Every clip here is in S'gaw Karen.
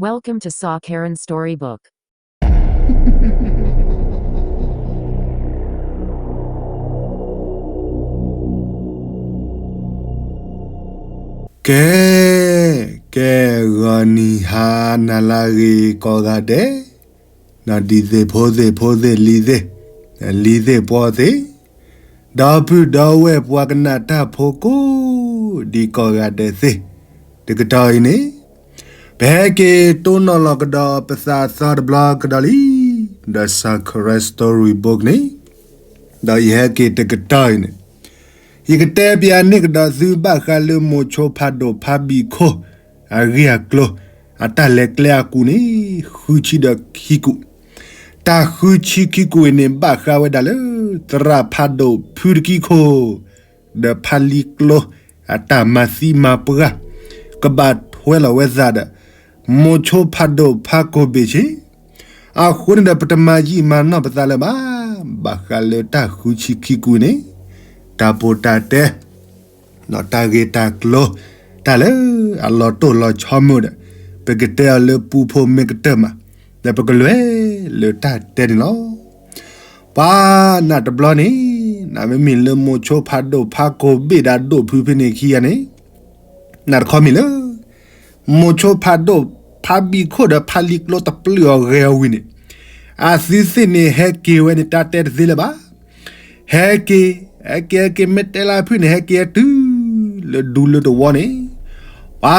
Welcome to Saw Karen Storybook. ကဲ, ကဲ, ဂီၤနံၤဟါနၤလၢအဂ့ၤကိးဂၤဒဲး, ဒီးဒံသ့ၣ်ဖိသ့ၣ်ဖိသ့ၣ်လံၤသ့ၣ်, လံၤသ့ၣ်ပှီသ့ၣ်, ဒီပုၢ်ဒီဝဲၢ်ပှၤကနၣ်တၢ်ဖိကိးဒံကိးဂၤဒဲးသ့ၣ်, တကတီၢ်အံၤန့ၣ် ပဟဲက့ၤတိၢ်နီၣ်လီၤကဒီးပသးသီတဘျီကဒီးလံ, ဒီး Saw Karen Storybook န့ၣ်, ဒီးယဟဲက့ၤတကတီၢ်အံၤန့ၣ်, ယကတဲပျးန့ၢ်ကဒီးသုဘၣ်ဃးလၢမိၤဆိဖးဒိၣ်ဖးဘံၣ်ခိၣ် အဂ့ၢ်အကျိၤ, အတၢ်လဲၤကျဲအကူၣ်န့ၣ် ဃုဆံဒီးခံကူၣ်, တၢ်ဃုဆံခံကူၣ်အံၤန့ၣ် ဘၣ်ဃးဝဲဒၣ်လၢ သရၣ်ဖးဒိၣ်ဖုတကံခိၣ် ဒီးဖးလံၤကျိ အတၢ်မၤသံမၤပှၢ် ကဘၣ်ထွဲလီၤဝဲသးဒီး မိၤဆိဖးဒိၣ်ဖးကိၢ်ဘ့ၣ်ဆ့, အဃိန့ၣ်ဒီး ပတမၤယံာ်မၤနီၢ်ပသးလၢၤဘၣ်, ဘၣ်ဃးလၢတၢ်ဃုဆံခံကူၣ်န့ၣ်, တၢ်ပိာ်တၢ်တဲ ဒီးတၢ်ဂ့ၢ်တၢ်ကျိၤ, တၢ်လၢအလီၤတိၢ်လီၤဆီမုၢ်ဒီး, ပကတဲအီၤလၢပူဖိမ့ၢ်ကတၢၢ်မး, ဒီးပကလဲၤလၢတၢ်တဲန့ၣ်လီၤ. ပှၤနၢ်တဘျီန့ၣ်, နမ့မ့ၢ်လၢမိၤဆိဖးဒိၣ်ဖးကိၢ်ဘ့ၣ်ဒီးဒိၣ်ဖုဖဲန့ၣ်ခံဂၤန့ၣ်, နၢ်တခီမ့ၢ်လၢ မိၤဆိဖးဒိၣ်ဖးဘံၣ်ခိၣ်ဒီးဖးလံၤကျိတပျုၢ်အီၤဂဲၤအီၤဝံၤန့ၣ်, အသုသ့ၣ်န့ၣ်ဟဲက့ၤဝဲန့ၣ် တၢ်တဲတသ့လၢၤဘၣ်. ဟဲက့ၤ, ဟဲက့ၤ ဟဲက့ၤ မ့ၢ်တဲလၢဖုန့ၣ် ဟဲက့ၤတုၤလၢဒူလၢတဝီန့ၣ်, ပှၤ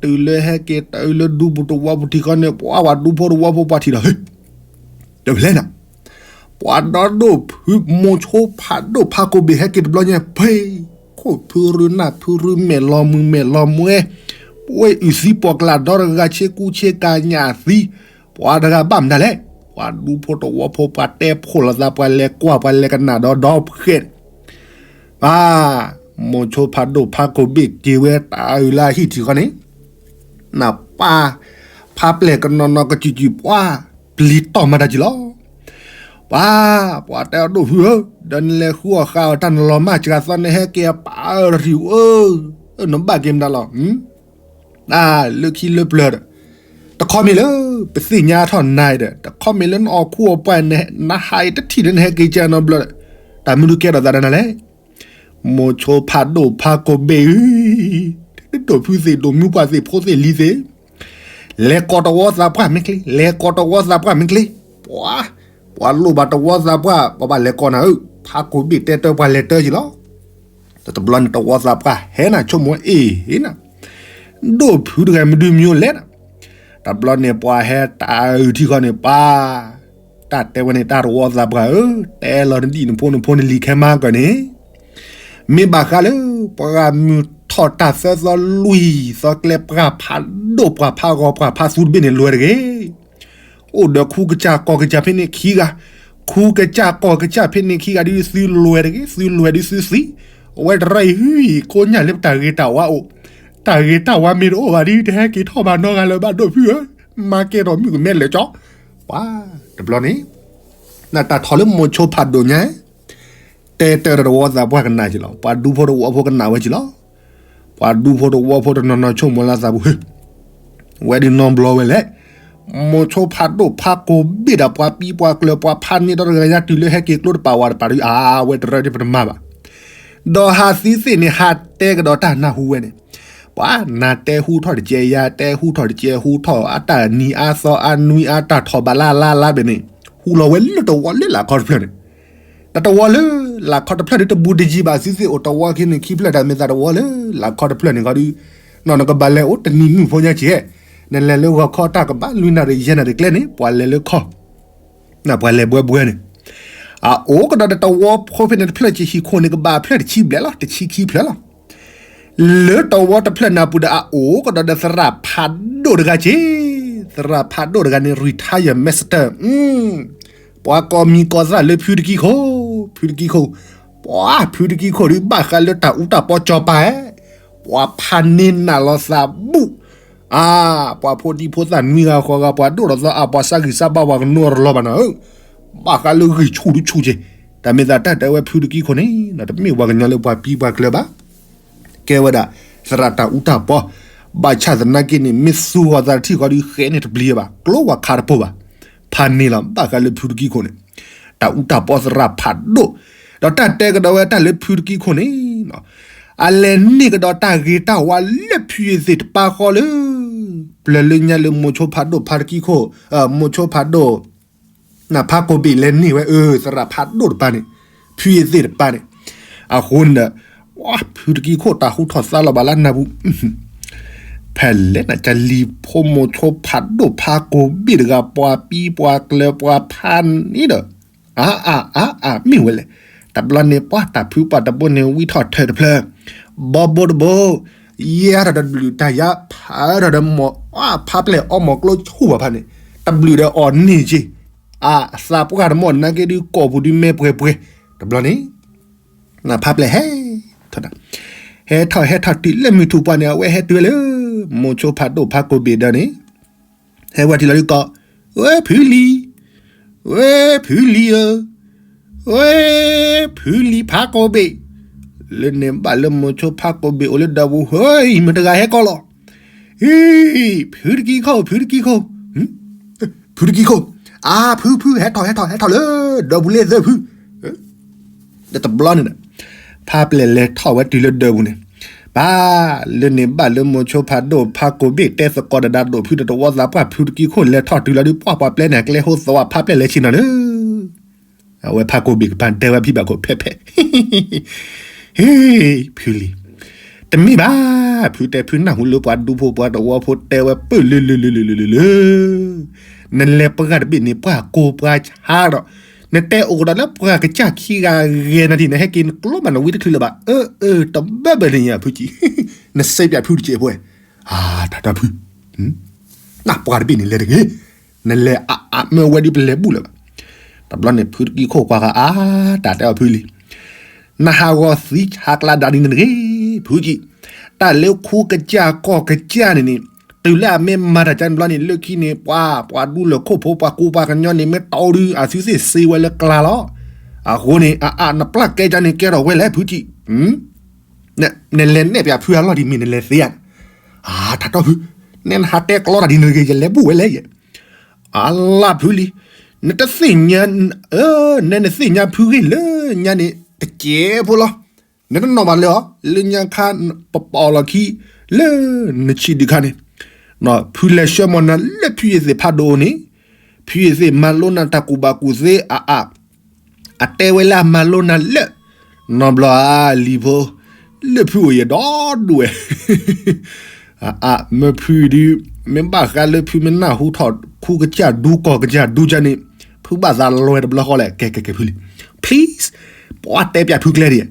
တုၤလၢဟဲက့ၤတုၤလၢဒူပူၤတဝီပူၤထံဃီန့ၣ် ပှၤ ပှၤဒူဖိတဝီဖိပှၤထံၣ်ဒီး ဟ့ၣ် တဖျဲနၤ, ပှၤဒီဒိၣ်ဖုမိၤဆိဖးဒိၣ်ဖးကိၢ်ဘ့ၣ်ဟဲက့ၤတဘျီညါ ဖ့ ခိၣ်ဖုရူနၢ်ဖုရူမဲာ်လီၤမုၢ်မဲာ်လီၤမွဲ, ပှဲၤအုၣ်သံပှီၢ်ကျးဒီတဂၤဆ့ကူဆ့ကၤညၣ်သံ, ပှၤတဂၤဘၣ်မနုၤလဲၣ်, ပှၤဒူဖိတဝီဖိပှၤတဲဖှိၣ်လိာ်သး ပှၤလဲၤကွၢ် ပှၤလဲၤကနၣ်ဒီးဒီဖှဲး ပှၤ မိၤဆိဖးဒိၣ်ဖးကိၢ်ဘ့ၣ်က့ၤဝဲတၢ်အုၣ်လၢအဟံၣ်ထံးဃီန့ၣ်, နပၢ် ဖးပျဲၢ်ကနီၤနီၤကစူၤစူၤ ပှၤ ပျံၤတီၢ်မၤတၢ်ကံလီၤ. ပှၤ ပှၤတဲအီၤဒိၣ်ဖုဧၢ, ဒီးနလဲၤဃုအီၣ်ဃုအီတၢ်နလီၤမၢ်စှၤသီန့ၣ် ဟဲက့ၤအပၢ်အၢတထံၣ်ဧၢ, နဘၣ်က့ၤမတၤလီၤ တၢ်လၢခံလၢပျၢၤဒီး, တခီမ့ၢ်လၢ ပသ့ၣ်ညါထီၣ်နၤအံၤဒီး တခီမ့ၢ်လၢနအီၣ်ခူအီၣ်ပှၢ် နဟးအံၤတထံၣ်လၢနဟဲက့ၤကနီဘျီဒီး, တၢ်မနုၤကဲထီၣ်သးဒီးနၤလဲၣ်. မိၤဆိဖးဒိၣ်ဖးကိၢ်ဘ့ၣ်ဧၢ, ဒိၣ်ဖုသ့ၣ်ဒိၣ်မုၢ်ပှၢ်သ့ၣ်ဖိသ့ၣ်လံၤသ့ၣ်, လဲၤကိးတဝီသးပှၢ်မ့ၢ်ချ့, လဲၤကိးတဝီသးပှၢ်မ့ၢ်ချ့, ပှၤ ပှၤလိၣ်ဘၣ်တဝီသးပှၢ် ပဘၣ်လဲၤကိးနၤဧၢ, ဖးကိၢ်ဘ့ၣ်တဲတၢ်ပှၤလဲၤတၢ်ကံလီၤ. တဘျီန့ၣ်တဝီသးပှၢ်ဟဲနၤဆိကမိၣ်အ့ၣ်နၤ, ဒိၣ်ဖုတဂၤမနုၤမံၤလဲၣ်နၤ, တဘျီန့ၣ်ပှၤဟဲတၢ်အုၣ်ထံဃီန့ၣ် ပှၤ တၢ်တဲဝဲန့ၣ် တၢ်တဝီသးပှၢ်ဧၢ, တဲလီၤနဒံၣ်နဖိနဖိနလံၤခဲမါကီၢ်န့ၣ်, မ့ၢ်ဘၣ်ဃးလၢ ပှၤဂၤမုၢ်ထီၣ်တၢ်သၢသီလွံၢ်သီကျဲ ပှၤဖးဒိၣ်ပှၤဖးဂီၤပှၤဖးသူတဘ့ၣ်န့ၣ်လွဲၢ်တဂ့ၤ အိၣ်ဒီးခူကစၢ်ကီၢ်ကစၢ်ဖဲန့ၣ်ခံဂၤ, ခူကစၢ်ကီၢ်ကစၢ်ဖဲန့ၣ်ခံဂၤဒုးသုလွဲၢ်တဂ့ၤ, သုလွဲၢ်ဒုးသုသံ, အဝဲတရၢအံၤဟံၣ်ကိညၣ်လၢပတၢ်ဂ့ၤတၢ်ဝါအိၣ်, တၢ်ဂ့ၤတၢ်ဝါမ့ၢ်တအိၣ်ဘၣ်ဒုး တဟဲက့ၤထီၣ်ဘၣ်နီတဂၤလၢၤဘၣ်ဒိၣ်ဖုဧၢ, မၤကဲထီၣ်မုၣ်ကမဲလဲၤကၠီ, ပှၤ တဘျီန့ၣ် နတၢ်ထီၣ်လၢမိၤဆိဖးဒိၣ်ညါ တဲတၢ်တဝီသးပှၢ်ကနၣ်က့လီၤ, ပှၤဒူဖိတဝီဖိကနၣ်ဝဲက့လီၤ. ပှၤဒူဖိတဝီဖိတနီၤနီၤဆိကမိၣ်လၢသးပူၤ ဟ့ၣ် ဝဲဒုးနီတဘျီဝဲလဲၣ်, မိၤဆိဖးဒိၣ်ဖးကိၢ်ဘ့ၣ်ဒီးပှၤပံပှၤကျၢၤ ပှၤဖးန့ၢ်ဒီတဂၤညါတုၤလၢဟဲက့ၤကျိတပာ်ဝဲတပာ်ဒုး အဝဲတရၢဒုးပတမၤဘၣ်. ဒီးဟးသံသ့ၣ်န့ၣ် ဟးတဲကဒီးတၢ်နၢ်ဟူဝဲန့ၣ်, ပှၤနၤတဲဟူထီၣ်တကဲ ယၤတဲဟူထီၣ်တကဲဟူထီၣ် အတၢ်နံၤအါသီအါနွံအါတၢ်ထီၣ်ဘးလၢ်လၢ်လၢ်ဘ့ၣ်န့ၣ်, ဟူလီၤဝဲလၢတဝီလၢလာ်ခီတဖျၢၣ်န့ၣ် တၢ်တဝီလၢ လာ်ခီတဖျၢၣ်ဒုးတဘူးတယံၤဘၣ် သုသ့ၣ်အိၣ်တဝီခံန့ၣ်ခံဖျၢၣ် တၢ်မ့ၢ်သးတဝီလၢ လာ်ခီတဖျၢၣ်န့ၣ်ခီဒုး, နီၢ်နကဘၣ်လဲၤအိၣ်တနံၤမုၢ်ဖိညါကဲ, နလဲၤလၢဂီၤခီတၢ်ကဘၣ်လွံၢ်နၣ်ရံၣ်ယဲၢ်နၣ်ရံၣ်ကျဲန့ၣ် ပှၤလဲၤလၢခီ, နပှၤလဲၤဘှဲဘှဲန့ၣ်, အအိၣ်ကဒီးဒီးတဝီဖိဖဲန့ၣ်တဖျၢၣ်က့ ဟံၣ်ခိၣ်န့ၣ်ကဘၣ်ဖျၢၣ်တဆံဘျဲၣ်လီၤ တဆံခံဖျၢၣ်လီၤ လၢတဝီတဖျၢၣ်န့ၣ်အပူၤဒီး အအိၣ်ကဒီးဒီးသရၣ်ဖးဒိၣ်တဂၤက့, သရၣ်ဖးဒိၣ်တဂၤန့ၣ် retired master, ပှၤကိးမံၤကိးသၣ်လၢဖုတကံခိၣ်, ဖုတကံခိၣ်, ပှၤဖုတကံခိၣ်ဒုးဘၣ်ဃးလၢတၢ်အူတၢ်ပီစီၤပၤဧၢ, ပှၤဖးန့ၢ်နၢ်လီၤသးဘူၣ်, အါ, ပှၤဖိဒံဖိသၣ်နွံဂၤဃိးဂၤ ပှၤဒိၣ်ထီၣ်သီအါ ပှၤဆါဂံၢ်ဆါဘါပှၤကနိးတလီၤဘၣ်နၤဧၢ, ဘၣ်ဃးလၢဂံၢ်ဆူၣ်ဒုးဆူၣ်က့, တၢ်မ့ၢ်သးတၢ်တဲဝဲဖုတကံခိၣ်န့ၣ် တမ့ၢ်ပှၤကညီလၢပှၤပံပှၤကျၢၤဘၣ် ကဲဝဲဒၣ် သရၣ်တၢ်အူတၢ်ပီ, ဘၣ်ဆၣ်သနာ်က့န့ၣ် မ့ၢ်သူဂီၤသးတထံၣ်ဃီဒီး ဃဲန့ၣ်တပျံၤဘၣ်, ကျိဝဲခါတပိၢ်ဘၣ်. ဖးန့ၢ်လီၤ ဘၣ်ဃးလၢဖုတကံခိၣ်န့ၣ် တၢ်အူတၢ်ပီသရၣ်ဖးဒိၣ်, ဒီးတၢ်တဲကဒီးဝဲတၢ်လၢဖုတကံခိၣ်န့ၣ် အလဲၤန့ၢ်ကဒီးတၢ်ဂ့ၤတၢ်ဝါလၢဖုယသ့ၣ်တပၤဃီလၢ ပျၢၤလၢညါလၢမိၤဆိဖးဒိၣ်ဖါတကံခိၣ်, မိၤဆိဖးဒိၣ် နဖါကိးဘ့ၣ်လဲၤန့ၢ်ဝဲ အၢ သရၣ်ဖးဒိၣ်တပၤန့ၣ်, ဖုယသ့ၣ်တပၤန့ၣ်, အဃိန့ၣ်ဒီး ဖုတကံခိၣ်တၢ်ဟူထီၣ်သါလီၤဘၣ်လၢနၢ်ပူၤ, ဖဲလဲၣ်နကလံၤဖိမိၤဆိဖးဒိၣ်ဖါကိးဘ့ၣ်တဂၤ ပှၤပံပှၤကျၢၤပှၤဖးန့ၣ်ဒီး အါအါအါအါ မ့ၢ်ဝဲလဲၣ်. တဘျီန့ၣ်ပှၤတၢ်ဖုပှၤတဘိန့ၣ် ဝံထီၣ်ထၢၣ်တဖျၢၣ်, ဘီဘိတဘိ, ယဲထီၣ်တဘျုးတၢ်ယါ ဖးထီၣ်ဒီးမိၢ် ဖးပျဲၢ်အီမိၢ်ကျိဆူၣ်ဘၣ်ဖးန့ၣ်, တဘျုးဒီးအီၣ်န့ၢ်က့ၤ, အသးပှၢ်တမီၢ်နာ်က့ဒုး ကိာ်ပူၤဒုးမဲာ်ပှဲၤပှဲၤ, တဘျီန့ၣ် နဖးပျဲၢ်ဟဲထီၣ်, ဟဲထီၣ်ဟဲထီၣ်တုၤလၢမုၢ်ထူၣ်ပှၢ်န့ၣ် အဝဲဟဲတုၤဝဲလၢ မိၤဆိဖးဒိၣ်ဖါကိးဘ့ၣ်ဒီးန့ၣ် ဟဲဝဲတုၤလီၤဒုးကိး, ဝဲဖုလံၤ, ဝဲဖုလံၤဧၢ, ဝဲဖုလံၤဖါကိးဘ့ၣ်, လၢန့ၣ်ဘၣ်လၢမိၤဆိဖါကိးဘ့ၣ်အိၣ်လၢဒီပူၤ ဟဲ မတၤတဂၤဟဲကိးလီၤ, ဟ့ ဖုတကံခိၣ် ဖုတကံခိၣ်, ဖုတကံခိၣ်, အါ ဖု ဖု ဟဲထီၣ် ဟဲထီၣ် ဟဲထီၣ်လၢဒီပူၤလၢသၢဖု ဒီးတဘျီန့ၣ်ဒီး ဖးပျဲၢ်လဲၤထီၣ်ဝဲတုၤလၢဒီပူၤန့ၣ်, ဘၣ်လၢန့ၣ်ဘၣ်လၢမိၤဆိဖးဒိၣ်ဖါကိးဘ့ၣ်တဲသကိးဒီးဒိၣ်ဖုဒီးတဝီသးပှၢ် ဖုတကံခိၣ်လဲၤထီၣ်တုၤလီၤဒုး ပှၢ်ပှၢ်ပျဲန့ၣ် အကျဲဟိသဝး ဖးပျဲၢ်လဲၤဆ့ၣ်နီၤလၢ အဝဲဖါကိးဘ့ၣ်ကဖၣ်တဲဝဲဖံဘၣ်ခိၣ်ဖဲဖဲ ဟ့ ဖုလံၤ, တမ့ၢ်ဘၣ်, ဖုတဲဖုနၢ်ဟူလၢပှၤဒူဖိပှၤတဝီဖိတဲဝဲပၢၢ်လၢလၢလၢလၢလၢလၢလၢ, နလဲၤပှၢ်တဘ့ၣ်န့ၣ် ပှၢ်ကိးပှၢ်ဆါဒီး နတဲအိၣ်ကဒီးလၢပှၢ်ကစၢ်ခံဂၤဂဲၤနၤဒ် နဟဲက့ၤနကျိမးနဝံတချုးလၢၤဘၣ်, အၢ အၢ တဘၢဘၢန့ၣ်ညါဖုကံ, နစဲးပၠးဖုတကဲးဖိ, အါ တၢ်တၢ်ဖု နပှၢ်တဘ့ၣ်န့ၣ်လဲၤတဂ့ၤ, နလဲၤအါအါမ့ၢ်ဝဲဒ်ပလဲၤဘူၣ်လၢၤဘၣ်. တဘျီန့ၣ်ဖုတကံခိၣ်ကွၢ်ဃာ်အါ တၢ်တဲအီၤဖုလံၤ, နဟးဂီၤသံဟးကျါဒၣ်ဒ်န့ၣ်တဂ့ၤ, ဖုကံ, တၢ်လၢခူကစၢ်ကီၢ်ကစၢ်န့ၣ်န့ၣ်, တုၤလၢအမ့ၢ်မၤတၢ်ကန့ၣ်ဘျီန့ၣ် လၢခံန့ၣ် ပှၤ ပှၤဒူလၢၢ်ခိၣ်ဖိပှၤကူပှၤကညီန့ၣ် မ့ၢ်တီဒုး အသုသ့ၣ်စ့ဝဲလၢကျါလီၤ. အဃိန့ၣ် အါအါ နပျၢ်ကဲကန့ၣ်ကဲထီၣ်ဝဲလဲၣ်ဖုကံ နလဲၤနဲၣ်ပၠးဖုအလီၢ်ဒ်မ့ၢ်နလဲၤသ့ဧါန့ၣ်, အါ တၢ်တီဖု, နဲနဟးတဲကျီတၢ်ဒ်န့ၣ်တဂ့ၤ ယလဲၤဘူၣ်ဝဲလဲၣ်ယဲ, အလၢဖုလံၤ, နတသ့ၣ်ညါ, နဲနသ့ၣ်ညါဖုဂ့ၢ်လၢညါန့ၣ် တကဲးဖိလီၤ. နတနီၣ်ဘၣ်လၢအီၤ လၢညါခါ ပပာ်အီၤလီၢ်ခံ လၢနဆံးဒုးခါန့ၣ်, ဖုလဲၤဆှၢမီၤနၤလၢဖုယသ့ၣ်ဖးဒိၣ်န့ၣ်, ဖုယသ့ၣ်မၤလိနၤတၢ်ကူၣ်ဘၣ်ကူၣ်သ့အါအါ အတဲဝဲလၢအမၤလိနၤလၢ နီတဘျီဧါ လံၤဖိ, လၢဖုအိၣ်ယဲၢ်ဒီဒူၣ်ဝဲ, အါအါ မ့ၢ်ဖုဒုး မ့ၢ်ဘၣ်ဃးလၢဖုမ့ၢ်နၢ်ဟူထီၣ်ခူကစၢ်ဒူကီၢ်ကစၢ်ဒူကန့ၣ်, ဖုဘၣ်သးလီၤဝဲတဘျီဃီလဲၣ် ကဲကဲကဲဖုလံၤ, please, ပှၤတဲပၠးဖုကျဲဒ်,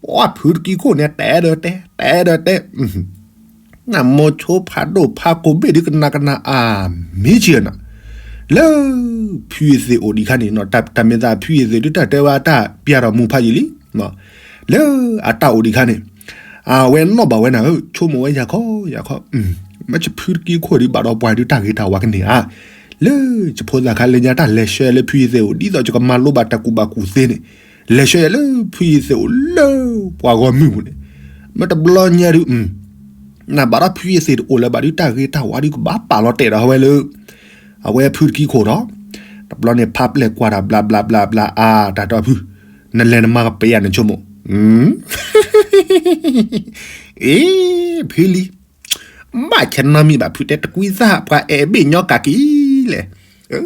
ပှၤဖုတကံခိၣ်န့ၣ် တဲဒီးတဲ တဲဒီးတဲ နမိၤဆိဖးဒိၣ်ဖးကိးဘ့ၣ်ဒုးကနၣ်ကနၣ်အါ မ့ၢ်ဆ့ၣ်နီၤ, လၢ ဖုယသ့ၣ်အိၣ်ဒံးခါန့ၣ် တၢ်မ့ၢ်သးဖုယသ့ၣ်ဒုးတၢ်တဲဝဲအတၢ်ပျၢ်ထီၣ်မူဖးယံာ်လံ, လၢအတၢ်အိၣ်ဒံးခါန့ၣ်, အဝဲနီၣ်ဘၣ်ဝဲနၤဧၢ ဆိကမိၣ်ဝဲယၤခီ ယၤခီ, မ့ၢ်ယဖုတကံခိၣ်ဒုးဘၣ်ဒီးပှၤဒုးတၢ်ဂ့ၤတၢ်ဝါကန့ၢ်ဧါ, လၢယဖိသၣ်ခါလၢညါတၢ်လဲၤဆှၢလၢဖုယသ့ၣ်အိၣ် ဒ်သိးယကမၤလိဘၣ်တၢ်ကူၣ်ဘၣ်ကူၣ်သ့န့ၣ်, လဲၤဆှၢယၤလၢဖုယသ့ၣ်အိၣ်လၢပှၤဂီၢ်မုၢ်ပူၤန့ၣ်, မ့ၢ်တဘျီညါဒုး နဘၣ်ဒီးဖုယသ့ၣ်တအိၣ်လၢၤဘၣ်ဒုး တၢ်ဂ့ၤတၢ်ဝါဒုးကဘၣ်ပာ်လီၤတဲာ်ဒီးဝဲလၢ အဝဲဖုတကံခိၣ်ဒီး, တဘျီန့ၣ်ဖးပျဲၢ်ကွၢ်တၢ်ဘျးဘျးဘျးဘျး အါ တၢ်တီဖု, နလဲၤနမၤကပျဲယၤနဆိကမိၣ်, အ့ ဖုလံၤ, ဘၣ်ဆဲးနီတမံၤဘၣ် ဖုတဲတကွံသၣ် ပှၤအဲၣ်ဘ့ၣ်ညီကးက့ၤလဲၣ်,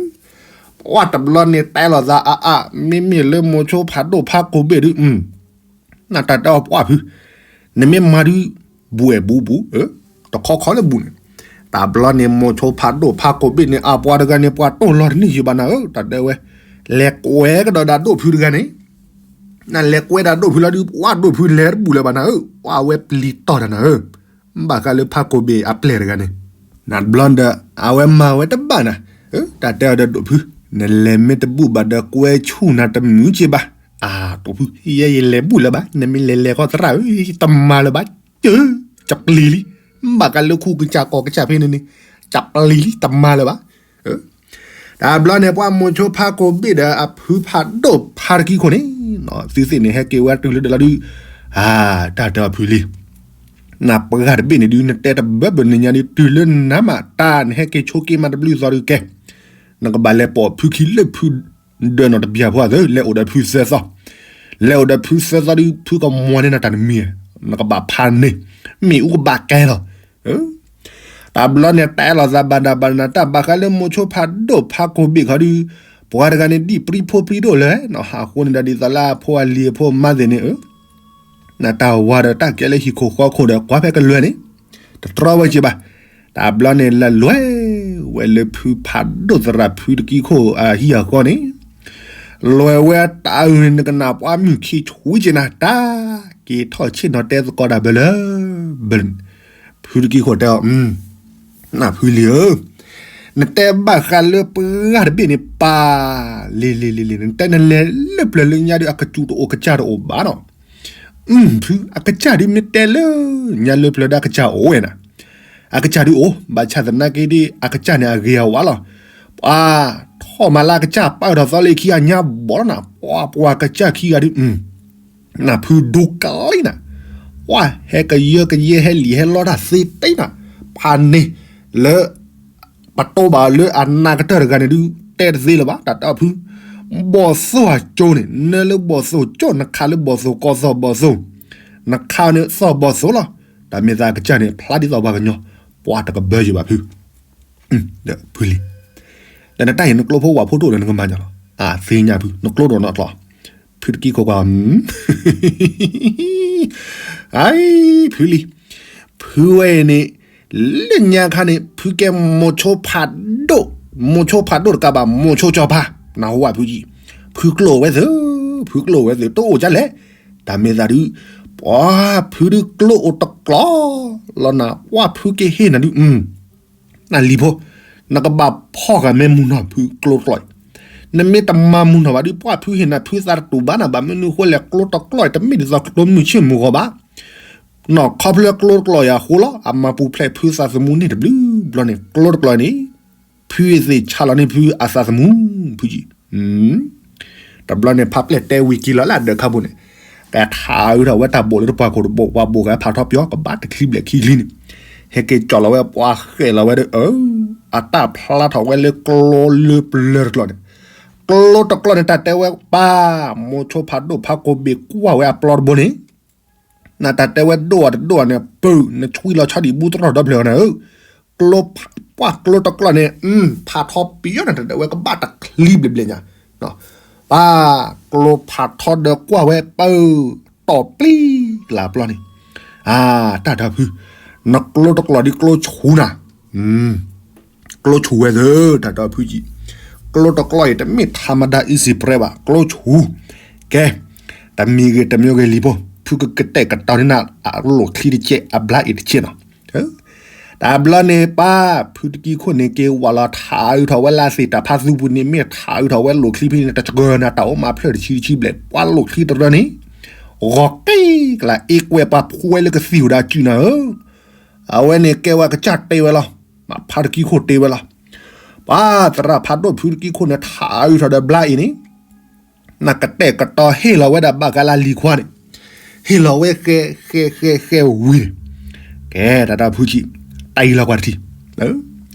ပှၤတဘျီန့ၣ်တဲလီၤသးအါအါ မ့မ့ၢ်လၢမိၤဆိဖးဒိၣ်ဖးကိးဘ့ၣ်ဒုး နတၢ်တဲအီၤပှၢ်ဖု, နမ့ၢ်မၤဒုး ဘူးအဲၣ်ဘူးဘူး, တခီခီလၢဘူးန့ၣ်, တဘျီန့ၣ်မိၤဆိဖးဒိၣ်ဖးကိးဘ့ၣ်န့ၣ် အပှၤတဂၤန့ၣ် ပှၤတိၢ်လီၤတန့ၢ်ယံာ်ဘၣ်နၤဧၢ တၢ်တဲဝဲ, လဲၤကွဲကဒီးဒၣ်ဒိၣ်ဖုတဂၤန့ၣ်, နလဲၤကွဲဒၣ်ဒိၣ်ဖုလီၤဒုး ပှၤဒိၣ်ဖုလဲၤတဘူးလၢၤဘၣ်နၤဧၢ ပှၤဝဲပျံၤတီၢ်တၢ်နၤဧၢ, ဘၣ်ဃးလၢဖးကိးဘ့ၣ်အပျဲၢ်တဂၤန့ၣ်, နဘျီဒီး အဝဲမၤဝဲတဘၣ်နၤ, တၢ်တဲအီၤဒီးဒိၣ်ဖု, နလဲၤမ့ၢ်တဘူးဘၣ်ဒီးကွဲဆူၣ်နၤတမုာ်က့ဘၣ်, အါ တိၢ်ဖု ယဲယလဲၤဘူးလၢၤဘၣ် နမ့ၢ်လဲၤလဲၤဃီသရၣ်ဧၢ တမၤလၢၤဘၣ်, ကပျံၤလံ, ဘၣ်ဃးလၢခူကစၢ်ကီၢ်ကစၢ်ဖဲန့ၣ်န့ၣ်, ကပျံၤလံ တမၤလၢၤဘၣ်, တဘျီန့ၣ် ပှၤမိၤဆိဖးကိးဘ့ၣ်ဒီးအဖုဖးဒိၣ်ဖးတကံခိၣ်န့ၣ်, သုသ့ၣ်န့ၣ် ဟဲက့ၤဝဲတုၤလၢဒီးလီၤဒုး, အါ တၢ်တဲအီၤဖုလံၤ, နပှၢ်တဘ့ၣ်န့ၣ်ဒုး နတဲတဘၢဘၢနညါဒုး တုၤလၢနၤမး တၢ်နဟဲက့ၤဆိက့ၤမးတဘျုးသီဒုးကဲ, နကဘၣ်လဲၤပိာ်ဖုခံလၢဖုဒၢနီၢ်တဘျီဖိအသိး လဲၤအိၣ်ဒီးဖုသၢသီ, လဲၤအိၣ်ဒီးဖုသၢသီဒုး ဖုကမီၤန့ၢ်နၤတၢ်တမံၤ, နကဘၣ်ဖးန့ၢ်, မ့ၣ်အူကဘၣ်ကဲလီၤ. တဘျီန့ၣ် တဲလီၤသးဘၣ်ဒၣ်ဘၣ်နၤ တၢ်ဘၣ်ဃးလၢမိၤဆိဖးဒိၣ်ဖးကိၢ်ဘ့ၣ်ခီဒုး, ပှၤတဂၤန့ၣ်ဒံၣ်ပြံဖိပြံဒိၣ်လဲၣ်, အဃိန့ၣ်ဒီးဒ်သိးလၢအဖိအလံၤအဖိအမါသ့ၣ်န့ၣ် နတၢ်ဝၤဒီးတၢ်ကဲလၢဟံၣ်ခိၣ်ဃီခိၣ်ဒီး ကွၢ်ဖဲကလွဲၢ်န့ၣ်, တတြီဝဲက့ၤဘၣ်. တဘျီန့ၣ် လဲၤလွဲၢ်ဝဲလၢဖုဖးဒိၣ်သရၣ်ဖုတကံခိၣ်အဟံၣ်အဃီန့ၣ်, လဲၤဝဲတၢ်အုၣ်န့ၣ် နကနၣ်ပှၤမုၢ်ခံဆူဝံၤက့ၤနၤ တၢ်က့ၤထီၣ်ဆ့ၣ်နီၤတဲသကိးတၢ်ဘၢလၢ ဖုတကံခိၣ်တဲအီၤ, နဖုလံၤဧၢ, နတဲဘၣ်ဃးလၢပှၢ်တဘ့ၣ်န့ၣ် ပၢ်လံၤလံၤလံၤလံၤ နတဲနလဲၤလၢပျၢၤလၢညါဒီး အကစူၣ်တအိၣ်ကစၢ်တအိၣ်ဘၣ်နီၤ. ဖု အကစၢ်ဒုးမ့ၢ်တဲလၢညါလၢပျၢၤဒီး အကစၢ်အိၣ်ဝဲနၤ, အကစၢ်ဒုးအိၣ် ဘၣ်ဆၣ်သနာ်က့ဒီး အကစၢ်န့ၣ်အဂ့ၤအဝါလီၤ. ပှၤထီၣ်မၤလၢအကစၢ်ပာ်ထီၣ်သီလၢခံအညါဘီၣ်လီၤနၤ, ပှၤပှၤကစၢ်ခံဂၤဒုး နဖုဒိကလံနၤ, ပှၤဟဲကယၢကယဲဟဲလံာ်ဟဲလီတၢ်သ့တ့နၤ, ဖးန့ၢ်လၢ ပတိဘၣ်လၢအနၢ်ကတၢၢ်တဂၤန့ၣ်ဒုး တဲတသ့လၢၤဘၣ် တၢ်တဲအီၤဖု, ဘီၣ်သိၣ်အကၠိန့ၣ် နၢလၢဘီၣ်သိၣ်ကၠိ နခးလၢဘီၣ်သိၣ်ကီၢ်သီၣ်ဘီၣ်သိၣ်, နခးန့ၣ်သီၣ်ဘီၣ်သိၣ်လီၤ, တၢ်မ့ၢ်သးအကစၢ်န့ၣ် ဖျါဒ်သိးပှၤကညီ, ပှၤတကဘၢယံၤဘၣ်ဖု, ဒီးဖုလံၤ, ဒီးနတၢ်အံၤနကျိဖိဝၤဖိတအိၣ်ဒီးနကမၤညီလီၤ, အသ့ၣ်ညါဖု နကျိဒီးနီၢ်ကျိ ဖုတကံခိၣ်ကွၢ်, အံၤ ဖုလံၤ, ဖုဝဲအံၤန့ၣ် လၢညါခါန့ၣ် ဖုကဲမိၤဆိဖးဒိၣ်, မိၤဆိဖးဒိၣ်တကးဘၣ် မိၤဆိကၠီဖါ, နၢ်ဟူဝဲဖုကံ, ဖုကျိအိၣ်ဝဲသု, ဖုကျိအိၣ်ဝဲသု တအိၣ်ဒ်လဲၣ်, တၢ်မ့ၢ်သးဒုး, ပှၤဖုဒုးကျိအိၣ်တကျိာ်လီၤနၤ, ပှၤဖုက့ၤဟ့ၣ်နၤဒုး နလံၤဖိ, နကဘၣ်ဖီၣ်ဃာ်မ့ၢ်မုၢ်နီၢ်ဖုကျိတကျိာ်အံၤ, နမ့ၢ်တမၤမုၢ်နီၢ်ဘၣ်ဒုး ပှၤဖုဟ့ၣ်နၤဖုသးတတူၢ်ဘၣ်နၤဘၣ်, မနုၤအဃိလဲၣ် ကျိတကျိာ်အံၤ တမ့ၢ်ဒ်သိးကျိမုၢ်ဆ့ၣ်မုၢ်ဂီၤဘၣ်, နီၢ်ခီဖျိကျိတကျိာ်အံၤအဃိလီၤ, အမၤပူၤဖျဲးဖုသးသမူန့ၣ်တဘျုးဘျီန့ၣ် ကျိတကျိာ်အံၤန့ၣ်, ဖုအသ့ၣ်ဆါလီၤန့ၢ်ဖုအသးသမူ, ဖုကံ တဘျီန့ၣ် ဖးပျဲၢ်တဲဝံၤက့ၤလီၤလၢအဒၢးခါပူၤန့ၣ်, ကထးအုးထီၣ်ဝဲတၢ်ဘိၣ်လၢတပှၢ်ခိၣ်တဘိၣ် ပှၤဘိၣ်ဃာ်ဖးထီပယီၤ ကဘၣ်တချံဘျဲၣ်ခံချံန့ၣ်, ဟဲက့ၤကၠီၣ်လီၤဝဲပှၤဃဲၣ်လီၤဝဲဒီး အတၢ်ဖျါထီၣ်ဝဲလၢကျိလၢပျၢၤတကျိာ်န့ၣ်, ကျိတကျိာ်န့ၣ် တၢ်တဲဝဲပၢ်, မိၤဆိဖးဒိၣ်ဖးကိၢ်ဘ့ၣ်ကွၢ်ဝဲအပျီတဘိန့ၣ် နတၢ်တဲဝဲဒိၣ်အီၤတဒိၣ်အီၤန့ၣ် ပၢၢ် နဆွံလီၤဆီဒံၣ်ဘူတရီၣ်ဒီဖျၢၣ်အီၤန့ၣ်ဧၢ, ကျိ, ပှၢ်ကျိတကျိာ်န့ၣ် ဖးထီပယီၤန့ၣ် တၢ်တဲဝဲကဘၣ်တချံဘျဲၣ်ဘျဲၣ်ညါ, ပၢ်ကျိဖးထီဒီးကွၢ်ဝဲပၢၢ် တီၢ်ပျံၤကလၢပျီန့ၣ်, အါ တၢ်ဒီဖု, နကျိတကျိာ်ဒ်ကျိဆူၣ်နၤ ကျိဆူၣ်ဝဲသၢ, တၢ်ဒီဖုကံ, ကျိတကျိာ်အံၤ တမ့ၢ်ထးမဒါ easy press ဘၣ်, ကျိဆူၣ်, ကဲ, တမံၤဂ့ၤတမံၤဂ့ၤလံၤဖိ, ဖုကကတဲာ်ကတီၤန့ၢ်နၤ အလိၣ်ချံတကဲး အဘျါအံၤတကဲးနီၤ, တဘျီန့ၣ်ပၢ် ဖုတကံခိၣ်န့ၣ် က့ၤဝးလီၤထးအုးထီၣ်ဝဲလၢအသ့ၣ်တၢ်ဖးသူပူၤန့ၣ် မ့ၢ်ထးအုးထီၣ်ဝဲလိၣ်ချံဖဲန့ၣ် တစှၤနၤတၢ်အိၣ်မးဖျၢၣ်တဆံတဆံဘျဲၣ် ပှၤလိၣ်ချံတရၢန့ၣ်, ဂီၤက့ၤကလး အ့ကွဲးပှၤဖှူဝဲလၢကသံၣ်ဧိၤဒီးအစုနၤဧၢ, အဝဲန့ၣ်ကဲဝဲကစၢ်တ့ဝဲလီၤ, မ့ၢ်ဖးတကံခိၣ်တ့ဝဲလီၤ, ပၢ်သရၣ်ဖးဒိၣ်ဖုတကံခိၣ်န့ၣ် ထးအုးထီၣ်ဒီးဘျါအံၤန့ၣ် နကတဲာ်ကတီၤဟ့ၣ်လီၤဝဲဒၣ်ဘၣ်ဃးလၢလံၤခွါန့ၣ်, ဟ့ၣ်လီၤဝဲဃဲဃဲဃဲဃဲဝံၤန့ၣ်, ကဲတၢ်ဒီဖုကံ, တံၢ်လီၤကွၢ်တထံၣ်,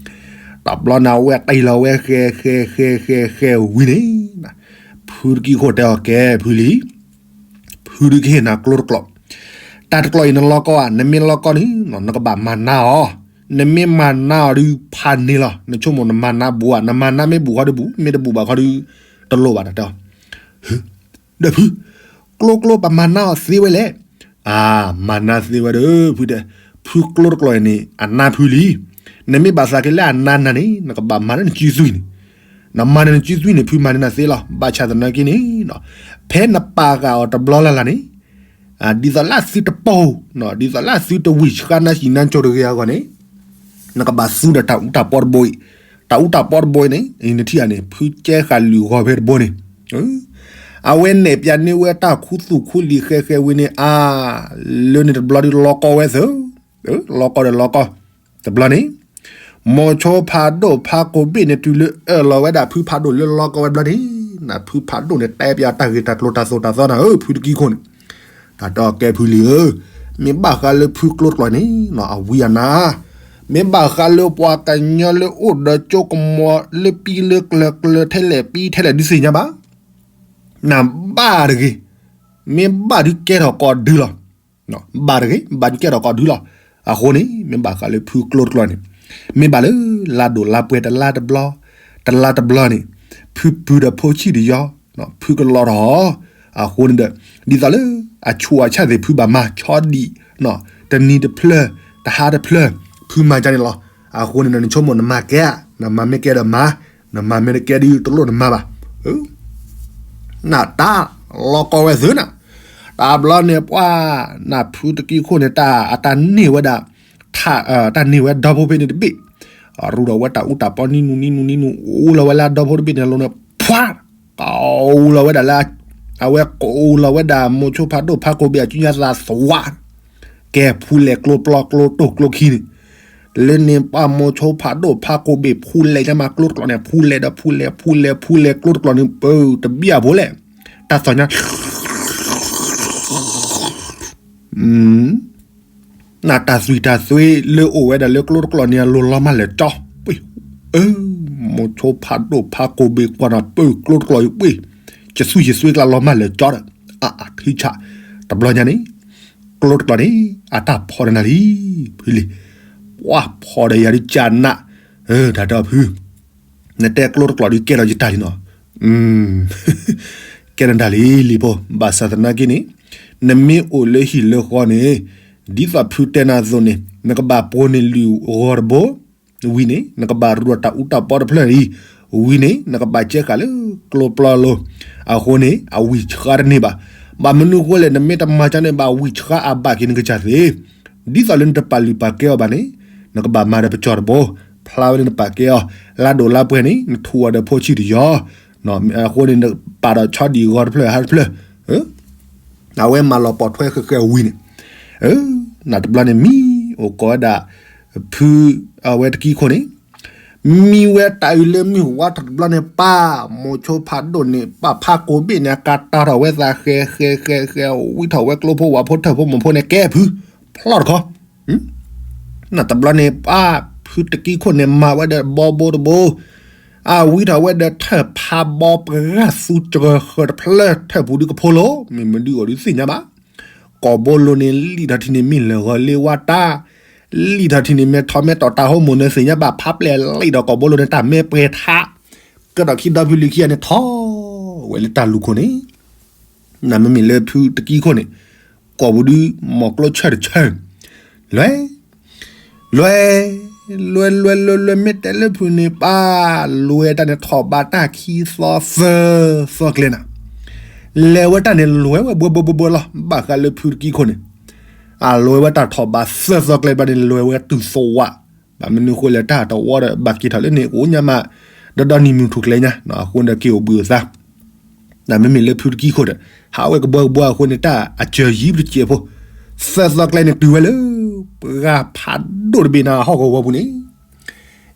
တဘျီန့ၣ်အဝဲတံၢ်လီၤဝဲဃဲဃဲဃဲဃဲဃဲဝံၤန့ၣ်, ဖုတကံခိၣ်တဲအီၤကဲဖုလံၤ, ဖုဒုးကဟ့ၣ်နၤကျိတကျိာ်, တၢ်တကျိာ်အံၤနလီကီဧါ, နမ့ၢ်လီကီန့ၣ် နကဘၣ်မၤနါအီၤ, နမ့ၢ်မၤနါအီၤဒုးဖးန့ၢ်လီၤ, နဆိကမိၣ်နမၤနါဘူးဧါ, နမၤနါမ့ၢ်ဘူးဃီဒုးဘူး, မ့ၢ်တဘူးဘၣ်ဃီဒုး တလိၣ်ဘၣ်တၢ်တဲအီၤ ဒီးဖု, ကျိကျိပမၤနါအီၤသ့ဝဲလဲၣ်, အါ, မၤနါသ့ဝဲဒီး ဖုတဲ, ဖုကျိတကျိာ်အံၤန့ၣ် အနါဖုလံ, နမ့ၢ်ဘၣ်သးက့ၤလၢအနါနၤန့ၣ် နကဘၣ်မၤလၢနစုသွံၣ်န့ၣ်, နမၤလၢနစုသွံၣ်န့ၣ် ဖုမၤန့ၢ်နၤသ့လီၤ, ဘၣ်ဆၣ်သနာ်က့န့ၣ်, ဖဲနပာ်ဃာ်အီၤတဘျီလၢ်လၢ်န့ၣ် ဒ်သိးလၢအသုတပိာ်, ဒ်သိးလၢအသုတဝံၣ်ဆှါနါဟံၣ်နါကၠိတဂ့ၤအဂီၢ်န့ၣ်, နကဘၣ်သူဒီးတၢ်အူတၢ်ပီတဘိအံၤ, တၢ်အူတၢ်ပီတဘိအံၤန့ၣ် နထံၣ်ဧါန့ၣ် ဖုကဲဃာ်လုၢ်ဂီၤဖဲတဘိန့ၣ်, အဝဲနဲၣ်ပျးန့ၢ်ဝဲတၢ်ခူသူၣ်ခူလံၤဃဲဃဲဝံၤန့ၣ် အါ, လၢန့ၣ်တဘျီဒုးလီကီဝဲသၢ, လီကီဒီးလီကီ, တဘျီန့ၣ် မိၤဆိဖးဒိၣ်ဖးကိၢ်ဘ့ၣ်န့ၣ် တုၤလၢအၢၣ်လီၤဝဲဒၣ်ဖုဖးဒိၣ်လၢလီကီဝဲတဘျီန့ၣ်, နဖုဖးဒိၣ်န့ၣ် တဲပျးတၢ်ဂ့ၢ်တၢ်ကျိၤတၢ်သိၣ်တၢ်သီနၤဧၢ ဖုတကံခိၣ်န့ၣ်, တၢ်တဲအီၤကဲဖုလံၤဧၢ, မ့ၢ်ဘၣ်ဃးလၢဖုကျိတကျိးန့ၣ် အဝံအနါ, မ့ၢ်ဘၣ်ဃးလၢပှၤကညီလၢအိၣ်ဒီးကၠိကမီၤလၢပံလၢကျၢၤကျၢၤထဲလဲၣ်ပံထဲလဲၣ်ဒုးသ့ၣ်ညါဘၣ်, နဘၣ်တဂ့ၤ, မ့ၢ်ဘၣ်ဒုးကဲထီၣ်ကိးဒုလီၤ. ဘၣ်တဂ့ၤ ဘၣ်ဒုးကဲထီၣ်ကိးဒုလီၤ. အဃိန့ၣ် မ့ၢ်ဘၣ်ဃးလၢဖုကျိတကျိးန့ၣ် မ့ၢ်ဘၣ်လၢ လါဒိၣ်လါပှဲၤတလါတဘျီ, တလါတဘျီန့ၣ် ဖုပုၢ်ဒီးဖိဆံၣ်တယီ, ဖုကလီၤထီၣ်, အဃိန့ၣ်ဒီး ဒ်သိးလၢ အဆူးအဆၣ်သ့ၣ်ဖုဘၣ်မၤ ဆီဒံၣ်, တနံၤတဖျၢၣ်, တဟါတဖျၢၣ်, ဖုမၤကန့ၣ်လီၤ. အဃိန့ၣ်ဒီး နဆိကမိၣ်နမၤကဲဧါ, နမၤမ့ၢ်ကဲဒီးမၤ, နမၤမ့ၢ်တကဲဒီးတလိၣ်နမၤဘၣ်. နတၢ်လီၤကီဝဲသုနၤ, တဘျီန့ၣ်ပှၤ, နဖုတကံၢ်ခိၣ်န့ၣ် တၢ်အတၢ်န့ၢ်ဝဲဒၣ်, တၢ်န့ၢ်ဝဲဒီဖိဖဲန့ၣ်တဘ့ၣ်, ရူဒီးဝဲတၢ်အူတၢ်ပီနံနူနံနူနံနူ အူလီၤဝဲလၢအဒီဖိတဘ့ၣ်န့ၣ်အလိၤန့ၣ် ဖှါ, ကိးလီၤဝဲဒၣ်လၢ, အဝဲကိးလီၤဝဲဒၣ်မိၤဆိဖးဒိၣ်ဖးကိးဘ့ၣ်အစုညါသးသဝး, ကဲဖူလဲၤကျိပျီကျိတိၢ်ကျိခံန့ၣ် လၢန့ၣ်ပှၤမိၤဆိဖးဒိၣ်ဖးကိးဘ့ၣ်ဖူလဲၤညါမးကျိတကျိးန့ၣ် ဖူလဲၤဒီးဖူလဲၤ ဖူလဲၤ ဖူလဲၤကျိတကျိးန့ၣ် ပၢတဘံၣ်အဖိလဲၣ်, တၢ်သီၣ်ညါ နတၢ်သွံၣ်တၢ်သွ့လၢအိၣ်ဝဲဒၣ်လၢကျိတကျိးန့ၣ် အလိၤလီၤမၢ်လၢာ်ကၠီ, ပှ့ၤ, အၢ, မိၤဆိဖးဒိၣ်ဖးကိးဘ့ၣ်ကွၢ်နီၤ ပၢကျိတကျိးအံၤပှ့ၤ, ယသွံၣ်ယသွ့ကျါလီၤမၢ်လၢာ်ကၠီဒီး, အအထံဆး, တဘျီညါန့ၣ်, ကျိတကျိးန့ၣ် အတၢ်ဖီၣ်ဒီးနၤလံ, ဖုလံၤ, ပှၤဖီၣ်ဒီးယၤဒုးကနး, တၢ်ဒီဖု နတဲကျိတကျိးဒုးကဲထီၣ်ယတၢ်လံနီၤ, ကဲထီၣ်နတၢ်လံလံဖိ, ဘၣ်ဆၣ်သနာ်က့န့ၣ်, နမ့ၢ်အိၣ်လၢဟံၣ်လၢဃီန့ၣ်, ဒ်သိးဖုတဲနၤအသိးန့ၣ် နကဘၣ်ပိာ်န့ၢ်လုၢ်ဂီၤတဘိ, ဝံၤန့ၣ် နကဘၣ်ရူဒီးတၢ်အူတၢ်ပီတဖျၢၣ်အံၤ, ဝံၤန့ၣ် နကဘၣ်ကဲဃာ်လၢကျိပျီလိၤ, အဃိန့ၣ် အဝံၣ်ဆှါတန့ၢ်ဘၣ်, ဘၣ်မနုၤဃိလဲၣ် နမ့ၢ်တမၤကန့ၣ် ဘၣ်ဝံၣ်ဆှါအဘၣ်က့ၤနကစၢ်သ့ၣ် ဒ်သိးလၢနတပာ်လုၢ်ပာ်ကဲအီၤဘၣ်န့ၣ်, နကဘၣ်မၤဒီးပစီၢ်တဘိ, ဖျါဝဲလၢနပာ်ကဲအီၤ, လါဒိၣ်လါပှဲၤန့ၣ် နထူးအီၤဒီးဖိဆံၣ်တယီ, အဃိန့ၣ် နပာ်ဒီးဆီဒံၣ်ဂီၤတဖျၢၣ်ဟါတဖျၢၣ်, အဝဲမၤလီၤပိာ်ထွဲဃဲၤဃဲၤဝံၤန့ၣ်, နတဘျီန့ၣ်မံ, အိၣ်ကိးဝဲဒၣ်, ဖု, အဝဲတကံၢ်ခိၣ်န့ၣ်, မံဝဲတၢ်အုးလၢမုၢ်ဝါထီၣ်တဘျီန့ၣ် ပၢ်, မိၤဆိဖးဒိၣ်န့ၣ် ပၢ်ဖးကိးဘ့ၣ်န့ၣ် အကါတၢ်ထီၣ်ဝဲသးဃဲၤဃဲၤဃဲၤဃဲၤ ဝံထီၣ်ဝဲကျိဖိဝၣ်ဖိထၢၣ်ဖိမိၢ်ဖိန့ၣ် ကဲဖု, ဖျီၣ်တခီ, နတဘျီန့ၣ် ပၢ်ဖုတကံၢ်ခိၣ်န့ၣ် မၤဝဲဒီးဘီဘိတဘိ, အဝံထီၣ်ဝဲဒီးထၢၣ်ဖးဘီပှၤသူစှၤဃၢၤတဖျၢၣ်ထၢၣ်ပူၤဒုးကဖိလီၤ, မ့ၢ်မနုၤအိၣ်ဒုးသ့ၣ်ညါဘၣ် ကိာ်ဘိလိၤန့ၣ် လံၣ်ထီၣ်ထံန့ၣ်မ့ၢ်လၢာ်ဂီၤလ့ဝါတၢ်, လံၣ်ထီၣ်ထံန့ၣ်မ့ၢ်ထီၣ်မ့ၢ်တီၢ်တၢ်ဟိမိၣ်န့ၣ်သ့ၣ်ညါဘၣ် ဖးပျဲၢ်လံၣ်ဒီးကိာ်ဘိလိၤန့ၣ် တၢ်မ့ၢ်ပှဲၤထး, ကဒီးခံဒီဖုလံၤခံဂၤန့ၣ်ထီၣ်ဝဲလၢတၢ်လူၤခိၣ်န့ၣ်, နမ့မ့ၢ်လၢဖုတကံၢ်ခိၣ်န့ၣ်, ကိာ်ပူၤဒုး မီၤကျိဆၢၣ်တဆၢၣ်, လွဲ, လွဲ, လွဲလွဲလွဲလွဲ မ့ၢ်တဲလၢဖုန့ၣ် ပၢ်လွဲတၢ်န့ၣ် ထီၣ်ဘးတၢ်ခံသီသၢသီကျဲနၤ, လဲၤဝဲတၢ်န့ၣ် လွဲဝဲဘှဲဘှဲဘှဲဘှဲလီၤ. ဘၣ်ဃးလၢဖုတကံၢ်ခိၣ်န့ၣ်, အလွဲဝဲတၢ်ထီၣ်ဘးသၢသီကျဲဘျီန့ၣ် လွဲဝဲတုၤသဝး, ဘၣ်မနုၤဃိလဲၣ် တၢ်တဝီဒီး ဘၣ်က့ၤထီၣ်လၢန့ၣ် အိၣ်ညါမး, ဒီဒီနံၤမုၢ်ထူၣ်ကျဲညါ, အဃိန့ၣ်ဒီးက့ၤအိၣ်ဘှံးအိၣ်သါ နမ့မ့ၢ်လၢဖုတကံၢ်ခိၣ်ဒီး ဟးဝဲကဘှဲကဘှဲအဃိန့ၣ် တၢ်အစၢၤယံၤပတစဲးဖိ, သၢသီကျဲန့ၣ်တုၤဝဲလၢ ပှၢ်ဖးဒိၣ်တဘ့ၣ်နၤဟီၣ်ကဝီၤပူၤန့ၣ်,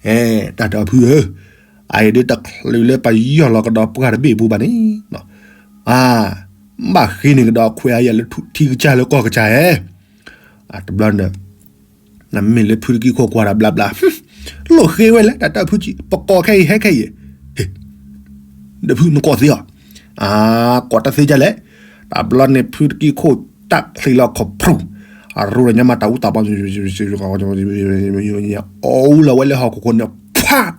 အဲ, တၢ်ဒီဖုဧၢ, အအံၤဒ်တချုးလၢပယီၢ်လီၤကဒီးပှၢ်တဘ့ၣ်ပူၤဘၣ်န့ၣ်, အ, ဘၣ်ဃ့န့ၢ်ကဒီးခွဲးအယဲၢ်လၢထံကစၢ်လၢကီၢ်ကစၢ်ဧဲ, တဘျီန့ၣ် နမ့မ့ၢ်လၢဖုတကံၢ်ခိၣ်ကွၢ်တၢ်ဘျါဘျါ, လိၣ်ဃ့ဝဲလဲၣ် တၢ်တၢ်ဖုကံၢ် ပကိးခဲအံၤဟဲခဲအံၤ, ဒီဖုနကိးသ့အီၤ, အ, ကိးတၢ်သ့ဒ်လဲၣ်, တဘျီန့ၣ်ဖုတကံၢ်ခိၣ်တၢ်ချံးလီၤခီၣ်ဖျိ, အရူၢ်လီၤညါမးတၢ်အူတၢ်ပီ အီၣ်အူလီၤဝဲလၢဟီၣ်ခိၣ်ခိၣ်န့ၣ် ဖး,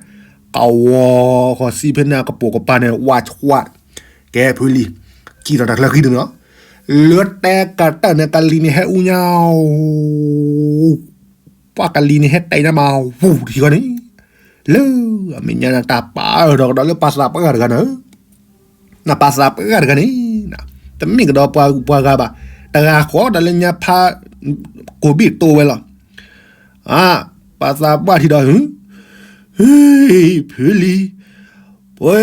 ကဝီၤဃီၤစံဖဲန့ၣ်အကပိာ်ကပၤန့ၣ် ဝးဆှး, ကဲဖုလံၤ, ကံၣ်ထီၣ်တၢ်ချၢဃံန့ၣ်လီၤ, လၢတဲကတၢၢ်န့ၣ် ကလံၤန့ၣ်ဟဲအူညါ ပှၤကလံၤန့ၣ်ဟဲတဲညါမး ဝူၤတထံၣ်ဃီန့ၣ်, လၢအမဲာ်ညါန့ၣ် တၢ်ပာ်အၢၣ်ထီၣ်ကဒီးလၢပှၤသးပှၢ်တဂၤန့ၣ်, နပှၤသးပှၢ်တဂၤန့ၣ်, တမ့ၢ်ကဒီးပှၤဂၤဘၣ်, တဂၤဃီဒီးလၢညါဖး ကိးဘ့ၣ်တိဝဲလီၤ, အ, ပှၤသးပှၢ်ထံၣ်ဒီး ဟ့ၣ်, ဖုလံၤ, ပှ့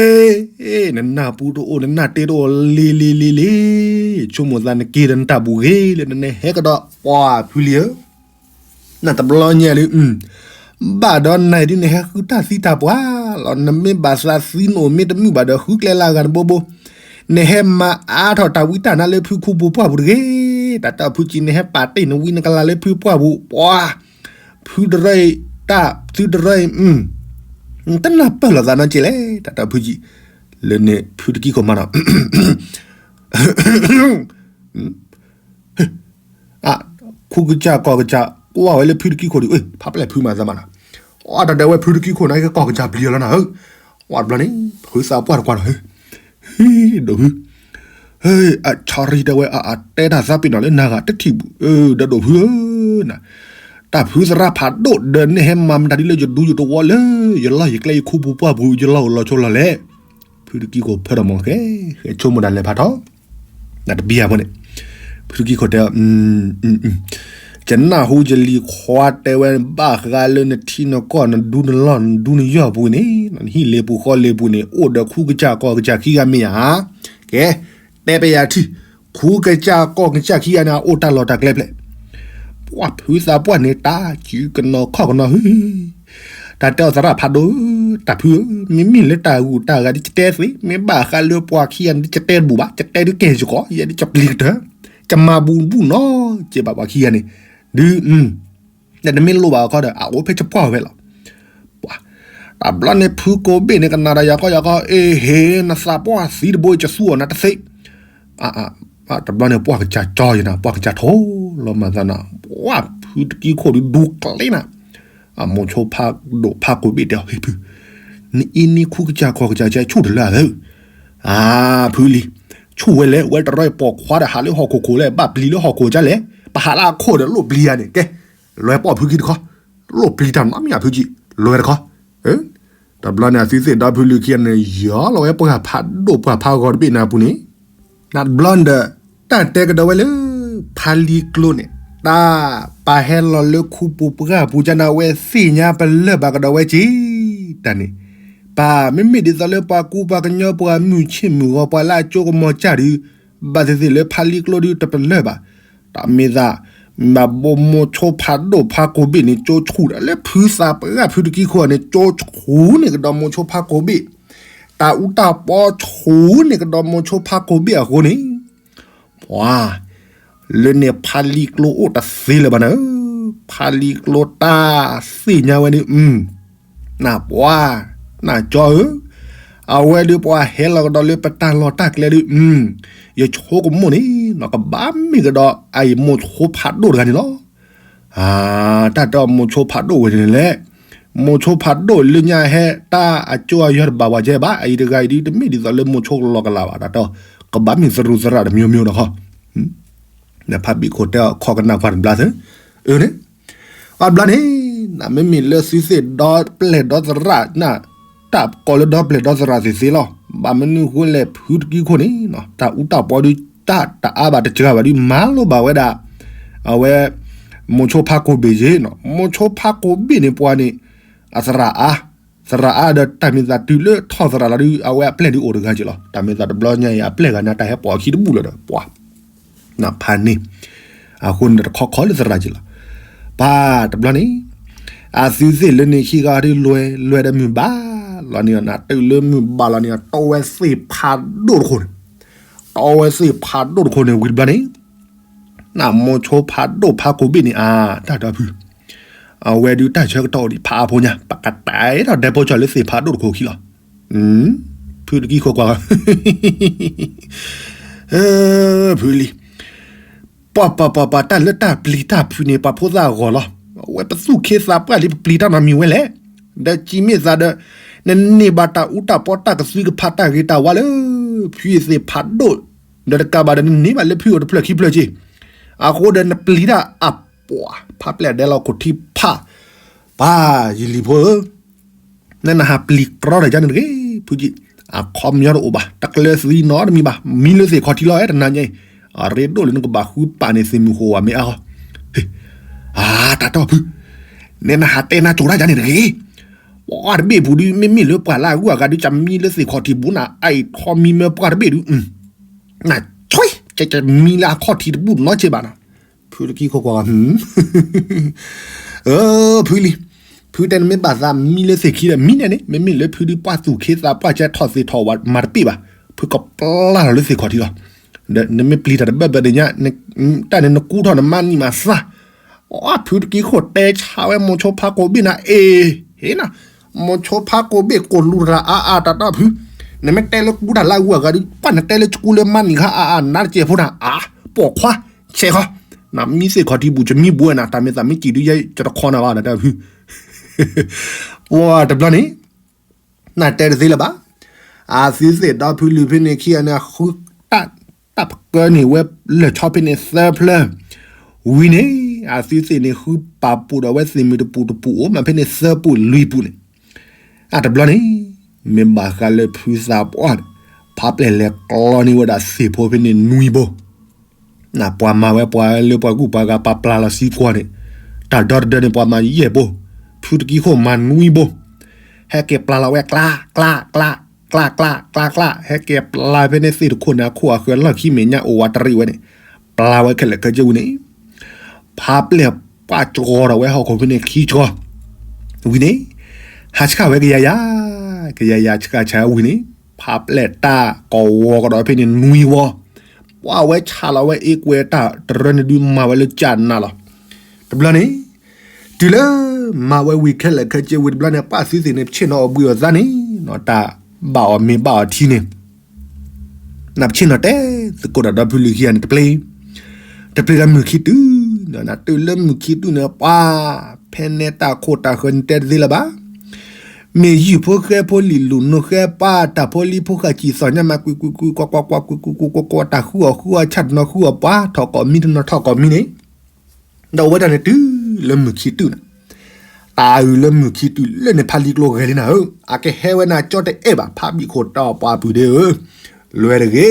ၤ, နနၢ်ပူတအိၣ် နနၢ်တ့တအိၣ် လံၤလံၤလံၤလံၤ, ဆိကမိၣ်သးနက့ၤဒီးနတၢ်ဘူၣ်ဂ့ၤလၢနနဟဲကဒီးပှၤဖုလံၤဧၢ, နတဘျီညါလံ, ဘၣ်ဒီးနၤဒုးနဟဲဃုတၢ်သံတၢ်ပှၢ်လီၤ, နမ့ၢ်ဘၣ်သးသံနအိၣ်မ့ၢ်တမုာ်ဘၣ်ဒီးဃုကျဲလၢအဂၤတဘိဘိ, နဟဲမၤအါထီၣ်တၢ်ဝံတၢ်နါလၢဖုခူပူၤပှၢ်ပူၤတဂ့ၤ တၢ်တဲအီၤဖုကံန့ၣ် ဟဲပာ်တ့ၢ်နဝံနကလၤလၢဖုပှၢ်ပူၤ ပှၤ ဖုတရၢအံၤ တၢ်သုတရၢအံၤ တနၢ်ပၢၢ်လိာ်သးနီတစဲးလဲၣ် တၢ်တဲအီၤဖုကံ လၢန့ၣ်ဖုတကံခိၣ်မးနီၤ ခူကစၢ်ကီၢ်ကစၢ် ကွၢ်ဝဲလၢဖုတကံခိၣ်ဒီး ဖးပျဲၢ်ဖုမၤသးမးနီၤ, အတၢ်တဲဝဲဖုတကံခိၣ်န့ၣ် ကီၢ်ကစၢ်ပျံၤအီၤလီၤနၤဧၢ, ဝဲတဘျီန့ၣ် ဖုသးပှၢ်တကွၢ်နီၤဧၢ, ဟံ ဒိၣ်ဖု, ဟဲ အဆါရံတဲဝဲ အတဲတၢ်သးပ့ၤနီၣ်လၢနၤဂၤတထံၣ်ဘူး, ဒီးဒိၣ်ဖုဧၢ, န တၢ်ဖုသရၣ်ဖးဒိၣ်ဒီးန့ၣ်ဟဲမၤမတၤဒ်လၢယဒူယတဝီလၢ ယလီၢ်ယကျဲယခူပူၤပှၢ်ပူၤ ယလီၢ်အိၣ်လီၤဆိလီၤလဲၣ်, ဖုတကံခိၣ်ဖၢဒီးမ့ၢ်ကဲ ဟဲဆိကမိၣ်ဒၣ်လဲၤဖးထီ နတဘံယၤဖိန့ၣ်, ဖုတကံခိၣ်တဲအီၤ, ယနၢ်ဟူယလံၤခွါတဲဝဲ ဘၣ်ဃးလၢနထံနကီၢ်နဒူနလီၢ်နဒူနယီၢ်ပူၤန့ၣ် နဟံၣ်လ့ပူၤဃီလ့ပူၤန့ၣ် အိၣ်ဒီးခူကစၢ်ကီၢ်ကစၢ်ခံဂၤမ့ၢ်ဧါ, ကဲ, တဲပယၤထံၣ်, ခူကစၢ်ကီၢ်ကစၢ်ခံဂၤန့ၣ် အအိၣ်တၢ်လီၢ်တၢ်ကျဲဖျဲၣ်, ပှၤဖုသးပှၢ်န့ၣ် တၢ်စုကနီၤခီၣ်ကနီၤဟူ တၢ်တဲအီၤသရၣ်ဖးဒိၣ်, တၢ်ဖုဧၢ, မ့မ့ၢ်လၢတၢ်ဂုၤတၢ်ဂၤဒ်ယတဲသ့, မ့ၢ်ဘၣ်ဃးလၢပှၤခံဂၤန့ၣ် ယတဲတဘူၣ်ဘၣ်, ယတဲဒုးကဲၢ်ယကီး, ယဲဒ်ယပျံၤကတၢၢ်, ယမၤဘူးဘူးနီတစဲးဘၣ်ပှၤခံဂၤန့ၣ်, ဒုး, နမ့ၢ်လိၣ်ဘၣ်အခီဒီး အအိၣ်ဖဲယပှၢ်ဝဲလီၤ. ပှၤ, တဘျီန့ၣ်ဖုကိးဘ့ၣ်န့ၣ် ကနၣ်ဒီးယၤကီယၤကီ, အ့ဟ့, နသးပှၢ်သံတဘိ ယကသူအီၤနတသ့ တဘျီန့ၣ် ပှၢ်ကစၢ်ကၠီယနၤ, ပှၢ်ကစၢ်ထိၣ်လီၤမၤသးနၤ, ပှၢ်ဖုတကံခိၣ်ဒုးဒူကျ့နၤ, အမိၤဆိဖးဒိၣ်ဖးကိးဘ့ၣ်တဲအီၤ, ဟ့ၣ်ဖု, နအံၤနံၣ်ခူကစၢ်ကီၢ်ကစၢ်ကဲဆူၣ်တလၢအသၢ, အါ, ဖုလံၤ, ဆူၣ်ဝဲလဲၣ်, ဝဲတရီပိာ်ခွါဒီးဟးလၢဟီၣ်ခိၣ်ခိၣ်လဲၣ်, ဘၣ်ပျံၤလၢဟီၣ်ခိၣ်ကလဲၣ်, ပဟးလၢအခိၣ်ဒီးလိၣ်ပျံၤယၤန့ၣ်, ကဲ, လွဲပိာ်ဖုခံတခီ, လိၣ်ပျံၤတၢ်နီတမံၤဧါဖုကံ, လွဲတခီ တဘျီန့ၣ် အသုသ့ၣ်ဒီဖုလုၢ်ခံဂၤန့ၣ် ယီၤလီၤဝဲပှၢ်ဖးဒိၣ်ပှၢ်ဖးဂီၤတဘ့ၣ်န့ၣ်အပူၤန့ၣ်, နတဘျီန့ၣ်ဒီး တၢ်တဲကဒီးဝဲလၢ ဖါလံကျိန့ၣ် တၢ်ပာ်ဟဲလီၤလၢခူပူၤပှၢ်ပူၤကနၣ်ဝဲသ့ၣ်ညါပလၢၢ်ဘၣ်ကဒီးဝဲက့ၤ, တၢ်န့ၣ်, ပမ့မ့ၢ်ဒ်သိးလၢပှၤကူပှၤကညီပှၤမုၢ်ဆ့ၣ်မုၢ်ဂီၤပှၤလၢအကၠိကမီၤကၢ်ဒုး, ဘၣ်သ့ၣ်သ့ၣ်လၢဖါလံကျိဒုးတပလၢၢ်ဘၣ်, တၢ်မ့ၢ်သး ဘၣ်ဘိမိၤဆိဖးဒိၣ်ဖးကိးဘ့ၣ်န့ၣ် ကၠိဆူၣ်ဒၣ်လၢဖုသးပှၢ်ဖုတကံခိၣ်န့ၣ် ကၠိဆူၣ်န့ၢ်ကဒီးမိၤဆိဖးကိးဘ့ၣ်, တၢ်အူတၢ်ပီဆူၣ်န့ၢ်ကဒီးမိၤဆိဖးကိးဘ့ၣ်အဃိန့ၣ်, ပှၤ, လၢန့ၣ်ဖါလံကျိအိၣ်တသ့လၢၤဘၣ်နၤ, ဖါလံကျိတၢ်သ့ၣ်ညါဝဲဒုး, နပှၤ, နကၠီဧၢ, အဝဲဒုးပှၤဟဲလီၤကဒီးလၢပတၢ်လီၢ်တၢ်ကျဲဒုး, ယဆိကမိၣ်န့ၣ် ကဘၣ်မ့ၢ်ကဒီးအအံၤမိၤဆိဖးဒိၣ်တဂၤန့ၣ်လီၤ. တၢ်တဲအီၤမိၤဆိဖးဒိၣ်ဝဲန့ၣ်လဲၣ်, မိၤဆိဖးဒိၣ်လၢညါဟဲတၢ်အကၠိအယီၤတဘၣ်ဝဲကဲဘၣ်, အအံၤတဂၤအံၤဒုးတမ့ၢ်ဒ်သိးလၢမိၤဆိကလီၤကလးဘၣ်, တၢ်တဲအီၤ ကဘၣ်မ့ၢ်သရူးသရၣ်တမံၤမံၤနီၤခီ နဖးဘံၣ်ခိၣ်တဲအီၤခီကနၣ်ပှၤတဘျါသၢ, အၢန့ၣ်, ပှၤဘျါန့ၣ်, နမ့မ့ၢ်လၢသုသ့ၣ်ဒီပျဲၢ်ဒီသရၣ်နၤ, တၢ်ကိးလၢဒီပျဲၢ်ဒီသရၣ်သ့ၣ်သ့လီၤ. ဘၣ်မနုၤဃိလဲၣ်ဖုတကံခိၣ်န့ၣ်, တၢ်အူတၢ်ပီဒုးတၢ်တအါဘၣ်တစှၤဘၣ်ဒုးမၤလိဘၣ်ဝဲဒၣ်, အဝဲ, မိၤဆိဖးကိးဘ့ၣ်ယ့ၣ်, မိၤဆိဖးကိးဘ့ၣ်န့ၣ်ပှၤန့ၣ်, အသရၣ်အါ, သရၣ်အါဒီးတၢ်မ့ၢ်သးတုၤလၢထီၣ်သရၣ်လီၤဒုး အဝဲအပျဲၢ်ဒုးအိၣ်တဂၤက့ၤလီၤ. တၢ်မ့ၢ်သးတဘျီညါအံၤအပျဲၢ်ဂၤန့ၣ် တၢ်ဟဲပိာ်အခံတဘူၣ်လၢၤဒီး ပှၤ နဖးန့ၣ်, အဃိန့ၣ်တခီခီလၢသရၣ်က့ၤလီၤ. ပၢ်တဘျီန့ၣ်, အသုသ့ၣ်လၢန့ၣ်ခံဂၤဒုးလွဲ, လွဲဒီးမုၢ်ဘၣ်လီၤန့ၣ်, နတုၤလၢမုၢ်ဘၣ်လီၤန့ၣ် တီဝဲသ့ၣ်ဖးဒိၣ်တခိၣ်န့ၣ်, တီဝဲသ့ၣ်ဖးဒိၣ်တခိၣ်န့ၣ်ဝံၤတဘျီန့ၣ် နမိၤဆိဖးဒိၣ်ဖးကိးဘ့ၣ်န့ၣ်အါ, တၢ်ဒီဖု, အဝဲဒုးတၢ်ဆၢကတီၢ်အိၣ်ဒံးဖးအါဖိညါ ပကတဲထီၣ်ဒဲဖိကၠီလၢသ့ၣ်ဖးဒိၣ်တခိၣ်ခံလီၤ. ဖုတကံခိၣ်ကွၢ်, ဖုလံၤ, ပှၤပှၤပှၤပှၤတၢ်လၢတၢ်ပျံၤတၢ်ဖုးန့ၣ် ပှၤဖိသၣ်အဂီၢ်လီၤ. အဝဲပသူၣ်ခ့သးပှၢ်လံ ပပျံၤတၢ်နီတမံၤဝဲလဲၣ်. ဒီးစံးမ့ၢ်သးဒီး နန့ၢ်ဘၣ်တၢ်အူတၢ်ပီတၢ်ကသွံကဖးတၢ်ဂ့ၤတၢ်ဝါလၢ ဖုသ့ၣ်ဖးဒိၣ်, ဒီးတကးဘၣ်ဒီးနန့ၢ်ဘၣ်လၢဖုအိၣ်တဖျၢၣ်ခံဖျၢၣ်က့ၤ, အဃိဒီးနပျံၤတၢ်အပှၤ ဖးပျဲၢ်ဒဲလီၤခိၣ်ထံဖး, ပၢ်ယလံၤဖိဧၢ နနဟးပျံၤကြီဒီးယၤန့ၣ်တဂ့ၤ, ဖုကံ, အခီပညီတအိၣ်ဘၣ်, တကျၢၤသံနီတမံၤဘၣ်, မံလၢသ့ၣ်ခီၣ်ထံးလီၤ တနၤညါအံၤ, အရ့ဒိၣ်လၢနကဘၣ်ဃုပာ်န့ၢ်သ့ၣ်မုၢ်ဃိဝဲမ့ၢ်အါဃီ, အါ တၢ်တီၢ်ဖု, နနဟးတဲနၤကၠိၤတၢ်ယၤန့ၣ်တဂ့ၤ, ပှၤတဘ့ၣ်ပူၤဒုး မ့မ့ၢ်လၢပှၤလၢအဂုၤအဂၤဒုး ကမံလၢသ့ၣ်ခီၣ်ထံးပူၤနၤ အအံၤထီမံမၢပှၤတဘ့ၣ်ဒုး, နဆွဲ, ကမံလၢအခီၣ်ထံးတဘူၣ်နီတစဲးဘၣ်နီၤ ဖုတကံခိၣ်ကွၢ်, ဖုလံၤ, ဖုတဲနမ့ၢ်ဘၣ်သးမံလၢသ့ၣ်ခံဒီးမံန့ၣ်န့ၣ် မ့မ့ၢ်လၢဖုဒုးပှၢ်သူၣ်ခ့သးပှၢ်ကဲထီၣ်သ့ၣ်ထီၣ်ဝဲမၤတပ့ၢ်ဘၣ်, ဖုကပျၢ်လီၤလၢသ့ၣ်ခီၣ်ထံးလီၤ. နမ့ၢ်ပျံၤတၢ်တဘၢၣ်ဘၢၣ်ဒီးညါ, တၢ်န့ၣ်နကူထီၣ်နမါနံၤမးသၣ်. အဖုတကံခိၣ်တဲဆါဝဲမိၤဆိဖါကိးဘ့ၣ်နၤအ့ၣ်, ဟ့နၤ, မိၤဆိဖါကိးဘ့ၣ်ကိးလူၤတၢ်အါအါတၢ်တီၢ်ဖု, နမ့ၢ်တဲလၢကူတၢ်လၢအဂုၤအဂၤဒီး ပှၢ်နတဲလၢကူလၢမါနံၤခါအါအါနါတစဲးဖိနၤ အါ, ပိာ်ခွါ, ဆဲးခီ, နမံသ့ၣ်ခီထံပူၤ ကမံဘှဲနၤ တၢ်မ့ၢ်သးမ့ၢ်စံးဒုးယဲ ကတခီနၤဘၣ်နတၢ်ဖု ပှၢ်တဘျီန့ၣ် နတဲတသ့လၢၤဘၣ်. အသုသ့ၣ်ဒီဖုလံၤဖဲန့ၣ်ခံဂၤန့ၣ် ဃုတၢ်, တၢ်ပကၢန့ၢ်ဝဲလၢာ်ဆီဖဲန့ၣ်သၢဖျၢၣ်, ဝံၤန့ၣ် အသုသ့ၣ်န့ၣ် ဃုပာ်ပူၤဒီးဝဲသ့ၣ်မုၢ်တပူၤတပူၤအိၣ်မးဖဲန့ၣ်သၢပူၤလွံၢ်ပူၤန့ၣ်, အတဘျီန့ၣ် မ့ၢ်ဘၣ်ဃးလၢဖုသးပှၢ်န့ၣ် ဖးပျဲၢ်လဲၤကျီန့ၢ်ဝဲဒၣ်သ့ၣ်ဖိဖဲန့ၣ်နွံဘိ နပှၤမၤဝဲပှၤလၢပှၤကူၣ်ပှၤဂၤပာ်ပျၢ်လီၤစံကွၢ်န့ၣ်, တၢ်ဒီတဒၢန့ၣ်ပှၤမၤယဲၢ်ဘိ, ဖုတကံခိၣ်မၤနွံဘိ, ဟဲက့ၤပျၢ်လီၤဝဲကျါ, ကျါ, ကျါ, ကျါ, ကျါ, ကျါ, ကျါ, ဟဲက့ၤပျၢ်ဖဲန့ၣ်သ့ၣ်တခိၣ်န့ၣ်အခိၣ်အဃၢၤလီၢ်ခံမဲာ်ညါအိၣ်ဝးတရံးဝဲန့ၣ်, ပျၢ်ဝဲခဲလၢာ်ခဲဆ့ဝံၤန့ၣ်, ဖးပျဲၢ်ပှၢ်ကီၤဒီးဝဲဟီၣ်ခိၣ်ဖဲန့ၣ်ခံကီၤ, ဝံၤန့ၣ်, ဟးဆှၣ်ဝဲကယၤယၤ, ကယၤယၤဆှၣ်ဆှၣ်ဝံၤန့ၣ်, ဖးပျဲၢ်တၢ်ကဝီၤကဒီးဖဲန့ၣ်နွံဝီ ပှၢ်ဝဲဆးလီၤဝဲအ့ကွဲတၢ်တရၢန့ၣ်ဒုးမၤဝဲလၢကၢ်နးလီၤ. တဘျီန့ၣ်, တုၤလၢမၤဝဲဝံၤခဲလၢာ်ခဲဆ့ဝံၤတဘျီန့ၣ် ပှၢ်သုသ့ၣ်န့ၣ် ပဆ့ၣ်နီၤအီၣ်ဘှံးအီၣ်သါန့ၣ်, တၢ်ဘၣ်အီၤမ့ၤဘၣ်အီၤထံန့ၣ်, နပဆ့ၣ်နီၤတဲသကိးဒီးဒီဖုလံၤခံဂၤန့ၣ်တပျ့ၤ, တပျ့ၤဒီးမုၢ်ခံတုၤ, တုၤလၢမုၢ်ခံတုၤန့ၣ် ပှၢ်, ဖဲန့ၣ်တၢ်ခိၣ်တၢ်ဃၢၤန့ၣ်တဲတသ့လၢၤဘၣ် မ့ၢ်ယုၢ်ဖိဃဲဖိလံာ်လူၤနိဃဲပှၢ် တၢ်ဖိလံၤဖိဃာ်စံၣ်သီၣ်ညါမး ကွံာ်ကွံာ်ကွံာ်ကွၢ်ကွၢ်ကွၢ်ကွၢ် ကွံာ်ကွံာ်ကွၢ်ကွၢ်ကွၢ် တၢ်ဃုအီၣ်ဃုအီၣ် ဆၣ်တနီၤဃုအီၣ်ပှၢ် ထီၣ်ကိးမံတနီၤထီၣ်ကိးမံန့ၣ်, ဒီးအဝဲဒၣ်န့ၣ်တုၤလၢမုၢ်ခံတုၤန့ၣ်, တၢ်အုၣ်လၢမုၢ်ခံတုၤလၢန့ၣ် ဖးလံာ်ကျိၤဂဲၤလံနၤဧၢ, အကဟဲဝဲနၤကၠီတအဲၣ်ဘၣ် ဖးဘံၣ်ခိၣ်တီပှၢ်ပုၢ်ဒ့ဧၢ, လွဲတဂ့ၤ,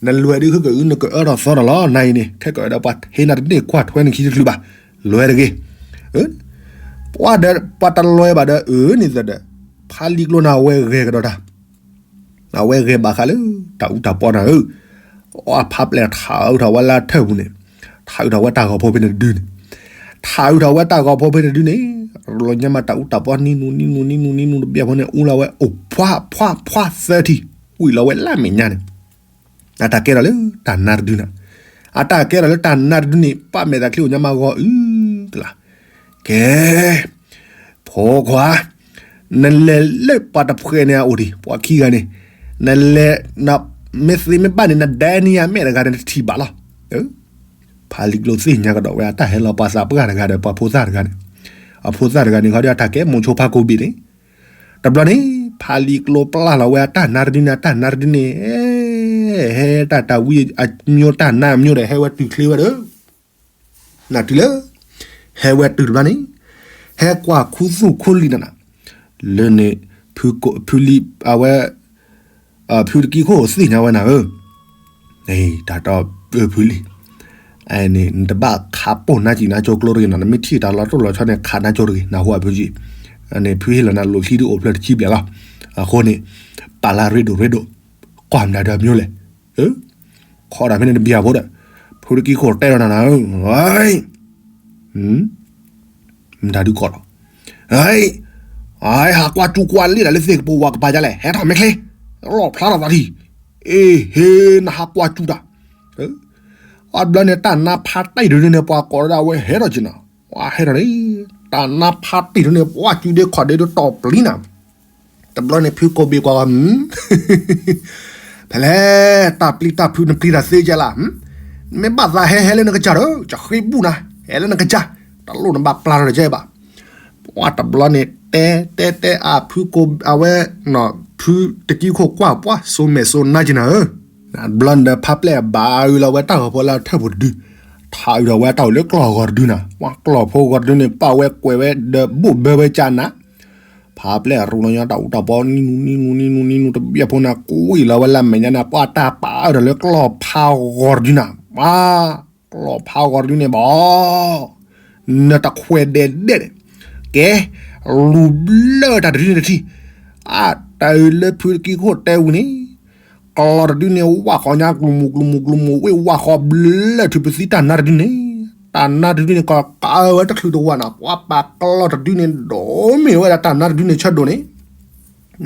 နလွဲဒုးဃုကအုနကအၢထီၣ်သီထီၣ်လီၤ နၤအံၤန့ၣ် ခဲကဒီးပှၤဟ့နၤတန့ၢ်ကွၢ်ထွဲနခံတချုးဘၣ်, လွဲတဂ့ၤ ပှၤဒီးပှၤတလွဲဘၣ်ဒီးအၢန့ၣ်သဒီး, ဖးလံာ်ကျိၤန့ၣ်အဝဲဂဲၤကဒီးတၢ်, အဝဲဂဲၤဘၣ်ဃးလၢ တၢ်အူတၢ်ပီနၤဧၢ, အဖးပျဲၢ်ထးအုးထီၣ်ဝဲလၢထၢၣ်ပူၤန့ၣ်, ထးအုးထီၣ်ဝဲတၢ်ဂီၤဖိဖဲန့ၣ်တဒုန့ၣ်, ထးအုးထီၣ်ဝဲတၢ်ဂီၤဖိဖဲန့ၣ်တဒုန့ၣ်, လီၤညါမးတၢ်အူတၢ်ပီနံနူနံနူနံနူနံနူတဘျီဖိန့ၣ် အူလီၤဝဲအိၣ်ဖှါဖှါဖှါသၢထံၣ်, ဝံၣ်လီၤဝဲလၢမဲာ်ညါန့ၣ် အတၢ်ကဲထီၣ်လၢတၢ်နါတဒုန့ၣ်, အတၢ်ကဲထီၣ်လၢတၢ်နါတဒုန့ၣ် ပၢ်မဲာ်သးချံအိၣ်ညါမးဂီၤအုးကလါ, ကဲ, ဖိခွါ, နလဲၤလၢပှၤတဖှဲးန့ၣ်အအိၣ်ဒံး ပှၤခံဂၤန့ၣ်, နလဲၤ, မ့ၢ်သ့မ့ၢ်ဘၣ်န့ၣ် နဒဲနံၤယၤမဲာ်တဂၤန့ၣ်တထံၣ်ဘၣ်လီၤ. ဖးလံာ်ကျိၤသ့ၣ်ညါကဒီးဝဲအတၢ်ဟဲလီၤပှၤသးပှၢ်တဂၤဒီး ပှၤဖိသၣ်တဂၤန့ၣ်, အဖိသၣ်တဂၤန့ၣ် ခီဒီးအတၢ်ကဲမိၤဆိဖးကိးဘ့ၣ်န့ၣ် တဘျီန့ၣ် ဖးလံာ်ကျိၤပျၢ်လီၤဝဲအတၢ်နါတဒုန့ၣ် အတၢ်နါတဒုန့ၣ်, ဟဲတၢ်တၢ်ဝံအမျိုးတၢ်နါအမျိုးဒီး ဟဲဝဲတုၤချ့ဝဲဒီး, နတုၤလၢ, ဟဲဝဲတုၤတဘျီန့ၣ်, ဟဲကွၢ်ခူသူၣ်ခူလံာ်နၤနၤ, လၢန့ၣ်, ဖုလံာ်အဝဲ, ဖုတကံခိၣ်သ့ၣ်ညါဝဲနၤဧၢ, တၢ်တီဖုလံာ် န့ၣ် နတဘၣ်ခးပိၢ်နါစံၣ်နါကၠိကျိတဂ့ၤနီၤ, နမ့ၢ်ထံၣ်တၢ်လီၤတိၢ်လီၤဆီန့ၣ် ခးနါကၠိတဂ့ၤ, နၢ်ဟူအဖုကံ, န့ၣ် ဖုဟ့ၣ်လီၤနၤလိာ်ချံဒုအိၣ်ဖျၢၣ်တဆံဘျဲၣ်လီၤ, အဃိန့ၣ်, ပာ်လၢရ့ဒိၣ်ရ့ဒိၣ်, ကွၢ်မနုၤဒီးမျိုးလဲၣ်, ခီဒၣ်ဖဲန့ၣ်တဘျီဖိဒီး, ဖုတကံခိၣ်တဲလီၤနၤနၤဧၢ, မတၤဒုကီၢ်လီၤ, ဟးကွၢ်စူၣ်ကွၢ်လ့တၢ်လၢသ့ၣ်ကပိာ်ဝးကပၤဒ်လဲၣ်, ဟဲထီၣ်မ့ၢ်ချ့, လီၣ်ဖျါထီၣ်သးထံၣ်, အ့ဟ့, နဟးကွၢ်စူၣ်တၢ် အဘျီန့ၣ် တၢ်နါဖးတံၢ်တဒုန့ၣ် ပှၤကိးဒၣ်ဝဲဟဲထီၣ်က့ၤနီၤ, ပှၤဟဲထီၣ်န့ၣ်, တၢ်နါဖးတံၢ်တဒုန့ၣ် ပှၤစုဒ့ခီၣ်ဒ့ဒုတီၢ်ပျံၤနၤ, တဘျီန့ၣ် ဖုကိးဘ့ၣ်ကွၢ်ဂီၤ, ဖဲလဲၣ်, တၢ်ပျံၤတၢ်ဖုးနပျံၤတၢ်သ့ကဲလၢ်, မ့ၢ်ဘၣ်သးဟဲဟဲလၢနကစၢ်ဒီး ကဃ့ဘူၣ်နၤ, ဟဲလၢနကစၢ်, တလိၣ်နဘၣ်ပျၢ်ထီၣ်တကဲဘၣ် ပှၤတဘျီန့ၣ် တဲတဲတဲအဖုကိးအဝဲ, ဖုတကံခိၣ်ကွၢ်ပှၤစိမဲာ်စိနါက့ၤနၤဧၢ, ဘျီန့ၣ်ဒီးဖးပျဲၢ်ဘၣ်အုးလီၤဝဲတၢ်ဂီၤဖိလၢထၢၣ်ပူၤတဒု, ထးအုးထီၣ်ဝဲတၢ်အိၣ်လၢကျီၢ်ဂီၤတဒုနၤ, ပှၤကျီၢ်ဖိဂီၤတဒုန့ၣ် ပာ်ဝဲကွဲးဝဲဒီးဘိၣ်ဘၢဝဲကၢ်နၤ, ဖးပျဲၢ်ရူလီၤညီတၢ်အူတၢ်ပီနံနူနံနူနံနူနံနူတဘျီဖိန့ၣ် ကွံာ်လီၤဝဲလၢမဲာ်ညါန့ၣ် ပှၤတၢ်ပာ်အုးထီၣ်လၢကျီၢ်ဖးဂီၤတဒုနၤ, ပှၤ ကျီၢ်ဖးဂီၤတဒုန့ၣ်ဘၣ်, နတခွဲးဒဲးဒဲးန့ၣ်, ကဲ, လူၤဘျၢတၢ်တဒုန့ၣ်တထံၣ်, အတၢ်အုးလၢဖုတကံခိၣ်တဲဝံၤန့ၣ်, ကျီၢ်တဒုန့ၣ် ဝၣ်ဃီညါကျိၤမူၤကျိၤမူၤကျိၤမူၤ ဝ့ၢ်ဝၣ်ဃီဘျၢထုးပသံတၢ်နါတဒုန့ၣ်, တၢ်နါတဒုန့ၣ် ကကးဝဲတချုးတဝၢ်နၤ ပှၤပာ်ကျီၢ်တဒုန့ၣ် ဒိးမ့ၢ်ဝဲဒၣ်တၢ်နါတဒုန့ၣ်ဆၢဒိၣ်န့ၣ်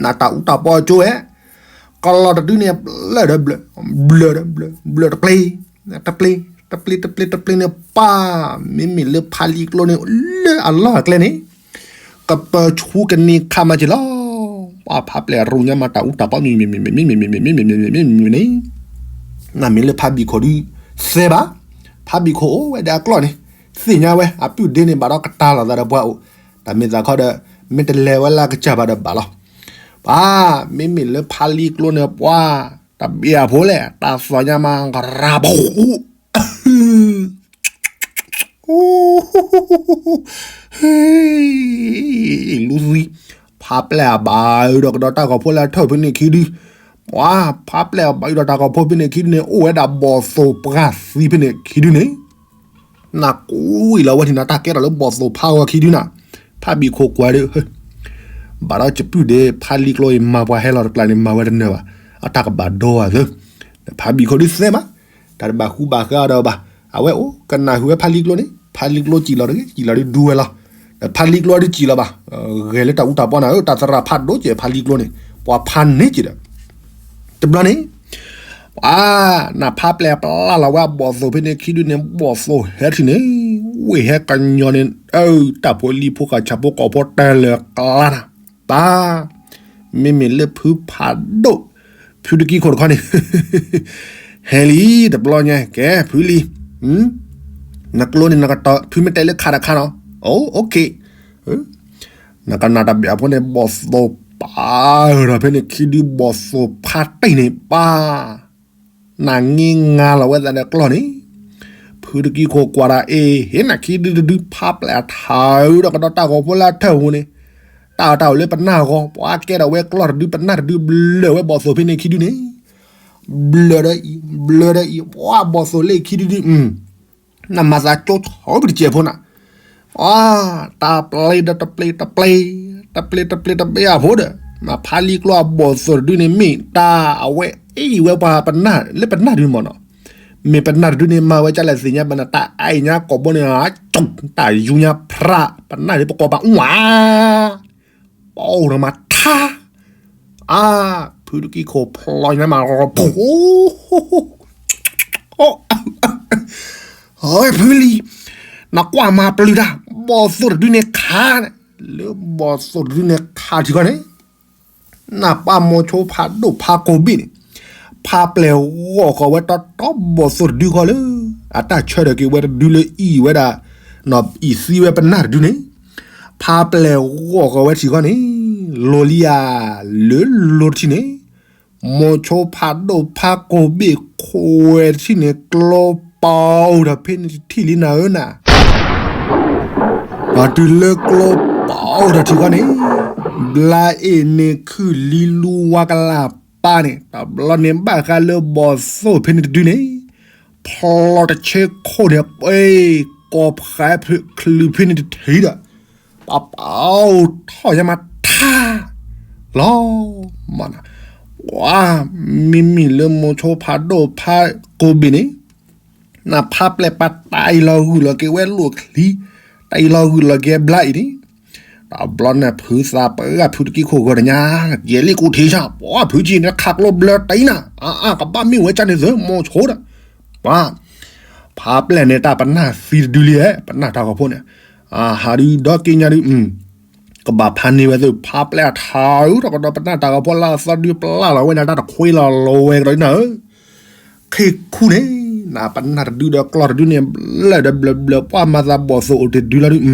နတၢ်အူတၢ်ပီအကၠိဝဲ, ကျီၢ် ကလီၢ်တဒုန့ၣ် ဘျၢၣ်ဒီးဘျၢၣ်, ဘျၢၣ်ဒီးဘျၢၣ်, ဘျၢၣ်တပျ့ၤ, တပျ့ၤ, တပျ့ၤ, တပျ့ၤ, တပျ့ၤန့ၣ် ပၢ်, မ့မ့ၢ်လၢဖါလံကျိန့ၣ် လၢအလီၢ်အကျဲန့ၣ် ကပၢၤဆူကန့ၢ်ခါမးက့ၤလီၤ. ပှၤဖါပျဲၢ်ရူညါမးတၢ်အူတၢ်ပီ မ့မ့ၢ်န့ၣ်, နမ့ၢ်လၢဖါဘံၣ်ခိၣ်ဒုးသဲဘၣ်, ဖါဘံၣ်ခိၣ်အိၣ်ဝဲဒီးအကျီၢ်န့ၣ်, သ့ၣ်ညါဝဲ အပုၢ်ဒ့န့ၣ်ဘၣ်ဒီးကတၢၢ်လိာ်သးဒီးပှၤအိၣ်, တၢ်မ့ၢ်သးခီဒီး မ့ၢ်တလဲၤဝဲလၢကစၢ်ဘၣ်ဒီးဘၣ်လီၤ. ပှၤ, မ့မ့ၢ်လၢဖါလံကျိန့ၣ်ပှၤ, တဘၣ်အဖိလဲၣ်, တၢ်သီၣ်ညါမး ကရၤဘိ လူသံ, ဖါပျဲၢ်အဘၣ်အုးဒီးကဒီးတၢ်ဂီၤဖိလၢအထၢၣ်ဖဲန့ၣ်ခံဒု, ပှၤ, ဖါပျဲၢ်အဘၣ်အုးဒီးတၢ်ဂီၤဖိဖဲန့ၣ်ခံဒုန့ၣ် အိၣ်ဝဲဒၣ်ဘီၣ်သိၣ်ပှၢ်သံဖဲန့ၣ်ခံဒုန့ၣ်, နကွံာ်လီၤဝဲန့ၣ် နတၢ်ကဲထီၣ်လၢဘီၣ်သိၣ်ဖါဂီၤခံဒုနၤ, ဖါဘံၣ်ခိၣ်ကွၢ်ဒီး ဘၣ်ဒီးယပုၢ်ဒ့ဖါလံကျိအံၤ မၤပှၤဟဲလီၤတကျါန့ၣ် မၤဝဲတနၢၤဘၣ်, အတၢ်ကဘၣ်ဒိအသး, ဖါဘံၣ်ခိၣ်ဒုးသဲမး, တၢ်တဘၣ်ဃူဘၣ်ဃးဒီးဘၣ်, အဝဲအိၣ်ကနၣ်ဃုာ်ဝဲဖါလံကျိန့ၣ်, ဖါလံကျိစံၣ်လီၤတဂ့ၤ, စံၣ်လီၤဒုးဒူဝဲလီၤ, ဒီးဖါလံကျိဒုးစံၣ်လီၤဘၣ်, ဂဲၤလၢတၢ်အူတၢ်ပီနၤဧၢ, တၢ်သရၣ်ဖးဒိၣ်ကဲဖါလံကျိန့ၣ်, ပှၤဖးန့ၢ်က့ၤဒီး တဘျီန့ၣ် ပှၤ, နဖါပျဲၢ်ပျၢ်လီၤဝဲဘီၣ်သိၣ်ဖဲန့ၣ်ခံဒုန့ၣ် ဘီၣ်သိၣ်ဟဲထံၣ်န့ၣ်, ဝ့ၢ်ဟဲကညီန့ၣ်, အၢ တၢ်ဖိလံၤဖိဃာ်ဆၣ်ဖိကီၢ်ဖိတၢ်လၢာ်ကျါနၤ, ပှၤ, မ့မ့ၢ်လၢဖုဖးဒိၣ်, ဖုတကံခိၣ်တခီန့ၣ် ဟဲလံတဘျီညါ ကဲဖုလံၤ, နကျိန့ၣ်နကတီၤ ဖုမ့ၢ်တဲလၢခးတခါနီၤ, အိၣ် နကနၣ်တဘၣ်အဖိန့ၣ် ဘီၣ်သိၣ်ပာ်ဒီးဖဲန့ၣ်ခံဒု ဘီၣ်သိၣ်ဖါတံၢ်န့ၣ်ပၢ်, နငံငါလီၤဝဲသးဒီးကျီၢ်န့ၣ်, ဖုတကံခိၣ်ကွၢ်ဒီးအ့ၣ် ဟ့ၣ်နၤခံဒုတဒု ဖါပျဲၢ်အထးဒီးကဒီးတၢ်ဂီၤဖိလၢအထၢၣ်ပူၤန့ၣ်, တၢ်အတၢ်အိၣ်လၢပနၢ်ဂီၤ ပှၤကဲထီၣ်ဝဲကျီၢ်တဒု ပနၢ်တဒုဘျၢၣ်ဝဲဘီၣ်သိၣ်ဖဲန့ၣ်ခံဒုန့ၣ်, ဘျၢၣ်ဒီးအံၤ ဘျၢၣ်ဒီးအံၤ ပှၤဘီၣ်သိၣ်လၢခံဒုဒု နမၤသးကၠိဆီဘၣ်တစဲးဖိနၤ, အါ, တၢ်ပျ့ၤဒီးတပျ့ၤတပျ့ၤ, တပျ့ၤတပျ့ၤတပျ့ၤအဖိဒီး, မ့ၢ်ဖါလံကျိအဘီၣ်သိၣ်တဒုန့ၣ် မ့ၢ်တၢ်အဝဲအ့ၣ်ဝဲပှၤပနၢ်လၢပနၢ်ဒုမ့ၢ်နီၤ, မ့ၢ်ပနၢ်တဒုန့ၣ် မၤဝဲကလဲၣ်သ့ၣ်ညါဘၣ်နၤ တၢ်အါအံၤညါကိာ်ဘိန့ၣ်, တၢ်ယူညါဖြး ပနၢ်ဒုပကိးပၤ ဝါ ပအိၣ်ဒီးမၤထါ, အါ, ဖုတကံခိၣ်ဖျီညါမး ဖိ ဖုလံၤ, နကွၢ်မၤပျုၤတၢ်, ဘီၣ်သိၣ်တဒုန့ၣ်ခး, လၢဘီၣ်သိၣ်တဒုန့ၣ်ခးထံၣ်ခီန့ၣ်, နပၢ်မိၤဆိဖးဒိၣ်ဖးကိးဘ့ၣ်န့ၣ်, ဖါပျဲၢ်ဂီၢ်ဃီၤဝဲတီတီဘီၣ်သိၣ်တဒုဃီလၢ, အတၢ်ဆၢထၢၣ်က့ၤဝဲတဒုလၢအံၣ်ဝဲဒၣ်, အံၣ်သံဝဲပနၢ်တဒုန့ၣ်, ဖါပျဲၢ်ဂီၢ်ဃီၤဝဲထံၣ်ခီန့ၣ်, လီၤလံဧါ, လၢလီၤတထံၣ်န့ၣ် မိၤဆိဖးဒိၣ်ဖးကိးဘ့ၣ်ခိၣ်ဝဲတထံၣ်န့ၣ် ကျိပီဒီးဖဲန့ၣ်တထံၣ်လံနၤဧၢနၤ, ဒီးတုၤလၢကျိပီဒီးထံၣ်ခီန့ၣ်, ဘျါအ့ၣ်န့ၣ်ခုၣ်လံလူဝါကလၢ်ပၢ်န့ၣ် တဘျီန့ၣ်ဘၣ်ဃးလၢဘီၣ်သိၣ်ဖဲန့ၣ်တဒုန့ၣ်, ဖျီတဆဲခိၣ်န့ၣ် ပှ့ၤကိးဖးချုးဖဲန့ၣ်တထံၣ်ဒီး ပပအိၣ်ထီၣ်ယါမးထါလီၤ, မ့မ့ၢ်လၢမိၤဆိဖးဒိၣ်ဖးကိးဘ့ၣ်န့ၣ်, နဖါပျဲၢ်ပာ်တၢ်အံၤလီၤဂုာ်လီၤက့ၤဝဲလိာ်ချံ, တၢ်အံၤလီၤဂုာ်လီၤက့ၤဘျါအံၤန့ၣ်, တဘျီန့ၣ်ဖုသးပှၢ်ဖုတကံခိၣ်ဂီၤဒီးညါ, ယဲလံကူၣ်ထံဆၣ် ပှၤဖုကံန့ၣ်ခးကျိဘျၢတံၢ်နၤ, အါအါ ကဘၣ်မ့ၢ်ဝဲကန့ၣ်သၢမိၤဆိဒီး, ပှၤ ဖါပျဲၢ်န့ၣ်တၢ်ပနၢ်သံတဒုလံ, ပနၢ်တၢ်ဂီၤဖိန့ၣ်, ဟးဒုဒီက့ညါဒု, ကဘၣ်ဖးန့ၢ်ဝဲသ့ၣ် ဖါပျဲၢ်အထးအုး တကဒီးပနၢ်တၢ်ဂီၤဖိလၢအသီဒုပျၢ်လီၤဝဲန့ၣ် တၢ်တခွ့လီၤလီၤဝဲကဒီးနၤဧၢ, ခ့ခူန့ၣ်, နပနၢ်တဒုဒီးကျီၢ်တဒုန့ၣ် ဘျၢၣ်ဒီးဘျၢၣ်ဘျၢၣ် ပှၤမၤသးဘီၣ်သိၣ်အိၣ်တ့ၢ်တဒုလီၤဒု,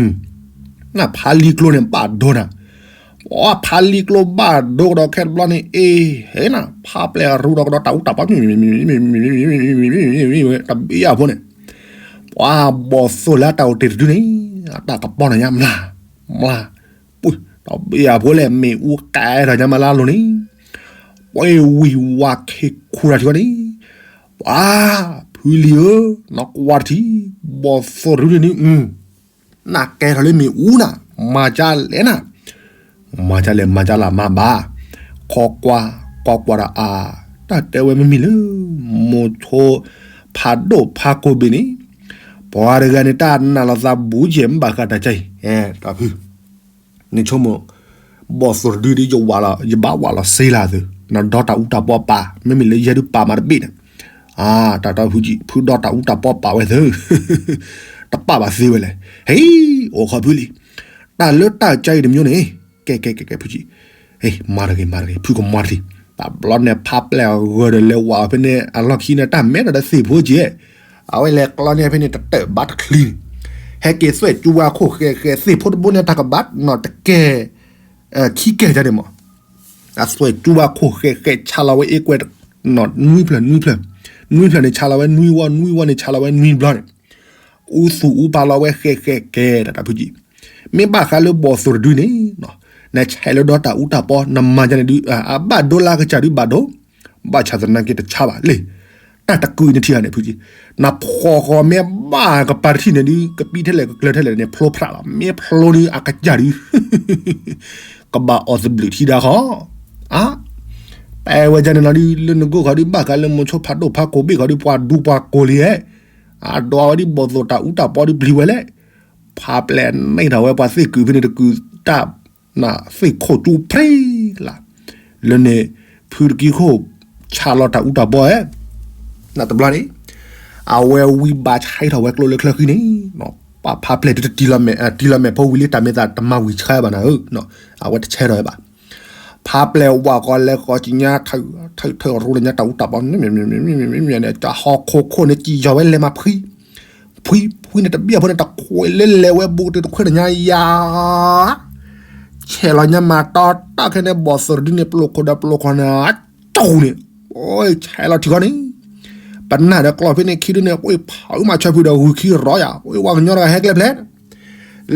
နဖါလံကျိန့ၣ်ဘၣ်ဒိနၤ, ပှၤဖါလံကျိဘၣ်ဒိကဒီးခဲတဘျီန့ၣ် အ့ၣ် ဟဲနၤ ဖါပျဲၢ်အရူဒီးကဒီးတၢ်အူတၢ်ပီ တဘ့ၣ်အဖိန့ၣ်, ပှၤဘီၣ်သိၣ်လၢတၢ်အိၣ်တ့ၢ်တဒုန့ၣ်, အတၢ်ကပီၤနၤညါမျၢ်, မျၢ်, ပှၤ တဘ့ၣ်အဖိလဲၣ် မ့ၣ်အူကဲထီၣ်ညါမးလၢအလိၤန့ၣ်, ပှၤဝံၤဝါခ့ခူတၢ်ထံၣ်ဝဲန့ၣ်, ပှၤ ဖုလံၤဧၢ, နကွၢ်တထံၣ်, ဘီၣ်သိၣ်တဒုန့ၣ် နကဲထီၣ်လၢမ့ၣ်အူနၤ, မၤကၢ်လဲၣ်နၤ, မၤကၢ်လဲၣ် မၤကၢ်လၢမၤဘၣ်, ခီကွၢ်, ကွၢ်ကွၢ်ဒီးအါ, တၢ်တဲဝဲမ့မ့ၢ်လၢ မိၤဆိ ဖးဒိၣ်ဖးကိးဘ့ၣ်န့ၣ်, ပှၤတဂၤန့ၣ် တၢ်နာ်လီၤသးဘူးကဲမ့ၢ်ဘၣ်ဃးတၢ်ကဲအံၤ, တၢ်ဖု, နဆိကမိၣ်, ဘီၣ်သိၣ်တဒုဒ်ယဝၤလီၤ ယဘၣ်ဝၤလီၤစ့လၢသု နဒီတၢ်အူတၢ်ပီပာ်, မ့မ့ၢ်လၢယဲဒုးပာ်မးတဘ့ၣ်န့ၣ်, တၢ်တီဖုကံ ဖုဒီတၢ်အူတၢ်ပီပာ်ဝဲသၢ, တပာ်ဘၣ်သ့ဝဲလဲၣ်, ဟ့, အိၣ်ခီဖုလံ, တၢ်လၢတၢ်ကါအံၤတမျိုးန့ၣ်, ကဲကဲကဲကဲဖုကံ, မၤတဂ့ၤမၤတဂ့ၤ ဖုကမၤတဂ့ၤ, တဘျီန့ၣ် ဖါပျဲၢ်အဂၢၢ်ဒီးလဲၤဝးအီၤဖဲန့ၣ် အလီၢ်ခံန့ၣ် တၢ်မဲထီၣ်ဒီးသ့ၣ်ဖိက့ၤ, အဝဲလဲၤကျီန့ၢ်ဖဲန့ၣ် တတၢၢ်ဘါတချံန့ၣ်, ဟဲက့ၤသွဲၣ်ကၠူဝါခိၣ်ဃဲးဃဲး သ့ၣ်ဖိတဘိန့ၣ် တၢ်ကဘၣ်နီၢ်တကဲ ခံကဲန့ၣ်မး, အသွဲၣ်ကၠူဝါခိၣ်ဃဲးဃဲး ဆါလီၤဝဲအ့ကွဲ နွံဖျၢၣ်နွံဖျၢၣ်, နွံဖျၢၣ်န့ၣ်ဆါလီၤဝဲနွံဝီ နွံဝီန့ၣ်ဆါလီၤဝဲနွံဘျီန့ၣ်, အူသူၣ်အူပာ်လီၤဝဲဃဲးဃဲးကဲ တၢ်ဖုကံ, မ့ၢ်ဘၣ်ဃးလၢဘီၣ်သိၣ်တဒုန့ၣ်, နဆဲးလၢဒီတၢ်အူတၢ်ပီ နမၤဒ်န့ၣ်ဒုး အဘၣ်ဒိလၢကစၢ်ဒုးဘၣ်ဒိ, ဘၣ်ဆၣ်သနာ်က့တဆါဘၣ်လံ, တၢ်တကုာ်အံၤနထံၣ်ဧါန့ၣ်ဖုကံ, နဖီၣ်ဃီၤမ့ၢ်ဘၣ်ကပၤတထံၣ်န့ၣ်ဒုး ကပံထဲလဲၣ်ကကျၢၤထဲလဲၣ်န့ၣ် ဖျိဖျးလီၤ မ့ၢ်ဖျိဒုးအကစၢ်ဒုး ကဘၣ်အီၣ်သဘျုးထံဒါဃီ, အါ, တဲဝဲဒ်န့ၣ်လီၤဒုး လၢနကိၢ်ခီဒုး ဘၣ်ဃးလၢမိၤဆိဖးဒိၣ်ဖးကိၢ်ဘ့ၣ်ခီဒုး ပှၤဒူပှၤကိၢ်လံဧဲ, အဒိးဝဲဒုးဘီၣ်သိၣ်တၢ်အူတၢ်ပီဒုးပျံၤဝဲလဲၣ်, ဖါပျဲၢ်န့ၢ်ထီၣ်ဝဲပှၤသ့ၣ်ကုာ်ဖဲန့ၣ်တကုာ်တၢ်, သ့ၣ်ခိၣ်ကၠူဖရံလၢ်, လၢန့ၣ် ဖုတကံခိၣ် ဆါလီၤတၢ်အူတၢ်ပီဧဲ, နတဘျီန့ၣ် အဝဲဝံဘါဆဲးထီၣ်ဝဲကျိလၢချၢဃံန့ၣ်, ပှၤဖါပျဲၢ်တတံၢ်လီၤမဲာ် တံၢ်လီၤမဲာ်ဖိဝံၤလံ တၢ်မ့ၢ်သးတမၤဝံၤဆှါဘၣ်နၤဧၢ, အဝဲတဆဲးထီၣ်ဝဲဘၣ်, ဖါပျဲၢ်ဝးကီၤလဲၤဃီၤကံညါ ထၢၣ်ထၢၣ်ရိလၢညါတၢ်အူတၢ်ပီန့ၣ်, တၢ်ဟီၣ်ခိၣ်ခိၣ်န့ၣ် စံၣ်ယီၤဝဲလဲၤမၤဖှံ, ဖှံဖှံန့ၣ်တဘျီဖိန့ၣ် တခွဲးလၢလဲၤဝဲဘူးကတခွဲးတညါယၤ ဆဲးလီၤညါမၤတီတီခဲန့ၣ် ဘီၣ်သိၣ်တဒုန့ၣ် ပျိၢ်ခိၣ်ဒီးပျိၢ်ခိၣ်န့ၣ် အကၠိန့ၣ်, အိ ဆဲးလီၤထံဃီန့ၣ်, ပနၢ်ဒီးကျီၢ်ဖဲန့ၣ်ခံဒုန့ၣ် အိ ဖးအုးမၤဆၢဖုဒီးဂုၤခံရီယၤ အိ ဝဲကညီတဂၤဟဲကျဲဖျဲး,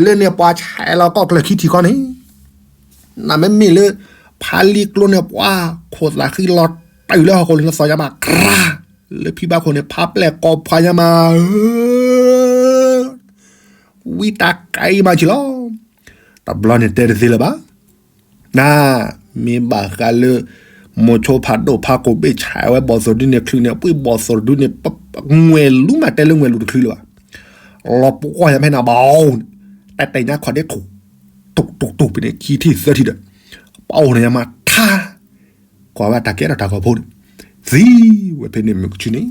လၢန့ၣ်ပှၤဆဲးလီၤကီၢ်ကျၢၢ်ခံထံဃီန့ၣ်, နမ့မ့ၢ်လၢ ဖါလံကျိန့ၣ် ပှၤခိၣ်သးဃံလီၤတုၤလၢဟီၣ်ခိၣ်လၢနသီညါမး ကြၢး, လၢဖံဘၣ်ခိၣ်န့ၣ် ဖါပျဲၢ်ကိးဖှါညါမး ဝံတၢ်ကဲအံၤမးဆံးလီၤ. တဘျီန့ၣ်တဲတသ့လၢၤဘၣ်. နမ့ၢ်ဘၣ်ဃးလၢ မိၤဆိဖးဒိၣ်ဖးကိၢ်ဘ့ၣ်ဆဲးဝဲဘီၣ်သိၣ်တဒုန့ၣ် ချုးန့ၣ် ပှၤဘီၣ်သိၣ်တဒုန့ၣ် ငွဲၣ်လူၤမးတဲလၢငွဲၣ်လူၤတချုးလၢၤဘၣ်. လီၤပှီၢ်ညါဖဲန့ၣ်ဘၣ်, တဲတဲညါခီၣ်ဒ့ထူၣ် တူၢ်တူၢ်တူၢ်ဖဲန့ၣ် ခံထံၣ်သၢထံၣ်ဒီး ပအိၣ်န့ၣ်ညါမးထါ ကွၢ်ဝဲတၢ်ကဲထီၣ်တၢ်ဂီၤဖိန့ၣ် သံဝဲဖဲန့ၣ်မုၢ်ကဆူန့ၣ်,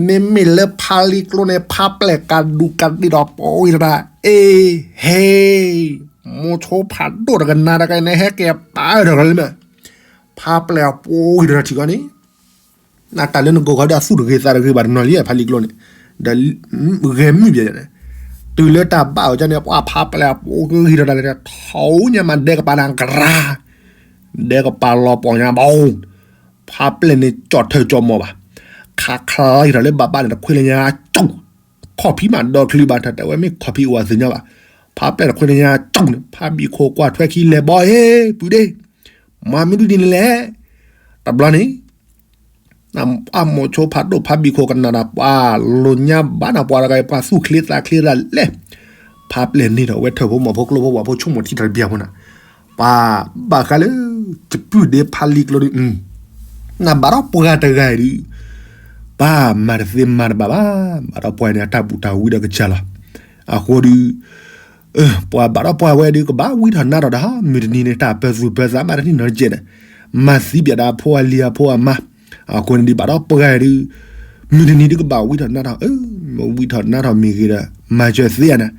မ့မ့ၢ်လၢဖါလံကျိန့ၣ် ဖါပျဲၢ်ကးဒူးကးဒ့ၣ်ဒီးပှၤဝံၤဒီး အ့ ဟ့ မိၤဆိဖးဒိၣ်တကနၤတကနၤ ဟဲက့ၤပာ်ထီၣ်လၢမး, ဖါပျဲၢ်ပှၤဝံၤဒီးထံၣ်ကီးန့ၣ် နတၢ်လၢနကိၢ်ခီဒီးအသူၣ်တဂ့ၤသးတဂ့ၤဘၣ်တနီၤလံ ဖါလံကျိန့ၣ်, ဒီးဂဲၤမုၢ်ဘၣ်န့ၣ်, တုၤလၢတၢ်ဘၣ်အီၤကန့ၣ် ပှၤဖါပျဲၢ်အပှၤကဂံၤထီၣ်တၢ်လဲၣ် ထီၣ်ညါမးဒဲကပၤနၤကရၢ, ဒဲကပၤလီၤပှီၢ်ညါဘၣ်, ဖါပျဲၢ်န့ၣ်ကၠီၣ်ထၢၣ်ကၠီၣ်မီၢ်ဘၣ်, ခးခးလီၤယံၤထီၣ်လၢဘၣ်ဘၣ်န့ၣ် တခွဲးလၢညါကၠီၣ်, ခီၣ်ဖံးမးဒီချုးဘၣ် တၢ်တဲဝဲမ့ၢ်ခီၣ်ဖံးအိၣ်အသ့ၣ်ညါဘၣ်, ဖါပျဲၢ်တခွဲးလၢညါကၠီၣ်န့ၣ် ဖါဘံၣ်ခိၣ်ကွၢ်ထွဲခံလဲၤဘီဟ့ ပုၢ်ဒ့ မၤမ့ၢ်ဒုးဒ်န့ၣ်လဲၣ်, တဘျီန့ၣ် အမိၤဆိဖးဒိၣ်ဖါဘံၣ်ခိၣ်ကနၣ်ဒီးပှၤလိာ်ညါဘၣ်နၤပှၤတဂၤအံၤ ပှၤသူၣ်ချ့သးချ့တၢ်လဲၣ်, ဖါပျဲၢ်န့ၣ်ဒီးဝဲထၢၣ်ဖိမီၤဖိကျိဖိဝၣ်ဖိဆိကမိၣ်ထံတၢ်တဘျီဖိနၤ, ပှၤဘၣ်ဃးလၢ တပုၢ်ဒ့ဖါလံကျိဒုး နဘၣ်ဒီးပှၤတဂၤအံၤဒုး ဘၣ်မၤတသ့မၤတဘၣ်ဘၣ်, ဘၣ်ဒီးပှၤန့ၣ် အတၢ်ဘူၣ်တၢ်ဝံဒီးကစၢ်လီၤ, အဃိဒုး ပှၤဘၣ်ဒီးပှၤဝဲဒုး ကဘၣ်ဝံထီၣ်နါထီၣ်ဒီး မုၢ်တနံၤန့ၣ် တၢ်ပၢၢ်သူၣ်ပၢၢ်သးမးတနံၣ်နီၤတကဲးဒီး မၤသံပၠးဒီးအဖိအလံၤအဖိအမါ, အဃိန့ၣ်ဒုးဘၣ်ဒီးပှၤဂၤဒုး မုၢ်တနံၤဒုးကဘၣ်ဝံထီၣ်နါထီၣ်, မ့ၢ်ဝံထီၣ်နါထီၣ်မ့ၢ်ဂ့ၤဒီး မၤစၢၤသ့ဧါနၤ,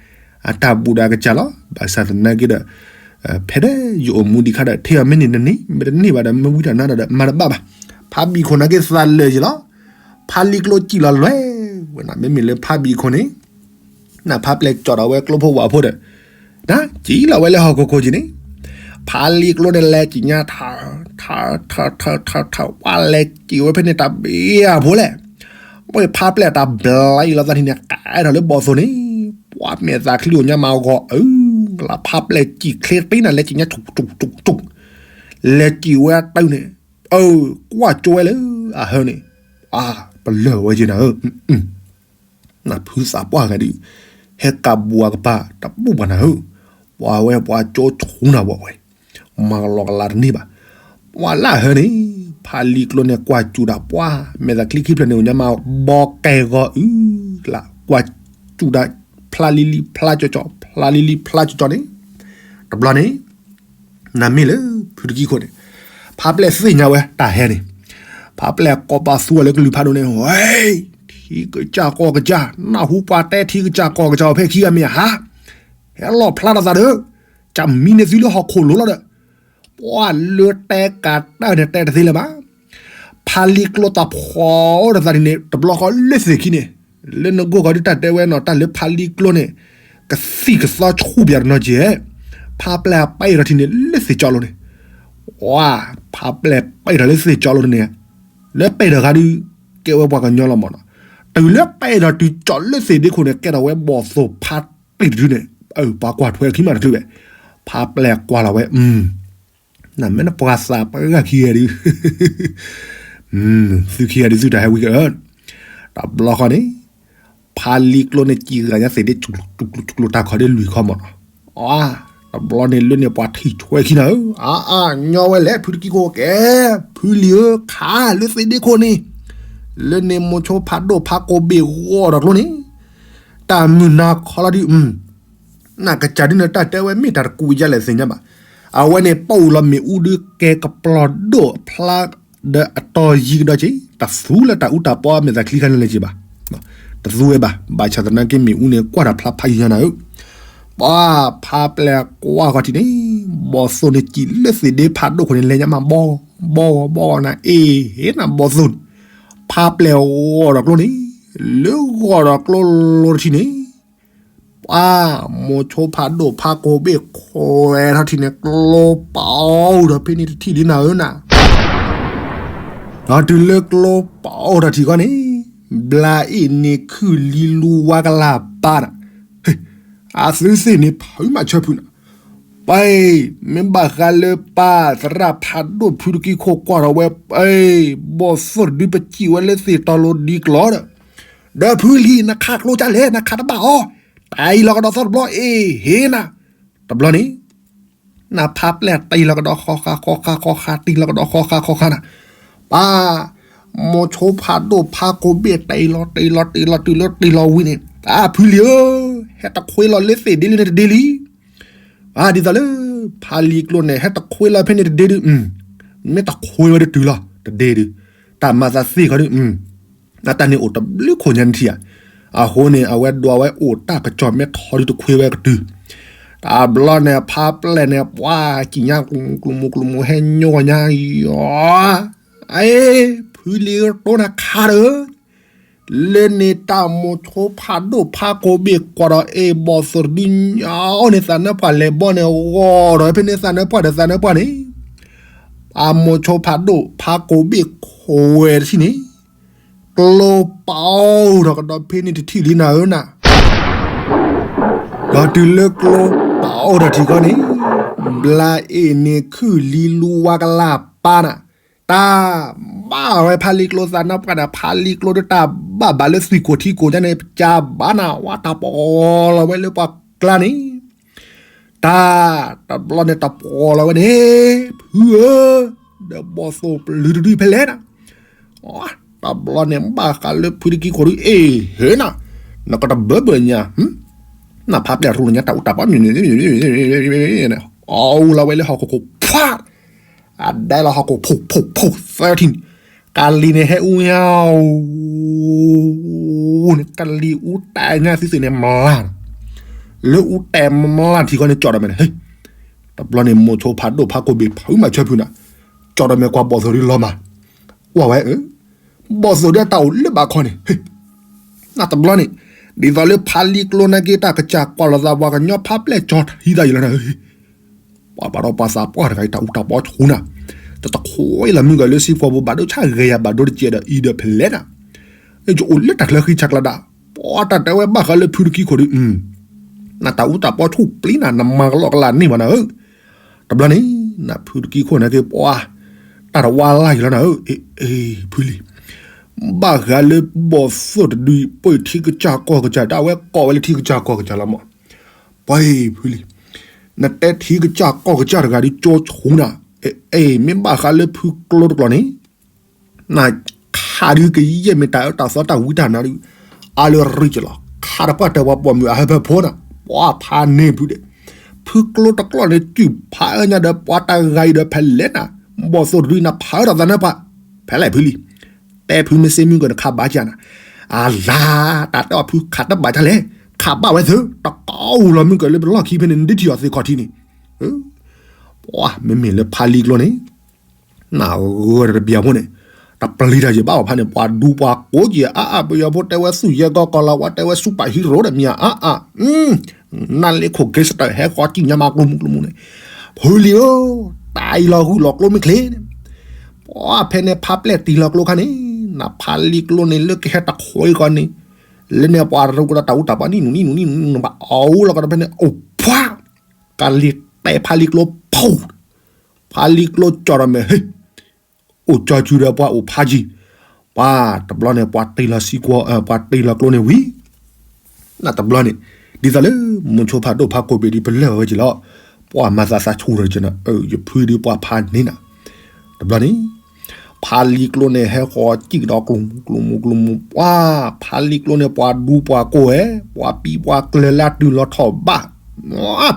အတၢ်ဘူၣ်ဒီးကစၢ်လီၤ, ဘၣ်ဆၣ်သနာ်က့ဒီး ဖဲဒၣ်ယအိၣ်မူဒံးခါဒီး ထဲအီၤမ့ၢ်န့ၢ်တန့ၢ် မ့ၢ်တန့ၢ်ဘၣ်ဒီး မ့ၢ်ဝံထီၣ်နါထီၣ်ဒီး မၤတဘၣ်ဘၣ်, ဖါဘံၣ်ခိၣ်နာ်က့သးလၢာ်ယံၤလီၤ, ဖါလံကျိစံၣ်လီၤလွဲၢ်ဝဲနၤ, မ့မ့ၢ်လၢဖါဘံၣ်ခိၣ်န့ၣ် နဖါပျဲၢ်ကၠီၣ်ဒီးဝဲကျိဖိဝၣ်ဖိဒီး နစံၣ်လီၤဝဲလၢဟီၣ်ခိၣ်ခိၣ်က့ၤန့ၣ်, ဖါလံကျိန့ၣ်လဲၤစံၣ်ညါထၢၣ် ထၢၣ် ထၢၣ် ထၢၣ် ထၢၣ် ဝဲလဲၤစံၣ်ဝဲဖဲန့ၣ်တၢ်ဘံၣ်အဖိလဲၣ်, ဝဲဖါပျဲၢ်တၢ်ဘျါအံၤလီၤသးန့ၣ်န့ၣ် ကဲထီၣ်လၢဘီၣ်သိၣ်န့ၣ်, ပှၤမဲာ်သးချံအိၣ်ညါမးဂီၤအၢ, လၢဖါပျဲၢ်စံၣ်ချ့တ့နၤ လဲၤစံၣ်ညါထူၣ်ထူၣ်ထူၣ်ထူၣ်, လဲၤစံၣ်ဝဲတၢ်န့ၣ်, အၢ, ကွၢ်ကၠိဝဲလၢအဟၢန့ၣ်, အါ, ပလၢၢ်ဝဲက့ၤနၤဧၢ နဖုသးပှၢ်ဂၤဒုး ဟဲကးဘှါကပၤတဘူၣ်ဘၣ်နၤဧၢ, ပှၤဝဲပှၤကၠိဆူနၤဝဲဝဲ, မၤကလီကလါတန့ၢ်ဘၣ်, ပှၤလၢအဟၢန့ၣ်, ဖါလံကျိန့ၣ်ကွၢ်စူၣ်တၢ်ပှၤ, မဲာ်သးချံခံဖျၢၣ်န့ၣ်အိၣ်ညါမး, ဘီကဲဂီၤအုလၢ်, ကွၢ်စူၣ်တၢ်ဖျါလံလံဖျါကၠီကၠီ, ဖျါလံလံဖျါကၠီကၠီန့ၣ်, တဘျီန့ၣ် နမ့ၢ်လၢ ဖုတကံခိၣ်န့ၣ်, ဖါပျဲၢ်သ့ၣ်ညါဝဲတၢ်ဟဲန့ၣ်, ဖါပျဲၢ်ကိးပသူအီၤလၢကလုၢ်ဖးဒိၣ်န့ၣ်, ဝဲ, ထံကစၢ်ကီၢ်ကစၢ်, နၢ်ဟူပှၤတဲထံကစၢ်ကီၢ်ကစၢ်အီၤဖဲခံဂၤမ့ၢ်ဧါ, ဟဲလီၣ်ဖျါထီၣ်သးဒီး, ကမံန့ၢ်သုလၢဟီၣ်ခိၣ်လိၤလီၤဒီး, ပှၤလၢတဲကးတၢၢ်န့ၣ်တဲတသ့လၢၤဘၣ်. ဖါလံကျိသးဖှီၣ်အိၣ်ဒီးသးဒ်န့ၣ် တဘျီဃီလၢသ့ၣ်ခံန့ၣ်, လၢနဂိၢ်ဃီဒုးတၢ်တဲဝဲနီၤ တၢ်လၢဖါလံကျိန့ၣ်, ကသံၣ်ကသီဆူၣ်ပယီၤတနီၤကဲ, ဖါပျဲၢ်ပာ်အီၤထီၣ်ထံန့ၣ် လၢသ့ၣ်ကၠီလိၤန့ၣ်, ဝါ, ဖါပျဲၢ်ပာ်အီၤထီၣ်လၢသ့ၣ်ကၠီလိၤန့ၣ်, လၢပာ်အီၤတဂၤဒုး, ကဲဝဲပှၤကညီလီၤမးနီၤ, တုၤလၢပာ်အီၤထီၣ်တုၤကၠီလၢသ့ၣ်ဒ့ခိၣ်န့ၣ် ကဲထီၣ်ဝဲဘီၣ်သိၣ်ဖါတံၢ်တဒုန့ၣ်, ပှၤကွၢ်ထွဲခံမးတချုးဝဲ, ဖါပျဲၢ်ကွၢ်လီၤဝဲ, နမ့ၢ်နပှၤသးပှၢ်ခံဂၤဒုး, သုခံဂၤဒုးသုတၢ်ဟဲဝံၤက, တဘျီဃီန့ၣ်, ဖါလံကျိန့ၣ်စံးဂၤညါသ့ၣ်ဒ့ ကျိၤတၢ်ခီဒ်လွံၢ်ခီမးနီၤ, တဘျီန့ၣ်လၢန့ၣ်ပှၤထံၣ်ထွဲခံနၤဧၢ, အါအါညီဝဲလဲၣ် ဖုတကံခိၣ်ကဲ, ဖုလံၤဧၢ ခးလၢသ့ၣ်ဒ့ခိၣ်န့ၣ်, လၢန့ၣ်မိၤဆိဖးဒိၣ်ဖးကိးဘ့ၣ်ဂီၢ်ဒီးကျိန့ၣ်, တၢ်မုၢ်နၤခီလီၤဒုး, နကစၢ်ဒုးန့ၣ် တၢ်တဲဝဲမ့ၢ်တၢ်တကူးယါလဲၣ်သ့ၣ်ညါဘၣ်. အဝဲန့ၣ်ပာ်အူလီၤမ့ၣ်အူဒုးကဲကပျီၤဒိၣ်အဖျါဒီးအတီၤယံၤကဒီးက့ၤ, တသူလၢတၢ်အူတၢ်ပီမ့ၢ်သးချံခါန့ၣ်လၢၤက့ၤဘၣ်. တသူဝဲဘၣ်, ဘၣ်ဆၣ်သနာ်က့မ့ၣ်အူန့ၣ် ကွၢ်တၢ်ဖျါဖးယံၤညါနၤဧၢ. ပှၤဖါပျဲၢ်ကွၢ်ဃီထံၣ်န့ၣ်, ဘီၣ်သိၣ်န့ၣ်စံးလၢသ့ၣ်ဒ့ဖးဒိၣ်ခိၣ်န့ၣ် လဲၤညါမးဘီ, ဘီဂီၤဘီဂီၤနၤ အ့ၣ်ဟ့နၤဘီၣ်သိၣ်န့ၣ်, ဖါပျဲၢ်ဂီၤဒီးကျိန့ၣ်, လၢဂီၤဒီးကျိလိၤတထံၣ်န့ၣ် ပှၤမိၤဆိဖးဒိၣ်ဖးကိးဘ့ၣ်ခွဲးထီၣ်ထံၣ်န့ၣ် ကျိပာ်အိၣ်ဒီးဖဲန့ၣ်တထံၣ်လံနၤဧၢနၤ. ဒီးတုၤလၢကျိပာ်အိၣ်ထီၣ်ထံၣ်ဃီန့ၣ်, ဘျါအ့ၣ်န့ၣ်ခုၣ်လံလူဝါကလၢ်ပၢ်နၤ, အသုသ့ၣ်န့ၣ်ဖုမၤဆၢဖုနၤ, ပှၤ, မ့ၢ်ဘၣ်ဃးလၢပၢ်သရၣ်ဖးဒိၣ်ဖုတကံခိၣ်ကွၢ်ထီၣ်ဝဲ, ပှၤ, ဘီၣ်သိၣ်တဒုပစံးဝဲလၢသ့ၣ်တီလိၤဒ်ကျိၤဒီး ဒီးဖုလံၤနခးကျိကၢ်လဲၣ် နခးတဘၣ်အီၤ, တံၢ်လီၤကဒီးသီတဘျီအ့ၣ်ဟ့နၤ, တဘျီန့ၣ်, နဖါပျဲၢ်တံၢ်လီၤကဒီးဃီဃါဃီဃါဃီဃါ တံၢ်လီၤကဒီးဃီဃါဃီဃါနၤ, ပှၤ, မိၤဆိဖးဒိၣ်ဖးကိးဘ့ၣ်တံၢ်လီၤတံၢ်လီၤတံၢ်လီၤတုၤလၢတံၢ်လီၤဝံၤန့ၣ် တၢ်ဖုလံၤဧၢ, ဟဲတခွ့လီၤလၢသ့ၣ်ဒ့လံန့ၣ်တဒ့လံ ဒ်သိးလၢ, ဖါလံကျိန့ၣ် ဟဲတခွ့လီၤဖဲန့ၣ်တဒ့ဒုး, မ့ၢ်တခွ့ဝဲဒုးတုၤလီၤ တဒ့ဒုး, တၢ်မၤသးသ့ၣ်ခီဒုး, အတၢ်န့ၣ်အိၣ်တဘျုးခိၣ်ညါနထံၣ်ဧါ, အဃိန့ၣ် အဝဲဒွးဝဲအိၣ်တၢ်ကစီၣ်မ့ၢ်ထီဒုးတခွ့ဝဲကတုၤ, တဘျီန့ၣ် ဖါပျဲၢ်န့ၣ် ပှၤကံၣ်ညါကျိၤမူကျိၤမူဟဲညိကွၢ်ညါယီၤ, အ့, ဖုလံၤတိနၤခါဒီး လၢန့ၣ်တၢ်မိၤဆိဖးဒိၣ်ဖးကိးဘ့ၣ်ကွၢ်ဒီးအ့ၣ်ဘီၣ်သိၣ်တဒုညါအီၤန့ၣ် သးနၢပှၢ်လဲၤဘီန့ၣ် ဂီၤဒီးဖဲန့ၣ်သးနၢပှၢ်ဒီးသးနၢပှၢ်န့ၣ်, အမိၤဆိဖးဒိၣ်ဖးကိးဘ့ၣ်ခွဲးတထံၣ်န့ၣ်, ကျိပာ်အိၣ်ထီၣ်ကဒီးဖဲန့ၣ်တထံၣ်လံနၤဧၢနၤ, ဒီးတုၤလၢကျိပာ်အိၣ်ထီၣ်ထံၣ်ခီန့ၣ်, ဘျါအ့ၣ်န့ၣ်ခုၣ်လံလူဝါကလၢ်ပၢ်နၤ, တၢ်ဘၣ်ဝဲဖါလံကျိသးနၢပှၢ်ဒီး ဖါလံကျိဒီးတၢ်ဘၣ်ဘၣ်လၢသွံၣ်ကိၢ်ထံကိၢ်ညါန့ၣ် ပကဘၣ်နၤဝဲတၢ်ပီၣ်လီၤဝဲလၢပှၤကျါန့ၣ်, တၢ်, တဘျီန့ၣ်တၢ်ပီၣ်လီၤဝဲန့ၣ်, ဖုဧၢ, ဒီးဘီၣ်သိၣ်ပျုၤတဒုဖဲလဲၣ်နၤ, တဘျီန့ၣ်ဘၣ်ဃးလၢဖုတကံခိၣ်ဒုးအ့ၣ်ဟ့နၤ, နကတဘၢဘၢညါ, နဖါပျဲၢ်ရူၢ်လၢညါတၢ်အူတၢ်ပီ အီၣ်အူလီၤဝဲလၢဟီၣ်ခိၣ်ခိၣ်ဖး, အဒဲလီၤဟီၣ်ခိၣ်ဖိၣ်ဖိၣ်ဖိၣ်သၢထံၣ်န့ၣ်, ကလံၤန့ၣ်ဟဲအူညါ, န့ၣ်ကလံၤအူတဲာ်ညါသုသ့ၣ်န့ၣ်မလၢ်, လၢအူတဲာ်မလၢ်ထံၣ်ဃီန့ၣ်ကၠီၣ်ဒီးမဲာ်န့ၣ်, တဘျီန့ၣ်မိၤဆိဖးဒိၣ်ဖးကိးဘ့ၣ်ဖုမၤဆၢဖုနၤ, ကၠီၣ်ဒီးမဲာ်ကွၢ်ဘီၣ်သိၣ်ဒုးလီၤမၢ်, ကွၢ်ဝဲ, ဘီၣ်သိၣ်ဒုးတၢ်အိၣ်လၢဘၣ်ခီန့ၣ် နတဘျီန့ၣ်, ဒ်သိးလၢဖါလံကျိနာ်က့ တၢ်ကစၢ်ကွၢ်လီၤသးပှၤကညီဖါပျဲၢ်ကၠီထံသးယံၤလီၤနၤ, ပှၤဘၣ်ဒီးပှၤသးပှၢ်တဂၤအံၤ တၢ်အူတၢ်ပီဆူၣ်နၤ, တတခွဲလၢမုၢ်ဂၤလၢစံဖီဘိဘၣ်ဒိဆၣ်ဂဲၤယၤဘၣ်ဒိတကဲဒီးအံၤဒီးဖဲလဲၣ်နၤ, ယအိၣ်လၢတၢ်ချၢဃံဆးကျါဒၣ်, ပှၤတၢ်တဲဝဲဘၣ်ဃးလၢဖုတကံခိၣ်ဒုး, နတၢ်အူတၢ်ပီဆူၣ်ပျံၤနၤ နမၤကလီကလီန့ၢ်ဘၣ်နၤဧၢ တဘျီန့ၣ်, နဖုတကံခိၣ်နာ်က့ ပှၤ, တၢ်တဝါလၢ်ယံၤလီၤနၤဧၢ, ဖုလံၤ, ဘၣ်ဃးလၢဘီၣ်သိၣ်တဒုအံၤ ပှၤထံကစၢ်ကီၢ်ကစၢ် တၢ်ဝဲကိးဝဲလၢထံကစၢ်ကီၢ်ကစၢ်လီၤမး, ပှၤဖုလံၤ, နတဲထံကစၢ်ကီၢ်ကစၢ်တဂၤဒုးကၠီဆူၣ်နၤ, အ့ မ့ၢ်ဘၣ်ဃးလၢဖုကျိတကျိၤန့ၣ် နခးဒုးကယဲၢ်မ့ၢ်တၢ်အၢတၢ်သီတၢ်ဝံတၢ်နါဒုး, အလၢရံၣ်ကလီၤ ခးတပှၢ်တၢ်ပှၤပိာ်မုၣ်အဟၢဖၢဖိနၤ, ပှၤဖးန့ၢ်ဖုဒဲး, ဖုကျိတကျိၤန့ၣ် စုၣ်ဖးအၢညါဒီးပှၤတဂၤအံၤဒီးဖဲလဲၣ်နၤ, ဘီၣ်သိၣ်တဒုနဖးထီၣ်သးနၢ်ပှၤ, ဖဲလဲၣ်ဖုလံ, တဲဖုမ့ၢ်စ့မုၢ်ကနခးဘၣ်ကနၤ, အလါ, တၢ်တဲအီၤဖုခးတဘၣ်တၢ်လဲၣ်, ခးဘၣ်ဝဲသၢ, တကးအိၣ်လီၤမုၢ်ကလၢပလီၢ်ခံဖဲန့ၣ် နဒုးထံၣ်အီၤသ့ခီၣ်ထံးန့ၣ်, ပှၤမ့မ့ၢ်လၢဖးလံကျိန့ၣ် နဂၢၢ်တဘျီဖိန့ၣ်, တပျံၤတၢ်ယဘၣ်အီၤဖးန့ၣ် ပှၤဒူပှၤကိးက့ၤအါအါ ပယီၤဖိတဲဝဲသူၣ်ယဲၢ်ကီၢ်ကီၢ်လီၤ ဝဲတဲဝဲ superhero ဒီးမံၤအါအါ, နလ့ခိၣ် gangster ဟဲဃီၤကံၣ်ညါမၤကျိၤမုၢ်ကျိၤမုၢ်န့ၣ်, ဖုလံဧၢ, တၢ်အံၤလီၤဂုၢ်လီၤကျိမ့ၢ်ချ့န့ၣ်, ပှၤဖဲန့ၣ်ဖးပျဲၢ်တံၢ်လီၤကျိခါန့ၣ်, နဖးလံကျိန့ၣ် လၢကဟဲတခွဲကီးန့ၣ်, လၢန့ၣ်ပှၤရူကဒီးတၢ်အူတၢ်ပှၤနံၣ်နူနံၣ်နူနံၣ်နူနံၣ်ဘၣ် အအိၣ်လီၤကဒီးဖဲန့ၣ် အိၣ်ဖှါ, ကလံၤတဲဖးလံကျိဖီၣ် ဖးလံကျိကၠီဒီးမဲာ်ဟ့ၣ်, အိၣ်ကၠီစုဒီးပှၤအိၣ်ဖးယံၤ, ပှၤတဘျီန့ၣ် ပှၤတ့လီၤစံကွီၤ ပှၤတ့လီၤကျိန့ၣ်ဝံၤ, နတဘျီန့ၣ်, ဒ်သိးလၢ မိၤဆိဖးဒိၣ်ဖးကိးဘ့ၣ်ဒ်ပလၢၢ်ဝဲက့ၤလီၤ, ပှၤမၤသးသးဆူၣ်ဒီးကနၤ, ယဖုဒ်ပှၤဖးန့ၣ်နၤ, တဘျီန့ၣ် ဖးလံကျိန့ၣ် ဟဲဃီၤကံၣ်ဒီးကျိၤမူကျိၤမူကျိၤမူ ပှၤဖးလံကျိန့ၣ် ပှၤဒူပှၤကိးဝဲ, ပှၤပံၤပှၤကျၢၤလၢတုၤလီၤထီၣ်ဘၣ်,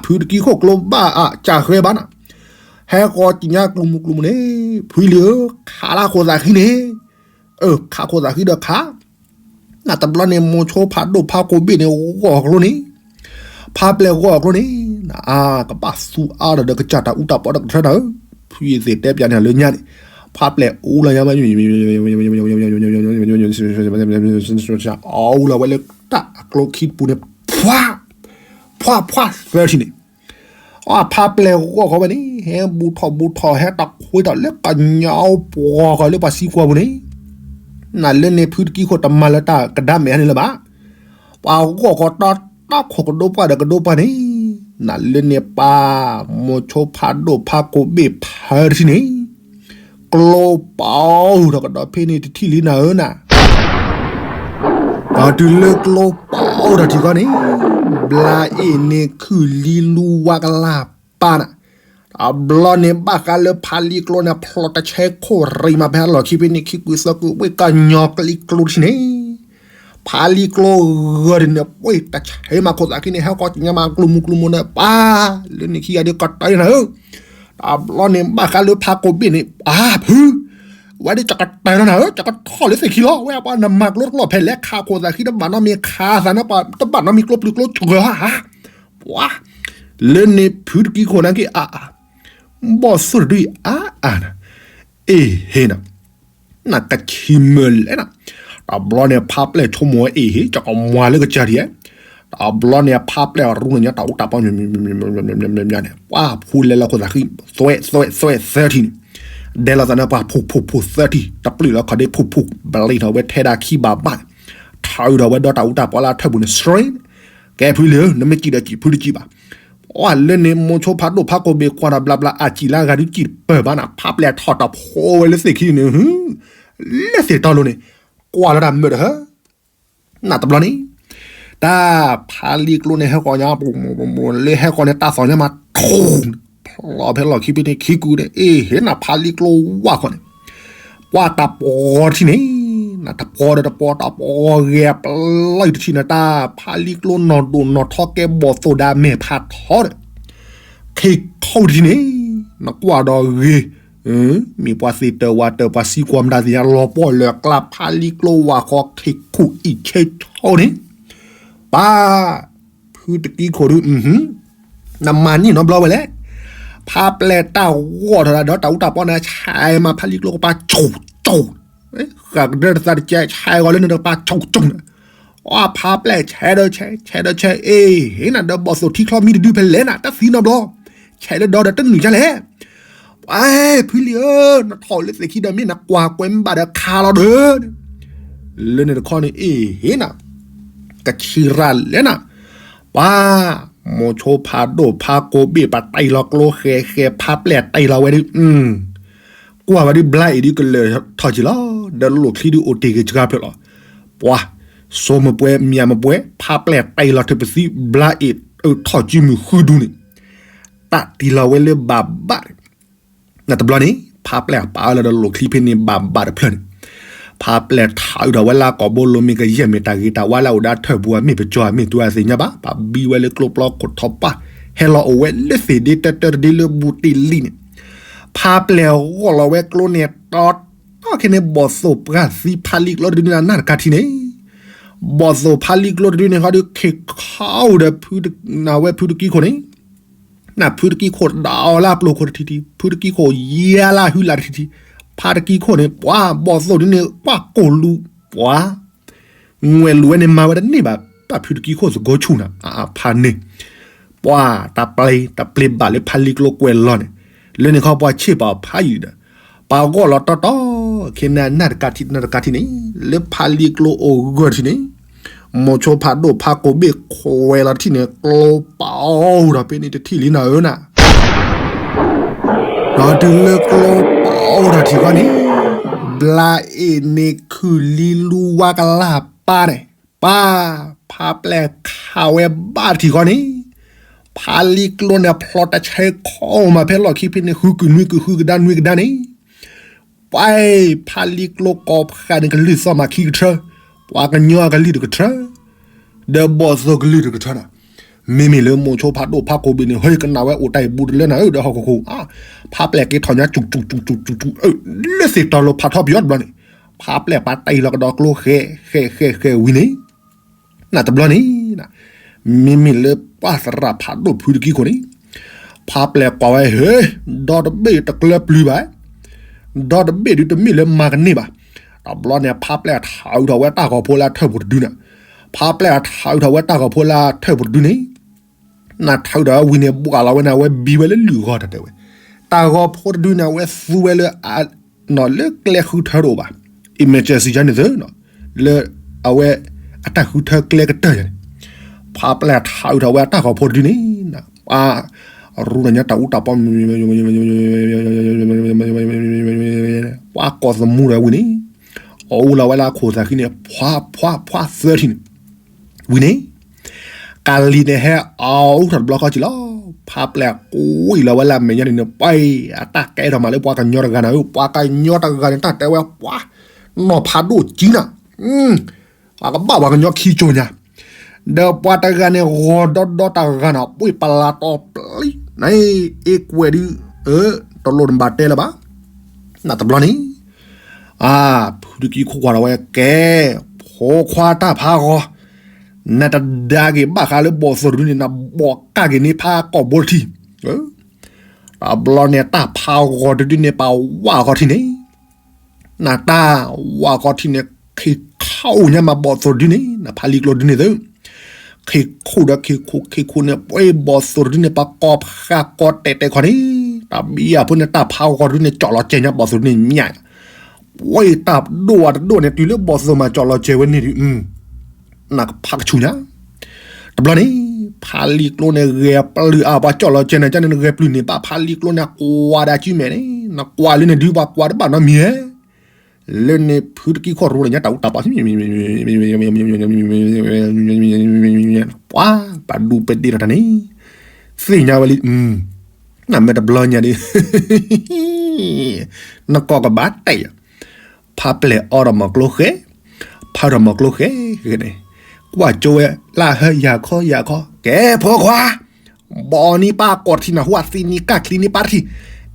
ဖုတကံခိၣ်ကျိဘၣ်အကၢ်ဃဲဘၣ်နၤ, ဟဲဃီၤကံၣ်ညါကျိၤမူကျိၤမူန့ၣ်, ဖုလံဧၢ, ခးလၢခိၣ်သးဃံန့ၣ်, အၢ ခးခိၣ်သးဃံဒီးခး နတဘျီန့ၣ် မိၤဆိဖးဒိၣ်ဖးကိးဘ့ၣ်န့ၣ် ဂီၢ်ကျိန့ၣ်, ဖးပျဲၢ်ဂီၢ်ကျိန့ၣ်, နအါကဘၣ်သူအါဒီးဒီးကစၢ်တၢ်အူတၢ်ပီဒီးကထၢနၤဧၢ, ဖုယသ့ၣ်တဲပျးန့ၢ်လၢညါန့ၣ်, ဖးပျဲၢ်အူလီၤညါမး အူလီၤဝဲလၢတၢ်အကျိခံတပူၤန့ၣ်, ဖှါ, ဖှါ, ဖှါ, သၢထံၣ်န့ၣ် အဖးပျဲၢ်ဂီၢ်ဃီဝဲန့ၣ် ဟဲဘူးထီၣ်ဘူးထီၣ် ဟဲတခွ့ထီၣ်လၢကညီပှီၤဃီလၢပှၤစံကွီၤပူၤန့ၣ်, နလၢန့ၣ်ဖုတကံခိၣ်တမၤလၢတၢ်ကဒါမဲာ်ဟဲန့ၣ်လၢၤဘၣ်, ပှၤဂီၢ်ဃီတီတီခိၣ်ကဒိပှၢ်ဒီးကဒိပှၢ်န့ၣ်, နလၢန့ၣ်ပၢ်, မိၤဆိဖးဒိၣ်ဖးကိးဘ့ၣ်ဖၢတထံၣ်န့ၣ်, ကျိပအိၣ်ထီၣ်ကဒီးဖဲန့ၣ်တထံၣ်လံနၤဧၢနၤ ဒီးတုၤလၢကျိပအိၣ်ထီၣ်ထံၣ်ဃီန့ၣ်, ဘျါအ့ၣ်န့ၣ်ခုၣ်လံလူဝါကလၢ်ပၢ်နၤ, တဘျီန့ၣ်ဘၣ်ဃးလၢဖးလံကျိန့ၣ် ဖျိးတဆဲခိၣ်ရံးမးဖဲလီၢ်ခံဖဲန့ၣ် ခံကွံာ်သၢကွံာ်ဝ့ၢ်ကညီကျံကျိတထံၣ်န့ၣ်, ဖးလံကျိဂၢၢ်ဒ်န့ၣ် ပှ့ၢ်တဆဲမးခိၣ်သးခံန့ၣ် ဟဲဃီၤကံၣ်ညါမၤကျိၤမူကျိၤမူန့ၣ် ပၢ်, လၢန့ၣ်ခံဂၤဒ်ကီးတၢ်နၤဧၢ တဘျီန့ၣ် ဘၣ်ဃးလၢဖးကိးဘ့ၣ်န့ၣ် အါဖု, ဝဲဒ်ကကတၢၢ်နၤဧၢ ကကထီၣ်လၢသ့ၣ်ခံလီၤ ဝဲပှၤနမၤကျိတကျိဖဲလဲၣ် ခးခိၣ်သးခံတဘၣ်နီတမံၤ ခးသးန့ၣ် တဘၣ်နီတမံၤကျိပျုၤကျိစှၤဧါ, ပှၤ, လၢန့ၣ်ဖုတကံခိၣ်နာ်က့အါအါ, ဘီၣ်သိၣ်တဒုအါအါနၤ, အ့ၣ်ဟ့နၤ နကဆံမုၢ်လဲၣ်နၤ, တဘျီန့ၣ် ဖးပျဲၢ်ဆိကမိၣ်ဝဲအ့ၣ်ဟ့ ကကမွၤလၢကစၢ်ဒ်, တဘျီန့ၣ် ဖးပျဲၢ်ရူန့ၣ်ညါ တၢ်အူတၢ်ပီ န့ၣ် ပှၤဖူလဲၤလီၤခိၣ်သးဃံ, သွဲသွဲသွဲ သၢထံၣ်န့ၣ်, ဒဲလီၤသးန့ၣ် ပှၤဖူဖူဖူသၢထံၣ် တပျုာ်လီၤခီၣ်ဒ့ဖူဖူ, ဘျံးထီၣ်ဝဲထဲဒၣ်ခံဘၣ်ဘၣ်, ထၢဒီးဝဲဒီးတၢ်အူတၢ်ပီလၢအထၢၣ်ပူၤန့ၣ် စရ့, ကဲဖုလံဧၢ နမ့ၢ်စံၣ်ဒီးစံၣ်ဖုတစံၣ်ဘၣ်, ပှၤလၢန့ၣ် မိၤဆိဖးဒိၣ်ဖးကိးဘ့ၣ်ကွၢ်ဒီးဘျါဘျါ အစံၣ်လၢအဂၤဒုးစံၣ်တပၢၢ်ဘၣ်နၤ ဖးပျဲၢ်ထီၣ်တဖိဝဲလၢသ့ၣ်ခံန့ၣ်, လၢသ့ၣ်တီလိၤန့ၣ်, ကွၢ်လီၤတၢ်မုာ်တဟၢ, နတဘျီန့ၣ်, တၢ်ဖးလံကျိန့ၣ် ဟဲဃီၤညါ, လၢဟဲဃီၤန့ၣ် တၢ်သီၣ်ညါမး, ဖျိးဖဲလီၢ်ခံဖဲန့ၣ်ခံကူန့ၣ် အ့ၣ်ဟ့ နဖးလံကျိဝၢ်ဃီန့ၣ်, ပှၤတပီၤတထံၣ်န့ၣ်, နတပီၤဒီးတပီၤ တပီၤဂဲၤပျီတထံၣ်န့ၣ် တၢ်ဖးလံကျိနီၢ်ဒိၣ်နီၢ်ထီကဲ ဘီၣ်သိၣ်ဒၣ်မဲာ်ဖးထီဒီး, ခံခိၣ်တထံၣ်န့ၣ်, နကွၢ်ဒီးဂ့ၤ မ့ၢ်ပှၤသ့ၣ်တၢၤဝးတၢၤ ပှၤစံကွီၤမတၤသ့ၣ်ညါ လီၤပှီၢ်လၢာ်ကျါ ဖးလံကျိဝၢ်ဃီခံခိၣ်အံၣ်ဆဲဆိန့ၣ်, ပၢ်, ဖုတကံခိၣ်ဒု, နမၤန့ၢ်နီတဘျီဝဲလဲၣ်, ဖးပျဲၢ်တၢ်ဂီၢ်ထီၣ်ဒီးတၢ်အူတၢ်ပီန့ၣ် ဆဲးမၤဖးလံကျိကပၤ ဆိၣ်ဆိၣ်, ဃာ်ကဒၢတသးတကဲ ဆဲးဂီၤလၢနတပၤ ဆိၣ်ဆိၣ်န့ၣ်, အဖးပျဲၢ်ဆဲးဒီးဆဲး ဆဲးဒီးဆဲး အ့ၣ်ဟ့ နဒီးဘီၣ်သိၣ်ထံချီမံတဒုဖဲလဲၣ်နၤ တသံနီတဘျီ, ဆဲးလၢဒီးဒီးတနုာ်ဒ်လဲၣ် ပှၤဖုလံဧၢ, နထီၣ်လၢသ့ၣ်ခံဒီးမ့ၢ်နကွၢ်ကွဲမ့ၢ်ဘၣ်ဒီးခးလီၤဒီး, လၢန့ၣ်တခီန့ၣ် အ့ၣ်ဟ့နၤ, ကဆံးရၤလဲၣ်နၤ, ပှၤ, မိၤဆိဖးဒိၣ်ဖးကိးဘ့ၣ် ပတ့လီၤကျိဃဲဃဲ ဖးပျဲၢ်တ့လီၤဝဲဒုး, ကွၢ်ဝဲဒုးဘျါအ့ၣ်ဒုးကလၢာ်ထီၣ်က့ၤလီၤ, ဒီးလိၣ်ချံဒုးအိၣ်တ့ၢ်ဂ့ၤစှၤဖျၢၣ်လီၤ, ပှၤ, စိမပှဲၤမၠးမပှဲၤ ဖးပျဲၢ်တ့လီၤထုးပသံ ဘျါအ့ၣ်အၢထီၣ်စုမုၢ်ဃုဒူန့ၣ်, တၢ်တ့လီၤဝဲလၢဘၣ်ဘၣ် နတဘျီန့ၣ် ဖးပျဲၢ်ပာ်အၢလီၤဒီးလိၣ်ချံဖဲန့ၣ်ဘၣ်ဘၣ်တဖျၢၣ်န့ၣ်, ဖးပျဲၢ်ထးအုးဒီးဝဲလၢကိာ်ဘိလိၤမ့ၢ်ကယဲၢ်မ့ၢ်တၢ်ဂ့ၤတၢ်ဝါလၢအအိၣ်ဒၣ်ထၢၣ်ပူၤဧါ မ့ၢ်ပကၠီဧါ မ့ၢ်တူၢ်အသ့ၣ်ညါဘၣ်, ပာ်ဘံဝဲလၢကျိပျီခိၣ်ထီပၢ်, ဟဲလီၤအိၣ်ဝဲလၢသ့ၣ်ဒ့တၢတၢတဒ့လၢဘူးတ့ၢ်လံန့ၣ်, ဖါပျဲၢ်ဂီၢ်လီၤဝဲကျိန့ၣ် တီတီခဲန့ၣ် ဘီၣ်သိၣ်ပှၢ်သံဖါလံကျိတဒုန့ၣ် နၢ်တကးထံန့ၣ်, ဘီၣ်သိၣ်ဖါလံကျိတဒုန့ၣ်ဃီဒုး ခ့ခီအိၣ်ဒီးဖုတကံခိၣ်န့ၣ်, နဖုတကံခိၣ်ဒၣ်အီၤလၢအပျိၢ်ခိၣ်တထံထံ, ဖုတကံခိၣ်ယဲလၢအဟုလးတထံထံ, ဖါတကံခိၣ်န့ၣ် ပှၤဘီၣ်သိၣ်ဒုန့ၣ် ပှၤကိၢ်လူၤ ပှၤ ငွဲၣ်လူၤဝဲန့ၣ် မၤဝဲတန့ၢ်ဘၣ်, တၢ်ဖုတကံခိၣ်သကိးဆူၣ်နၤ ဖါန့ၣ်, ပှၤတပျ့ၤ တပျ့ၤဘၣ်လၢဖါလံကျိကွဲးလီၤန့ၣ်, လၢန့ၣ်ခီပှၤဆ့ၣ်ပာ်ဖးယံၤဒီး, ပှၤဂီၢ်လီၤတီတီ ခဲန့ၣ် နၢ်တကးထံ နၢ်တကးထံန့ၣ်, လၢဖါလံကျိအိၣ်ဂၢၢ်ထံန့ၣ်, မိၤဆိဖးဒိၣ်ဖးကိးဘ့ၣ်ခွဲးလီၤထံၣ်န့ၣ် ကျိပာ်အိၣ်ဒီးဖဲန့ၣ်တထံၣ်လံနၤဧၢနၤ ဒီးတုၤလၢကျိပာ်အိၣ်ထီၣ်ထံဃီန့ၣ်, ဘျါအ့ၣ်န့ၣ်ခုၣ်လံလူဝါကလၢ်ပၢ်န့ၣ်, ပၢ်, ဖါပျဲၢ်ခးဝဲဘၣ်ထံဃီန့ၣ်, ဖါလံကျိန့ၣ်ဖျီတၢ်ဆဲခီမးဖဲလီၢ်ခံဖဲန့ၣ် ဃုကုၢ်နွံကုၢ်ဃုကဒါနွံကဒါန့ၣ်, ပှၤ, ဖါလံကျိကိးဖးန့ၣ်ကလုၢ်သီၣ်မးခံကထၢ, ပှၤကညီကလုၢ်တကထၢ, ဒီးဘီၣ်သိၣ်ကလုၢ်တကထၢနၤ မ့မ့ၢ်လၢမိၤဆိဖးဒိၣ်ဖးကိးဘ့ၣ်န့ၣ် ဟဲကနၣ်ဝဲအိၣ်တၢ်အံၤဘူးတလၢနၤဧၢဒီးဟီၣ်ခိၣ်ခိၣ်, ဖါပျဲၢ်က့ၤထီၣ်ညါ စူးစူးစူးစူးစူး, လၢသ့ၣ်တီၤလိၤဖးထီပယီၤတဘျီန့ၣ်, ဖါပျဲၢ်ပှၤတ့ၢ်လီၤကဒီးကျိဃဲၤဃဲၤဃဲၤဃဲၤဝံၤန့ၣ်, နတဘျီန့ၣ်, မ့မ့ၢ်လၢပှၤသရၣ်ဖးဒိၣ်ဖုတကံခိၣ်န့ၣ်, ဖါပျဲၢ်ကွၢ်ဝဲဟဲ, ဒီတဘ့ၣ်တကျၢၤပျုၤဘၣ် ဒီတဘ့ၣ်ဒုးတမ့ၢ်လၢမၤကန့ၢ်ဘၣ်. တဘျီန့ၣ် ဖါပျဲၢ်ထးအုးထီၣ်ဝဲတၢ်ဂီၤဖိလၢအထၢၣ်ပူၤတဒုန့ၣ်, ဖါပျဲၢ်ထးအုးထီၣ်ဝဲတၢ်ဂီၤဖိလၢအထၢၣ်ပူၤတဒုန့ၣ်, နထးအုးထီၣ်ဝဲဝံၤန့ၣ် ဘှးလီၤဝဲန့ၣ် အဝဲဘံဝဲလၢလွံၢ်ဂီၤတၢ်တဲဝဲ, တၢ်ဂီၤဖိတဒုန့ၣ် အဝဲသူဝဲလၢ လၢကျဲဃုထၢတအိၣ်ဘၣ်, emergency န့ၣ်သု, လၢအဝဲအတၢ်ဃုထၢကျဲကတၢၢ်ယၤန့ၣ်, ဖါပျဲၢ်ထးအုးထီၣ်ဝဲအတၢ်ဂီၤဖိတဒုန့ၣ်, ပှၤရူၢ်လီၤညါတၢ်အူတၢ်ပီ ပှၤကိးသမူဒီးဝံၤန့ၣ်, အအိၣ်လီၤဝဲလၢအခိၣ်သးဃံန့ၣ် ဖှါဖှါဖှါသၢထံၣ်န့ၣ်, ဝံၤန့ၣ်, ကၤလံၤန့ၣ်ဟဲအီၣ်အူထီၣ်တဘျီခီကံလီၤ, ဖါပျဲၢ်ကွံာ်လီၤဝဲလၢအမဲာ်ညါန့ၣ်န့ၣ်, ပှၤအတၢ်ကဲထီၣ်မးလၢပှၤကညီတဂၤနၤဧၢ, ပှၤကညီတဂၤန့ၣ် တၢ်တဲဝဲပှၤ နီၢ်ဖးဒိၣ်ကံနၤ, အကဘၣ်ပှၤကညီခံကၠိညါ, ဒီးပှၤတဂၤန့ၣ် ဂီၤဒီဒီတဂၤန့ၣ် ပှ့ၤပလၤတီပျံၤ, နအ့ၣ်ကွဲးဒုး, တလိၣ်နဘၣ်တဲလၢၤဘၣ်, နတဘျီန့ၣ်, အါ, ဖုတကံခိၣ်ကွၢ်ထီၣ်ဝဲကဲ, ဖိခွါတၢ်ဖးဂီၤ, နတဒါက့ၤဘၣ်ဃးလၢဘီၣ်သိၣ်တဒုန့ၣ် နဘီၣ်ကၢ်က့ၤန့ၢ်ဖးကိာ်ဘိတထံၣ်, တဘျီန့ၣ် တၢ်ဖးဂီၤတဒုန့ၣ် ပာ်ဝးဃီထံန့ၣ် နတၢ်ဝးဃီထံန့ၣ် ခ့ခူၣ်ညါမးဘီၣ်သိၣ်တဒုန့ၣ် နဖးလံကျိတဒုန့ၣ်သု, ခ့ခူၣ်ဒီးခ့ခူၣ် ခ့ခူၣ်န့ၣ် ပှ့ၤဘီၣ်သိၣ်တဒုန့ၣ် ပကိးဖးကိးတဲာ်တဲာ်ခီန့ၣ်, တၢ်ဘံယၤဖိန့ၣ် တၢ်ဖးဂီၤတဒုန့ၣ် ကၠီၣ်လီၤကဲညါဘီၣ်သိၣ်တဒုန့ၣ်မး, ပှ့ၤတၢ်ဒိၣ်ဝဲတဒိၣ်န့ၣ် တုၤလၢဘီၣ်သိၣ်မးကၠီၣ်လီၤကဲဝဲန့ၣ်ဒုး နကဖးကဆူၣ်ညါ တဘျီန့ၣ် ဖးလံကျိန့ၣ် ဂဲၤပျုၢ်အါ ပှၤကၠီၣ်လီၤကဲန့ၣ် ကန့ၣ် နဂဲၤပျုၢ်န့ၢ်ဘၣ်ဖးလံကျိန့ၣ် ကွၢ်ဒၣ်စုမဲာ်န့ၣ် နကွၢ်လၢန့ၣ်ဒုး ပှၤကွၢ်တဘၣ်နီတမံၤဧါ, လၢန့ၣ်ဖုတကံခိၣ်ရူၢ်လၢညါတၢ်အူတၢ်ပီ ပှၤ ပဒူပဒ့ထီၣ်တၢ်န့ၣ် သ့ၣ်ညါဝဲလံ, နမ့ၢ်တဘျီညါဒုး နကိးကဘၣ်တဲာ်ယၤ, ဖးပျဲၢ်အီထီၣ်မီၤကျိဃဲ, ဖးထီၣ်မီၤကျိဃဲဃဲန့ၣ်, ကွၢ်ကၠိဝဲလၢဟၢယၤခီယၤခီ, ကဲဖိခွါ, ဘီၣ်န့ၢ်ပၢ်ကိာ်ထံနၤဟူအသံန့ၢ်ကၢ်ချံန့ၢ်ပၢ်တထံၣ်,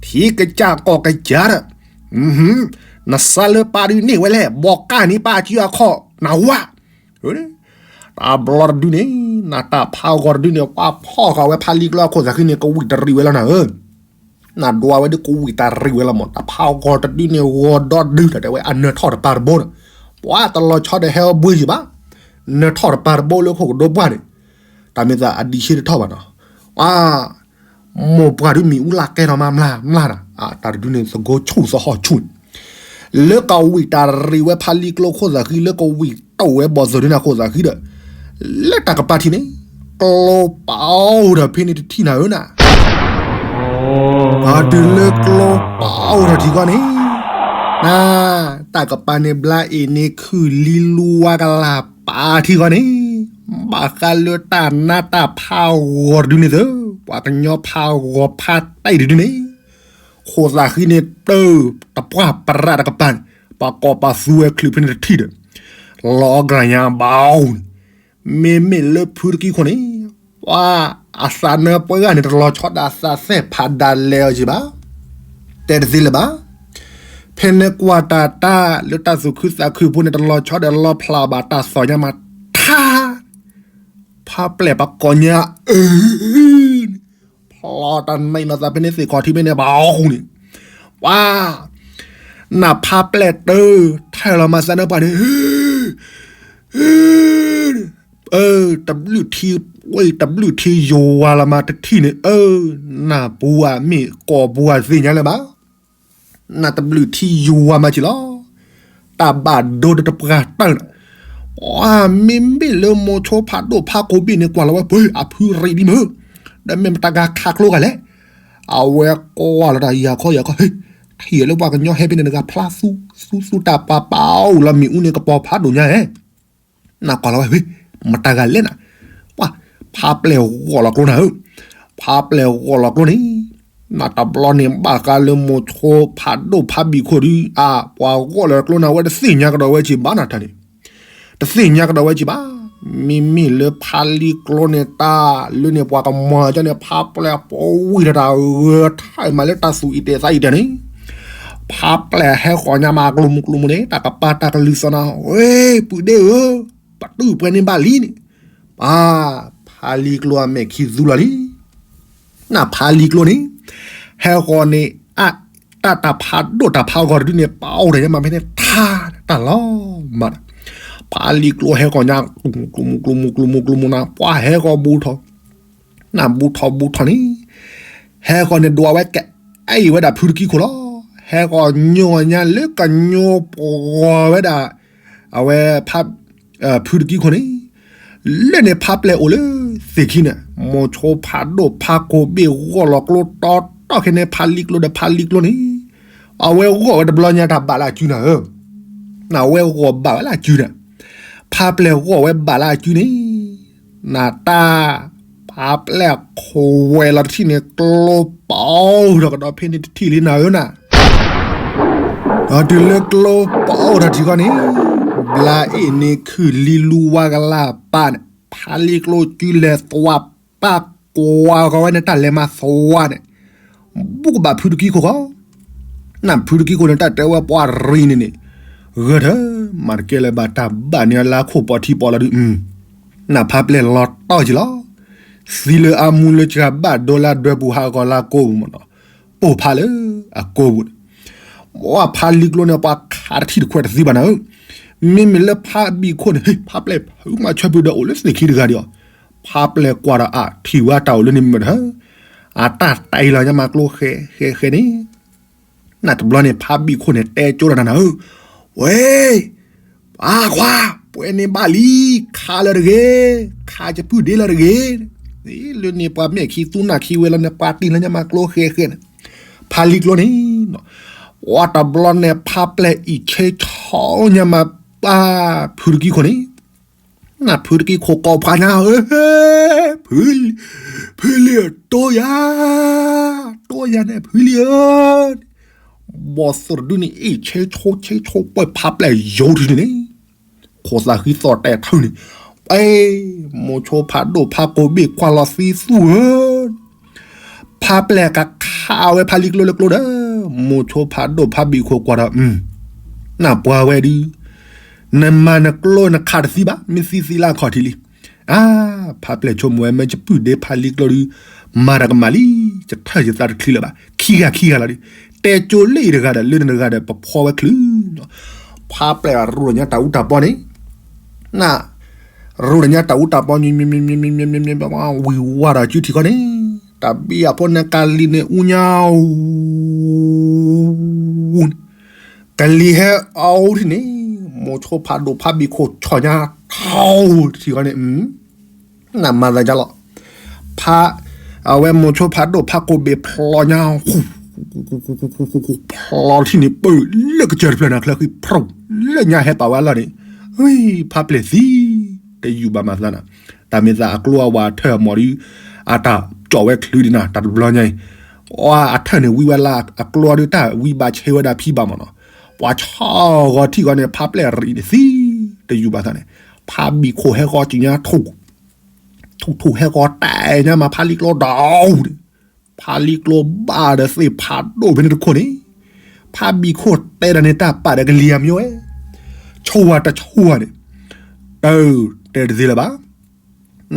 ထံကစၢ်ကီၢ်ကစၢ်ဒီး, နစၢလၢပၢ်ဒုးန့ၢ်ဝဲလဲၣ်, ဘီၣ်ကၢ်န့ၢ်ပၢ်အစုအခီၣ်နဝါ တဘျီတဒုန့ၣ် နတၢ်ဖးဂီၤတဒုန့ၣ် ပှၤဖီၣ်ဃာ်ဝဲဖးလံကျိအခိၣ်သးဃံန့ၣ် ကဝံၣ်တရံးဝဲလီၤနၤဧၢ, နဒွးဝဲဒုးကဝံၣ်တရံးဝဲလီၤမး တၢ်ဖးဂီၤတဒုန့ၣ် ဂီၤဒီဒု တၢ်တဲဝဲအနၢၤထီၣ်တပၤတဘိန့ၣ်, ပှၤတလီၤဆီဒီးဟဲအီၤဘှ့ယံၤဘၣ်, နၢၤထီၣ်တပၤတဘိလၢခိၣ်ကဒိပှၢ်န့ၣ်, တၢ်မ့ၢ်သးအဒံးဆ့တထီၣ်ဘၣ်နီၤ, ပှၤ မိၢ်ပှၢ်ဒုးမံၤအူလၢကဲထီၣ်မးမျၢ်မျၢ်နၤ, တၢ်တဒုန့ၣ် သကိးဆူၣ်သဟီၣ်ဆူၣ် လၢကဝံၣ်တၢ်ရံးဝဲဖးလံကျိခိၣ်သးဃံ လၢကဝံၣ်တိၢ်ဝဲဘီၣ်သိၣ်ဒုန့ၣ်ခိၣ်သးဃံဒီး, လၢတၢ်ကပၤထံၣ်န့ၣ်, ကျိပာ်အိၣ်ဒီးဖဲန့ၣ်တထံၣ်နၤဧၢနၤ, တုၤလၢကျိပာ်အိၣ်ဒီးထံဃီန့ၣ်, န, တၢ်ကပၤန့ၣ်ဘျါအ့ၣ်န့ၣ်ခုၣ်လံလူဝါကလၢ်ပာ်ထံဃီန့ၣ်, ဘၣ်ဃးလၢတၢ်နါတၢ်ဖးဂီၤတဒုန့ၣ်သု, ပှၤကညီဖးဂီၤဖးတၢ်အံၤတဒုန့ၣ် ခိၣ်သးဃံန့ၣ်တၢ်, တပှၢ်ပရၣ်တကပၤန့ၣ်, ပှၤကိးပှၤသူဝဲချုးဖဲန့ၣ်တထံၣ်ဒီး, လီၤအီၣ်ကရၣ်ညါဘၣ်အီၤန့ၣ်, မ့မ့ၢ်လၢဖုတကံခိၣ်န့ၣ်, ပှၤအသးနၢၤပှဲၤဂၤန့ၣ် တလီၤဆီဒီးအသးသဲၣ်ဖးဒၣ်လဲာ်အီၤယံၤဘၣ်. တဲတသ့လၢၤဘၣ်. ဖဲန့ၣ်ကွၢ်တၢ်တၢ်လၢတၢ်သူၣ်ခုသးခုဖိန့ၣ် တလီၤဆီဒီးလီၤဖျးဘၣ်တၢ်သီၣ်ညါမးထါ, ဖးပျဲၢ်ပှၤကိးညါ အၢ ဖျီတၢ်နံၤနီၤသးဖဲန့ၣ်သ့ၣ်ခီၣ်ထံးဖဲန့ၣ် ဘၣ်အီၣ်ဃုာ်န့ၣ်, ပှၤ နၢ်ဖးပျဲၢ်တၢ် ထဲလီၤမၤသးန့ၣ်ပှၤန့ၣ် တဘျုးထံ ဝဲတဘျုးထံယွၤလီၤမးတထံၣ်န့ၣ် အၢ နၢ်ပူၤဧါမ့ၢ်ကိာ်ပူၤဧါသ့ၣ်ညါလၢၤဘၣ်. နၢ်တဘျုးထံယွၤမးက့ၤလီၤ. တၢ်ဘၣ်ဒိတပှၢ်တၢၢ်န့ၣ်, မ့မ့ၢ်လၢမိၤဆိဖးဒိၣ်ဖးကိးဘ့ၣ်န့ၣ် ကွၢ်လီၤဝဲ ပှၤအဖုရံဒံးမုၢ်, ဒီးမ့ၢ်မတၤဂၤခးကျိဂၤလဲၣ်. အဝဲကွၢ်လီၤတၢ်ယၤခီယၤခီ, ထံၣ်လၢပှၤကညီဟဲဖဲန့ၣ်တဂၤဖျါသူ သူသူတၢ်ပာ်ပာ်အိၣ်လီၤမ့ၣ်အူန့ၣ် ကပီၤဖးဒိၣ်ညါဧဲ နကွၢ်လီၤဝဲ မတၤဂၤလဲၣ်နၤ, ပှၤ ဖးပျဲၢ်ဂီၢ်လီၤကျိနၤဧၢ, ဖးပျဲၢ်ဂီၢ်လီၤကျိန့ၣ်, နတဘျီန့ၣ်ဘၣ်ဃးလၢမိၤဆိဖးဒိၣ်ဖးဘံၣ်ခိၣ်ဒုး အါ ပှၤဂီၢ်လီၤကျိနၤဝဲတသ့ၣ်ညါကဒီးဝဲက့ၤဘၣ်နၤတၢ်န့ၣ်, တသ့ၣ်ညါကဒီးဝဲက့ၤဘၣ်, မ့မ့ၢ်လၢဖးလံကျိန့ၣ် တၢ်လၢန့ၣ်ပှၤကမၤကန့ၣ် ဖးပျဲၢ်ပဝံၢ်ဒီးတၢ်ဂၢၤထၢၣ်မးလၢတၢ်သူၣ်အံၤတဲာ်သးအံၤတဲာ်န့ၣ် ဖးပျဲၢ်ဟဲဃီၤညါမးကျိမူကျိမူန့ၣ် တၢ်ကပၤတၢ်ကလုၢ်သီနၤ, ဝဲ ပုၢ်ဒ့ဧၢ, ပတုာ်ပှဲၤန့ၢ်ဘၣ်လံန့ၣ်, ပၢ် ဖးလံကျိအမဲာ်ခံသူလီၤလံ. နဖးလံကျိန့ၣ် ဟဲဃီၤန့ၣ် အ တၢ်တၢ်ဖးဒိၣ်တၢ်ဖးဂီၤတဒုန့ၣ် ပအိၣ်ဒီးညါမးဖဲန့ၣ် ထါ တၢ်လီၤမးဒီး ဖးလံကျိဟဲဃီၤညါ ကျိမူကျိမူကျိမူကျိမူကျိမူနၤ ပှၤဟဲဃီၤဘူးထီၣ် နဘူးထီၣ်ဘူးထီၣ်န့ၣ် ဟဲဃီၤန့ၣ်ဒွးဝဲကအဲၣ်ဝဲဒၣ်ဖုတကံခိၣ်လီၤ. ဟဲဃီၤညိညါလၢကညိပှီၤဝဲဒၣ် အဝဲ ဖုတကံခိၣ်န့ၣ် လၢန့ၣ်ဖးပျဲၢ်အိၣ်လၢသ့ၣ်ခံန့ၣ် မိၤဆိဖးဒိၣ်ဖးကိးဘ့ၣ်ဂီၢ်လီၤကျိတီတီခဲန့ၣ် ဖးလံကျိဒီးဖးလံကျိန့ၣ် အဝဲဂီၢ်ဝဲတဘျီညါတၢ်ဘၣ်လၢအစုန့ၣ်ဧၢ, နဝဲဂီၢ်ဘၣ်ဝဲလၢအစုန့ၣ်, ဖးပျဲၢ်ဂီၢ်ဝဲဘၣ်လၢအစုန့ၣ် နတၢ် ဖးပျဲၢ်ခိးဝဲလီၤတထံၣ်န့ၣ် ကျိပအိၣ်ထီၣ်ကဒီးဖဲန့ၣ်တထံၣ်လံနၤဧၢနၤ ဒီးတုၤလၢကျိပအိၣ်ထီၣ်ထံၣ်ဃီန့ၣ် ဘျါအ့ၣ်န့ၣ်ခုၣ်လံလူဝါကလၢ်ပၢ်န့ၣ် ဖးလံကျိစုလဲၤသွါပၢ်ကွၢ်ဃီဝဲန့ၣ် တၢ်လဲၤမၤသွါန့ၣ် ဘူးကဘၣ်ဖုတကံခိၣ်ဃီ နဖုတကံခိၣ်န့ၣ် တၢ်တဲဝဲပှၤရံန့ၣ်န့ၣ် ဂၢၢ်ထၢၣ် မၤတကဲလၢၤဘၣ်တၢ်ဘၣ်န့ၣ်လၢခိၣ်ပီၣ်ထံပီၣ်လီၤဒုး နဖးပျဲၢ်လီၤတီၢ်က့ၤလီၤ. သံလၢအမူလၢစှၤဘၣ်ဒိလၢဒွဲပူၤဟးဂီၤလၢကိးပူၤမ့ၢ်နီၤ, ပိၢ်ဖးလၢအကိးပူၤန့ၣ်, ပှၤဖးလံကျိန့ၣ် ပှၤခးတထံၣ်တခွဲးတသံဘၣ်နၤဧၢ, မ့မ့ၢ်လၢဖးဘံၣ်ခိၣ်န့ၣ် ဟ့ၣ် ဖးပျဲၢ်ဖုမၤဆၢပူၤဒီးအိၣ်လၢသ့ၣ်ခံတဂၤဒံးအီၤ, ဖးပျဲၢ်ကွၢ်ဒီးအထံၣ်ဝဲတၢ်အိၣ်လၢန့ၣ်မ့ၢ်တဟၢ, အတၢ်တဲလီၤညါမးကျိဃဲဃဲဃဲန့ၣ် နတဘျီန့ၣ် ဖးဘံၣ်ခိၣ်န့ၣ် တဲကၠိဒီးနၤနၤဧၢ, ဝဲ ပၢ်ခွါ ပှဲၤန့ၢ်ဘၣ်လံ, ခးလၢတဂ့ၤ, ခးကပုၢ်ဒ့လၢတဂ့ၤ, လၢန့ၣ်ပှၤမဲာ်ခံသူနၢ်ခံဝဲလီၤန့ၣ် ပှၤတံၢ်လၢညါမးကျိဃဲဃဲန့ၣ်, ဖးလံကျိန့ၣ်, ဝဲတဘျီန့ၣ် ဖးပျဲၢ်အံၣ်ဆ့ဆီညါမးပၢ်ဖုတကံခိၣ်န့ၣ် နဖုတကံခိၣ်ကိးဖးညါဧၢ, ဖုလံၤ, ဖုလံၤဧၢ တိၢ်ယၤ, တိၢ်ယၤန့ၣ်ဖုလံၤဧၢ, ဘီၣ်သိၣ်တဒုန့ၣ် အ့ၣ်ဆ့ဆိဆ့ဆိပှဲၤဖးပျဲၢ်ယိၤထံၣ်န့ၣ်, ခိၣ်သးဃံသီၣ်တဲာ်ထုးန့ၣ်, ပှဲၤ, မိၤဆိဖးဒိၣ်ဖးကိးဘ့ၣ်ကွၢ်လီၤသံသူၣ်ဧၢ ဖးပျဲၢ်ကခးဝဲဖးလံကျိလၢကျိဒီး, မိၤဆိဖးဒိၣ်ဖးဘံၣ်ခိၣ်ကွၢ်ဒီး, နပှၤဝဲဒုး, နမၤနကျိနခးတသံဘၣ် မ့ၢ်သံသံလၢအခီၣ်ထံးလံ. အါ, ဖးပျဲၢ်ဆိကမိၣ်ဝဲ မ့ၢ်ယပုၢ်ဒ့ဖးလံကျိဒုး, မၤတၢ်ကမၣ်လံ, ယထၢၣ်ယသးတချံလၢၤဘၣ်, ခံဂၤခံဂၤလီၤဒုး, တဲကၠိလၢအံၤတဂၤဒီး လၢန့ၣ်တဂၤဒီး ပဖီဝဲချုး ဖးပျဲၢ်ရူၢ်လီၤညါတၢ်အူတၢ်ပီန့ၣ်, န ရူၢ်လီၤညါတၢ်အူတၢ်ပီ ဝံၤဝါဒီးစုထံၣ်ခီန့ၣ်, တၢ်ဘံၣ်အဖိန့ၣ်ကလံၤန့ၣ်အူညါ, ကလံၤဟဲအူထံၣ်န့ၣ်, မိၤဆိဖးဒိၣ်ဖးဘံၣ်ခိၣ်ဆီၣ်ညါ, ထီၣ်ထံၣ်ခီန့ၣ် နမၤသးဒ်လီၤ. ဖး, အဝဲမိၤဆိဖးဒိၣ်ဖးကိးဘ့ၣ်ဖျီညါ, ဖျီထံၣ်န့ၣ် ပၢၢ်လၢကစၢၢ်တဖျၢၣ်န့ၣ် ချၢဃံဖျိး, လၢညါဟဲပာ်ဝဲအလီၢ်န့ၣ်, ဖးပျဲၢ်သံ, တယူၢ်ဘၣ်မၤသးနၤ, တၢ်မ့ၢ်သးအကျိအဝၤထၢၣ်အမီၤဒုး, အတၢ်ကၠီၣ်ဝဲချုးဒံးနၤ တၢ်တဘျီညါအံၤ, အထၢၣ်န့ၣ်ဝံဝဲလၢအကျိဒုး တၢ်ဝံဘၣ်ဆဲးဝဲဒၣ်ဖံဘၣ်မးနီၤ, ပှၤဆီၣ်ဂီၤထံၣ်ဂီၤန့ၣ် ဖးပျဲၢ်ရံၣ်န့ၣ်သံ, တယူၢ်ဘၣ်သးန့ၣ်, ဖးဘံၣ်ခိၣ်ဟဲဃီၤစံၣ်ညါထူၣ်, ထူၣ်ထူၣ်ဟဲဃီၤတဲာ်ညါမးဖးလံကျိဒီး, န့ၣ် ဖါလံကျိဘၣ်ဒီးသ့ၣ်ဖးဒိၣ်ဖဲန့ၣ်တခိၣ်န့ၣ်, ဖါဘံၣ်ခိၣ်တဲဒီးန့ၣ်တၢ်ပာ်ဒီးကလံၤအမံၤဝဲ, ဆိၣ်ဝါတဆိၣ်ဝါန့ၣ်, တၢ်, တဲတသ့လၢၤဘၣ်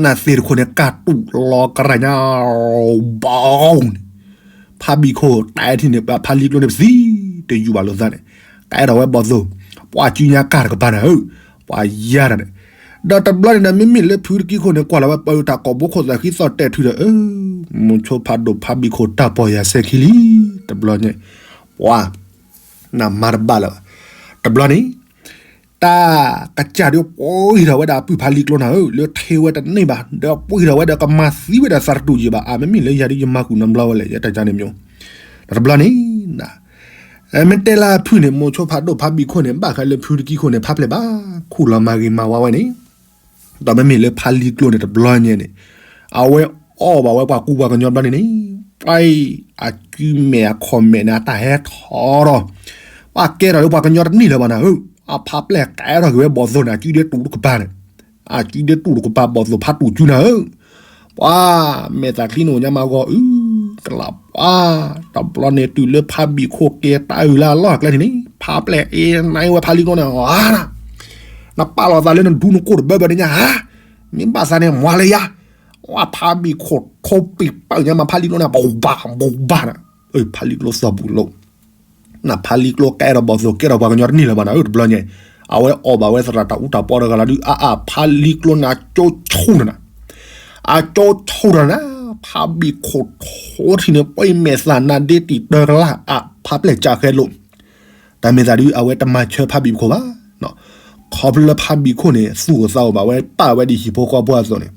နသ့ၣ်တခိၣ်န့ၣ် ကၢ်တူာ်လီၤကရၣ်ညါ, ဘီန့ၣ်, ဖါဘံၣ်ခိၣ်တဲထံၣ်န့ၣ် ဖါလံကျိန့ၣ်ပသံ, တယူၤဘၣ်လိာ်သးန့ၣ်, ကဲထီၣ်ဝဲဘီၣ်သိၣ်, ပှၤစုညါကၢ်တကပၤနၤဧၢ, ပှၤယါတၢ်န့ၣ်, ဒီးတဘျီန့ၣ်ဒီး မ့မ့ၢ်လၢဖုတကံခိၣ်န့ၣ် ကွၢ်လီၤဝဲပတၢ်ကိာ်ဘိခိၣ်သးဃံသီၣ်တဲာ်ထုဒီး မိၤဆိဖးဒိၣ်ဖါဘံၣ်ခိၣ်တၢ်ပီၢ်ယၤစဲခံလံ, တဘျီန့ၣ်, ပှၤ, နမၤတဘၣ်လၢၤဘၣ်, တဘျီန့ၣ် တၢ်ကစၢ်ဒုးပှံၤထီၣ်ဝဲဒၣ်အပုၢ်ဖါလံကျိနၤဧၢ, လၢထ့ဝဲတန့ၢ်ဘၣ်, ဒီးပှံၤထီၣ်ဝဲဒီးကမၤသံဝဲဒၣ်သးတတူာ်ယံာ်ဘၣ်, အမ့မ့ၢ်လၢယၤဒုးယမၤဃုာ်နီတဘျီဝဲလဲၣ်, ယတၢ်ကန့ၣ်မ့ၢ်, ဒီးတဘျီန့ၣ်, မ့ၢ်တဲလၢအဖုၣ်န့ၣ် မိၤဆိဖးဒိၣ်ဖါဘံၣ်ခိၣ်န့ၣ် ဘၣ်ဃးလၢဖုတကံခိၣ်န့ၣ် ဖးဖျဲၣ်ဘၣ်, ခူၣ်လီၤမၤဂ့ၤမၤဝါဝဲန့ၣ်, ဒီးမ့မ့ၢ်လၢဖါလံကျိန့ၣ်တဘျီညါန့ၣ်, အဝဲအီၣ်ဘၣ်ဝဲပှၤကူပှၤကညီတဘျီန့ၣ်န့ၣ်, ပှၤအံၤအစုမဲာ်အခီၣ်မဲာ်န့ၣ် အတၢ်ဟဲထီၣ်ဒီး, ပှၤကဲထီၣ်လၢပှၤကညီတန့ၢ်လၢၤဘၣ်နၤဧၢ, အဖးဖျဲၣ်ကဲထီၣ်က့ၤဝဲဘီၣ်သိၣ်န့ၣ် အစုဒ့တူာ်တကပၤန့ၣ်, အစုဒ့တူာ်တကပၤဘီၣ်သိၣ်ဖးတူာ်စုနၤဧၢ, ပှၤ, မဲာ်သးချံန့ၣ်အိၣ်ညါမးဂီၤအု, ကလးပှၤ, တဘျီန့ၣ်တုၤလၢဖါဘံၣ်ခိၣ်ကဲတၢ်အုၣ်လၢအလီၢ်အကျဲန့ၣ်န့ၣ် ဖးဖျဲၣ်အ့ၣ်နါဝဲဖါလံကျိန့ၣ်, နပာ်လီၤသးလၢနဒူနကိၣ်တဘၢဘၢန့ၣ်ညါဧါ, မ့ၢ်ဘၣ်သးန့ၣ်မၤလၢယၤ, ဝဲဖါဘံၣ်ခိၣ်ထိပ့ၤပာ်ညါမးဖါလံကျိန့ၣ် ဘိးဘၣ်ဘိးဘၣ်နၤ, ဖါလံကျိသီၣ်ဘူးလိာ် နဖါလံကျိကဲထီၣ်ဘီၣ်သိၣ်ကဲထီၣ်ပှၤကညီတန့ၢ်လၢၤဘၣ်နၤဧၢ, တဘျီညါ, အဝဲအီၣ်ဘၣ်ဝဲသရၣ်တၢ်အူတၢ်ပီတဂၤလီၤဒုး အါအါ ဖါလံကျိန့ၣ် အကၠိဆိၣ်နၤ, အကၠိဆိၣ်နၤ, ဖါဘံၣ်ခိၣ်ထိထံၣ်န့ၣ် ပှၤမဲာ်သးနါဒ့တံာ်တၢကလၢ်အါ ဖးဖျဲၣ်ကၢ်ဃဲလိာ် တၢ်မ့ၢ်သးဒုး အဝဲတမၤဆၢဖါဘံၣ်ခိၣ်ဘၣ်, ခီဖျိလၢဖါဘံၣ်ခိၣ်န့ၣ် သူၣ်အိၣ်သးအိၣ်ဘၣ်ဝဲ ပာ်ဝဲဒ်ဟံၣ်ဖိဃီဖိအသိးန့ၣ်,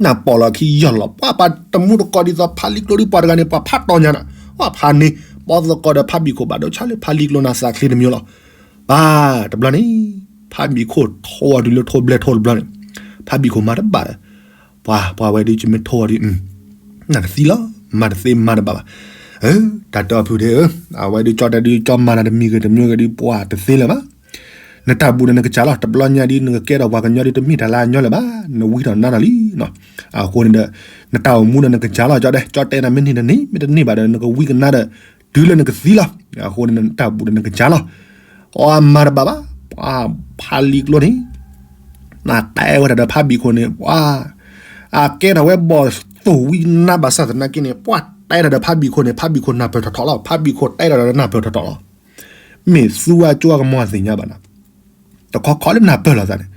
နပီၢ်လီၤခံယီၢ်လီၤ ပှၤပှၤတမူတကိးဒ်သိးဖါလံကျိဒ်ပှၤတဂၤန့ၣ် ပှၤဖးတီၤညါနၤ, ပှၤဖးန့ၣ် ဘီၣ်သိၣ်ကီးဒီးဖါဘံၣ်ခိၣ်ဘၣ်ဒိဆါလၢဖါလံကျိနၤသးချ့တမံၤလီၤ, ဘၣ်တဘျီန့ၣ်, ဖါဘံၣ်ခိၣ်ထိဝဲတုၤလၢထိဘျဲၣ်ထိတဘျီန့ၣ်, ဖါဘံၣ်ခိၣ်မၤတဘၣ်ဒီး, ပှၤပှၤဝဲဒုးကမ့ၢ်ထိဝဲဒုး နတသံလီၤ, မၤတသ့မၤတဘၣ်ဘၣ်, တၢ်တဲအီၤဖုၣ်ဒ့ဧၢ, အဝဲဒုးကၠီတဲဒုးကၠီမၤနၤတမံၤဂ့ၤတမံၤဂ့ၤဒုး ပှၤတသ့လၢၤဘၣ်, နတၢ်ဘူးဒီးနကစၢ်လီၤ, တဘျီညါဒုး နကကဲထီၣ်ပှၤကညီဒုး တမ့ၢ်တၢ်လၢအညီလၢၤဘၣ်, နဝံထီၣ်နါထီၣ်လံ, အဃိန့ၣ်ဒီး, နတၢ်အိၣ်မူဒီးနကစၢ်လီၤ ကၠီတဲ, ကၠီတဲနၤမ့ၢ်န့ၢ်တန့ၢ် မ့ၢ်တန့ၢ်ဘၣ်ဒီး နကဝံကနါဒီး, တုၤလၢနကသံလီၤ, အဃိန့ၣ်နတၢ်ဘူးဒီးနကစၢ်လီၤ, အီမၤတဘၣ်ဘၣ်, ပှၤဖါလံကျိန့ၣ် နတဲဝဲဒၣ်ဒီးဖါဘံၣ်ခိၣ်န့ၣ် ပှၤ, အကဲထီၣ်ဝဲဘီၣ်သိၣ်ဝံနါဘၣ်ဆၣ်သနာ်က့န့ၣ် ပှၤတဲဒၣ်ဒီးဖါဘံၣ်ခိၣ်န့ၣ် ဖါဘံၣ်ခိၣ်နၢ်ပၢၢ်ထီၣ်ထီၣ်လီၤ, ဖါဘံၣ်ခိၣ်တဲဒၣ်ဒီးနၢ်ပၢၢ်ထီၣ်ထီၣ်လီၤ, မ့ၢ်သူဝဲကၠိအကမီၤသ့ၣ်ညါဘၣ်နၤ, တခီခီလၢနၢ်ပၢၢ်လိာ်သးန့ၣ်,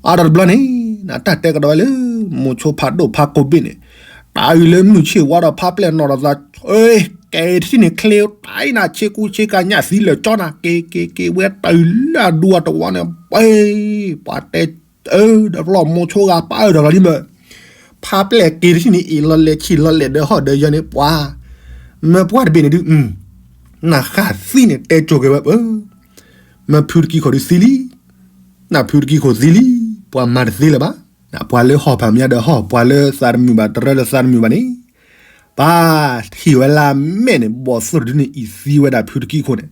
အါဒီးတဘျီန့ၣ်, နတၢ်တဲကဒီးဝဲလၢ, မိၤဆိဖးဒိၣ်ဖါကိးဘ့ၣ်န့ၣ်, တၢ်အုၣ်လၢမုၢ်ဆ့ၣ်ဝါဒီးဖါပျဲၢ်နီၣ်ဒီးသး, ကဲထံၣ်န့ၣ်ချ့တၢ်အံၤနၤ ဆ့ကူဆ့ကၤညၣ်သံလၢာ်ကၠီနၤ က့ၤက့ၤက့ၤဝဲတၢ်အုၣ်လၢအဒူအတဝီန့ၣ်, ပှၤ, ပှၤတဲ အၢဒီးပျီမိၤဆိဂၤပၢ်အၢဒီးလီၤဒ်မး, ဖါပျဲၢ်က့ၤတထံၣ်န့ၣ် အ့ၣ်လီၤလဲၣ်ဆံးလီၤလဲၣ်ဒီးဟီၣ်ဒီးယၢန့ၣ် ပှၤ, မ့ၢ်ပှၤတဘ့ၣ်န့ၣ်ဒုး, နဃၣ်သံန့ၣ်တဲကိၤက့ၤဝဲပၢ, မ့ၢ်ဖုတကံခိၣ်ဒုးသံလံ, နဖုတကံခိၣ်သံလံ, ပှၤမၤတသ့လၢၤဘၣ်, ပှၤလၢဟီၣ်ဖးမ့ၢ်ညါဒီးဟီၣ် ပှၤလၢသးတမုာ်ဘၣ် တရၢလၢသးတမုာ်ဘၣ်န့ၣ်, ပှၤထံၣ်ဝဲလၢမဲာ်န့ၣ် ဘီၣ်သိၣ်တဒုန့ၣ် အံၤသံဝဲဒၣ်ဖုတကံခိၣ်န့ၣ်,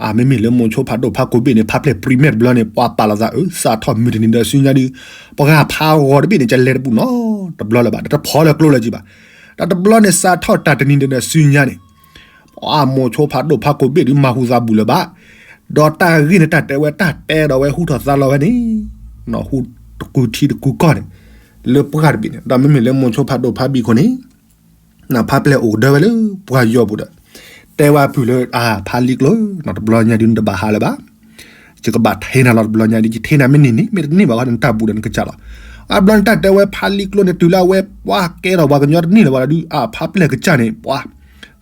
အမ့မ့ၢ်လၢမိၤဆိဖးဒိၣ်ဖါကိးဘ့ၣ်န့ၣ် ဖါပျဲၢ်ပြံမဲာ်တဘျီန့ၣ် ပှၤပာ်လီၤသးအၢ စးထီၣ်မုၢ်တနံၤဒီးစုညါဒုး, ပှၤဖးဂီၤတဘ့ၣ်န့ၣ် ကလဲၤတဘူးနီတဘျီလၢၤဘၣ် ဒီးတဖီလၢကျိလၢၤကံဘၣ်, ဒီးတဘျီန့ၣ်စးထီၣ်တၢ်တနံၤဒီးစုညါန့ၣ် ပှၤမိၤဆိဖးဒိၣ်ဖါကိးဘ့ၣ်ဒုးမၤဟူသးဘူးလၢၤဘၣ်, ဒီးတၢ်ဂ့ၢ်န့ၣ်တၢ်တဲဝဲတၢ်တဲဒီးဝဲဟူထီၣ်သါလီၤဝဲန့ၣ်, ဟူတကူထံတကူကီၢ်န့ၣ်, လၢပှၢ်တဘ့ၣ်န့ၣ် ဒီးမ့မ့ၢ်လၢမိၤဆိဖးဒိၣ်ဖါဘံၣ်ခိၣ်န့ၣ် နဖါပျဲၢ်အိၣ်ကဒၢဝဲလၢပှၤယီၤပူၤဒီး, တဲဝဲဖုၣ်လၢအဖါလံကျိ တဘျီညါဒုးနတဘၣ်ဟးလၢၤဘၣ်, ယကဘၣ်ထဲနၤလီၤတဘျီညါဒုး ယထဲနၤမ့ၢ်န့ၢ်န့ၣ် မ့ၢ်တန့ၢ်ဘၣ်ဃီဒီးနတၢ်ဘူးဒီးနကစၢ်လီၤ, အဘျီနတၢ်တဲဝဲဖါလံကျိန့ၣ် တုၤလၢအဝဲပှၤကဲထီၣ်ပှၤကညီတန့ၢ်လၢၤဘၣ်ဒီး အဖါပျဲၢ်ကစၢ်န့ၣ် ပှၤ,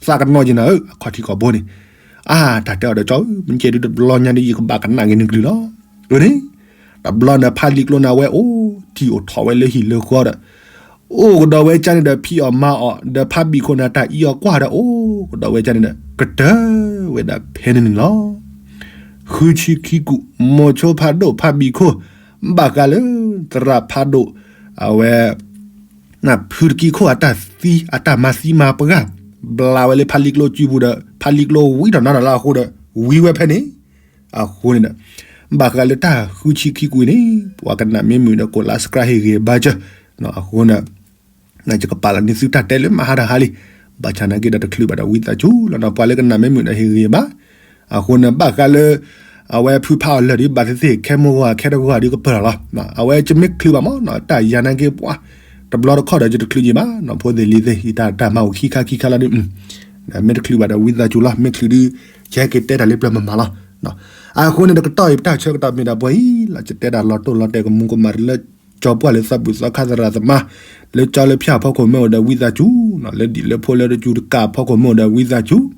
သးကနီၤယံၤနၤဧၢ အခီၣ်ထံးခီၣ်ဘိန့ၣ်, အါ တၢ်တဲအီၤဒီးကၠီဧၢ မ့ၢ်ကဲဒုးတဘျီညါဒုး ယကဘၣ်ကနၣ်က့ၤနကလုၢ်လီၤ, အၢန့ၣ်, တဘျီန့ၣ်ဖါလံကျိန့ၣ် အဝဲအိၣ်ထံၣ်အိၣ်ထီၣ်ဝဲလၢဟံၣ်လၢဃီဒီး အိၣ်ကဒီးဝဲကန့ၣ်ဒီး ဖံးအီၣ်မၤအီၣ် ဒီးဖါဘံၣ်ခိၣ်န့ၣ် တၢ်အံးအီၤကွၢ်ဒီး အိၣ်ကဒီးဝဲကန့ၣ်ဒီး ကတၢၢ်ဝဲဒၣ်ဖဲန့ၣ်န့ၣ်လီၤ. ဃုဆံခံကူာ် မိၤဆိဖးဒိၣ်ဖါဘံၣ်ခိၣ် ဘၣ်ဃးလၢ သရၣ်ဖးဒိၣ် အဝဲ ဖုတကံခိၣ်အတၢ်သံ အတၢ်မၤသံမၤပှၢ် ဘျါဝဲလၢဖါလံကျိစုပူၤဒီး ဖါလံကျိဝံထီၣ်နါထီၣ်လၢအဃိဒီး ဝံဝဲဖဲန့ၣ် အဃိန့ၣ်ဒီး ဘၣ်ဃးလၢတၢ်ဃုဆံခံကွံာ်န့ၣ် ပှၤကနၣ်မ့ၢ်မုာ်ဒီး ကိးလါ subscribe ဟ့ၣ်ဂ့ၤဘါစၢၤ အဃိန့ၣ် ယကပာ်လီၤန့ၢ်သုတၢ်တဲလၢမဟါတဟါလံ, ဘၣ်ဆၣ်နာ်က့ဒီးတချုးဘၣ်ဒီးဝံသးစူၤလီၤနီၤ, ပှၤလၢကနၣ်မ့ၢ်မုာ်ဒီးဟ့ၣ်ဂံၢ်ဘါ, အဃိန့ၣ် ဘၣ်ဃးလၢ အဝဲဖုဖးအီၤလၢာ်ဒ်ဘၣ်သ့ၣ်သ့ၣ် ခဲမိၢ်ဂီၤခဲတဂီၤဒ်ကပၢၢ်လီၤလီၤ, အဝဲယမ့ၢ်ချုးဘၣ်မးနီၤ တၢ်ယၤနာ်က့ပှၤ တဘျီတခီၣ်ဒီးယတချုးယံၤဘၣ်နီၤ, ဖိသ့ၣ်လံၤသ့ၣ် ယတၢ်မၤအိၣ်ခံခါခံခါလီၤဒ် မ့ၢ်တချုးဘၣ်ဒီးဝံသးစူၤလီၤ, မ့ၢ်ချုးဒ် ယဟဲက့ၤတဲတၢ်လၢပျၢၤမၤမၤလီၤ. အဃိန့ၣ်ဒီးကတီၢ်အံၤပတၢ်ဆၢကတီၢ်မ့ၢ်ဒၣ်ပှဲၤအံၤလီၤ, ယတဲဒၣ်လီၤတိၢ်လီၤတဲာ်ကမူၤကမၣ်တလၢ ကၠီပှၢ်လၢသးပူၤသီခါသရၣ်သမါ လၢကၠီလၢဖၠၣ်အဖီခိၣ်မ့ၢ်အိၣ်ဒီးဝံသးစူၤနီၤ, လၢဒံၣ်လၢဖိလၢတစူၤတကးအဖီခိၣ်မ့ၢ်အိၣ်ဒီးဝံသးစူၤ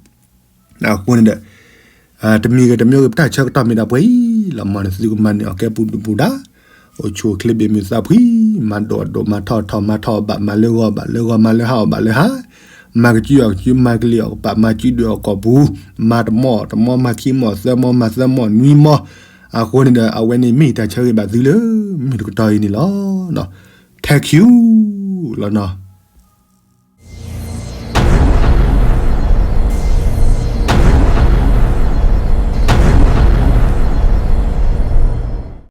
အဃိန့ၣ်ဒီး တမံၤဂ့ၤတမံၤဂ့ၤ ပတၢ်ဆၢကတီၢ်မ့ၢ်ဒၣ်ပှဲၤအံၤလီၤ, မ်နသုကမၤန့ၢ်အီၤကဲပူၤဒုၣ်ပူၤဒါ, အိၣ်ဆူၣ်အိၣ်ချ့ဘၣ်မုာ်သးဖှံ, မၤဒိၣ်အီၣ်ဒိၣ် မၤထီၣ်အီၣ်ထီၣ် မၤထီၣ်အီၣ်ဘၣ် မၤလၢဂီၤအီၣ်ဘၣ် လၢဂီၤမၤလၢဟါအီၣ်ဘၣ်လၢဟါ, မၤကစုအီၣ်ကစု မၤကလံၤအီၣ်ကပၤ မၤစုဒုးအီၣ်ကီၢ်ပူၤ, မၤတမီၣ်အီၣ်တမီၣ် မၤခံမီၣ် သၢမီၣ် မၤသၢမီၣ် နွံမီၣ်, အဃိန့ၣ်ဒီး အဝဲန့ၣ်မ့ၢ်တၢ်ဆၢဂ့ၤဘၣ်သုလၢ မုၢ်တကတီၢ်အံၤန့ၣ်လီၤ. Thank you လီၤနီၤ.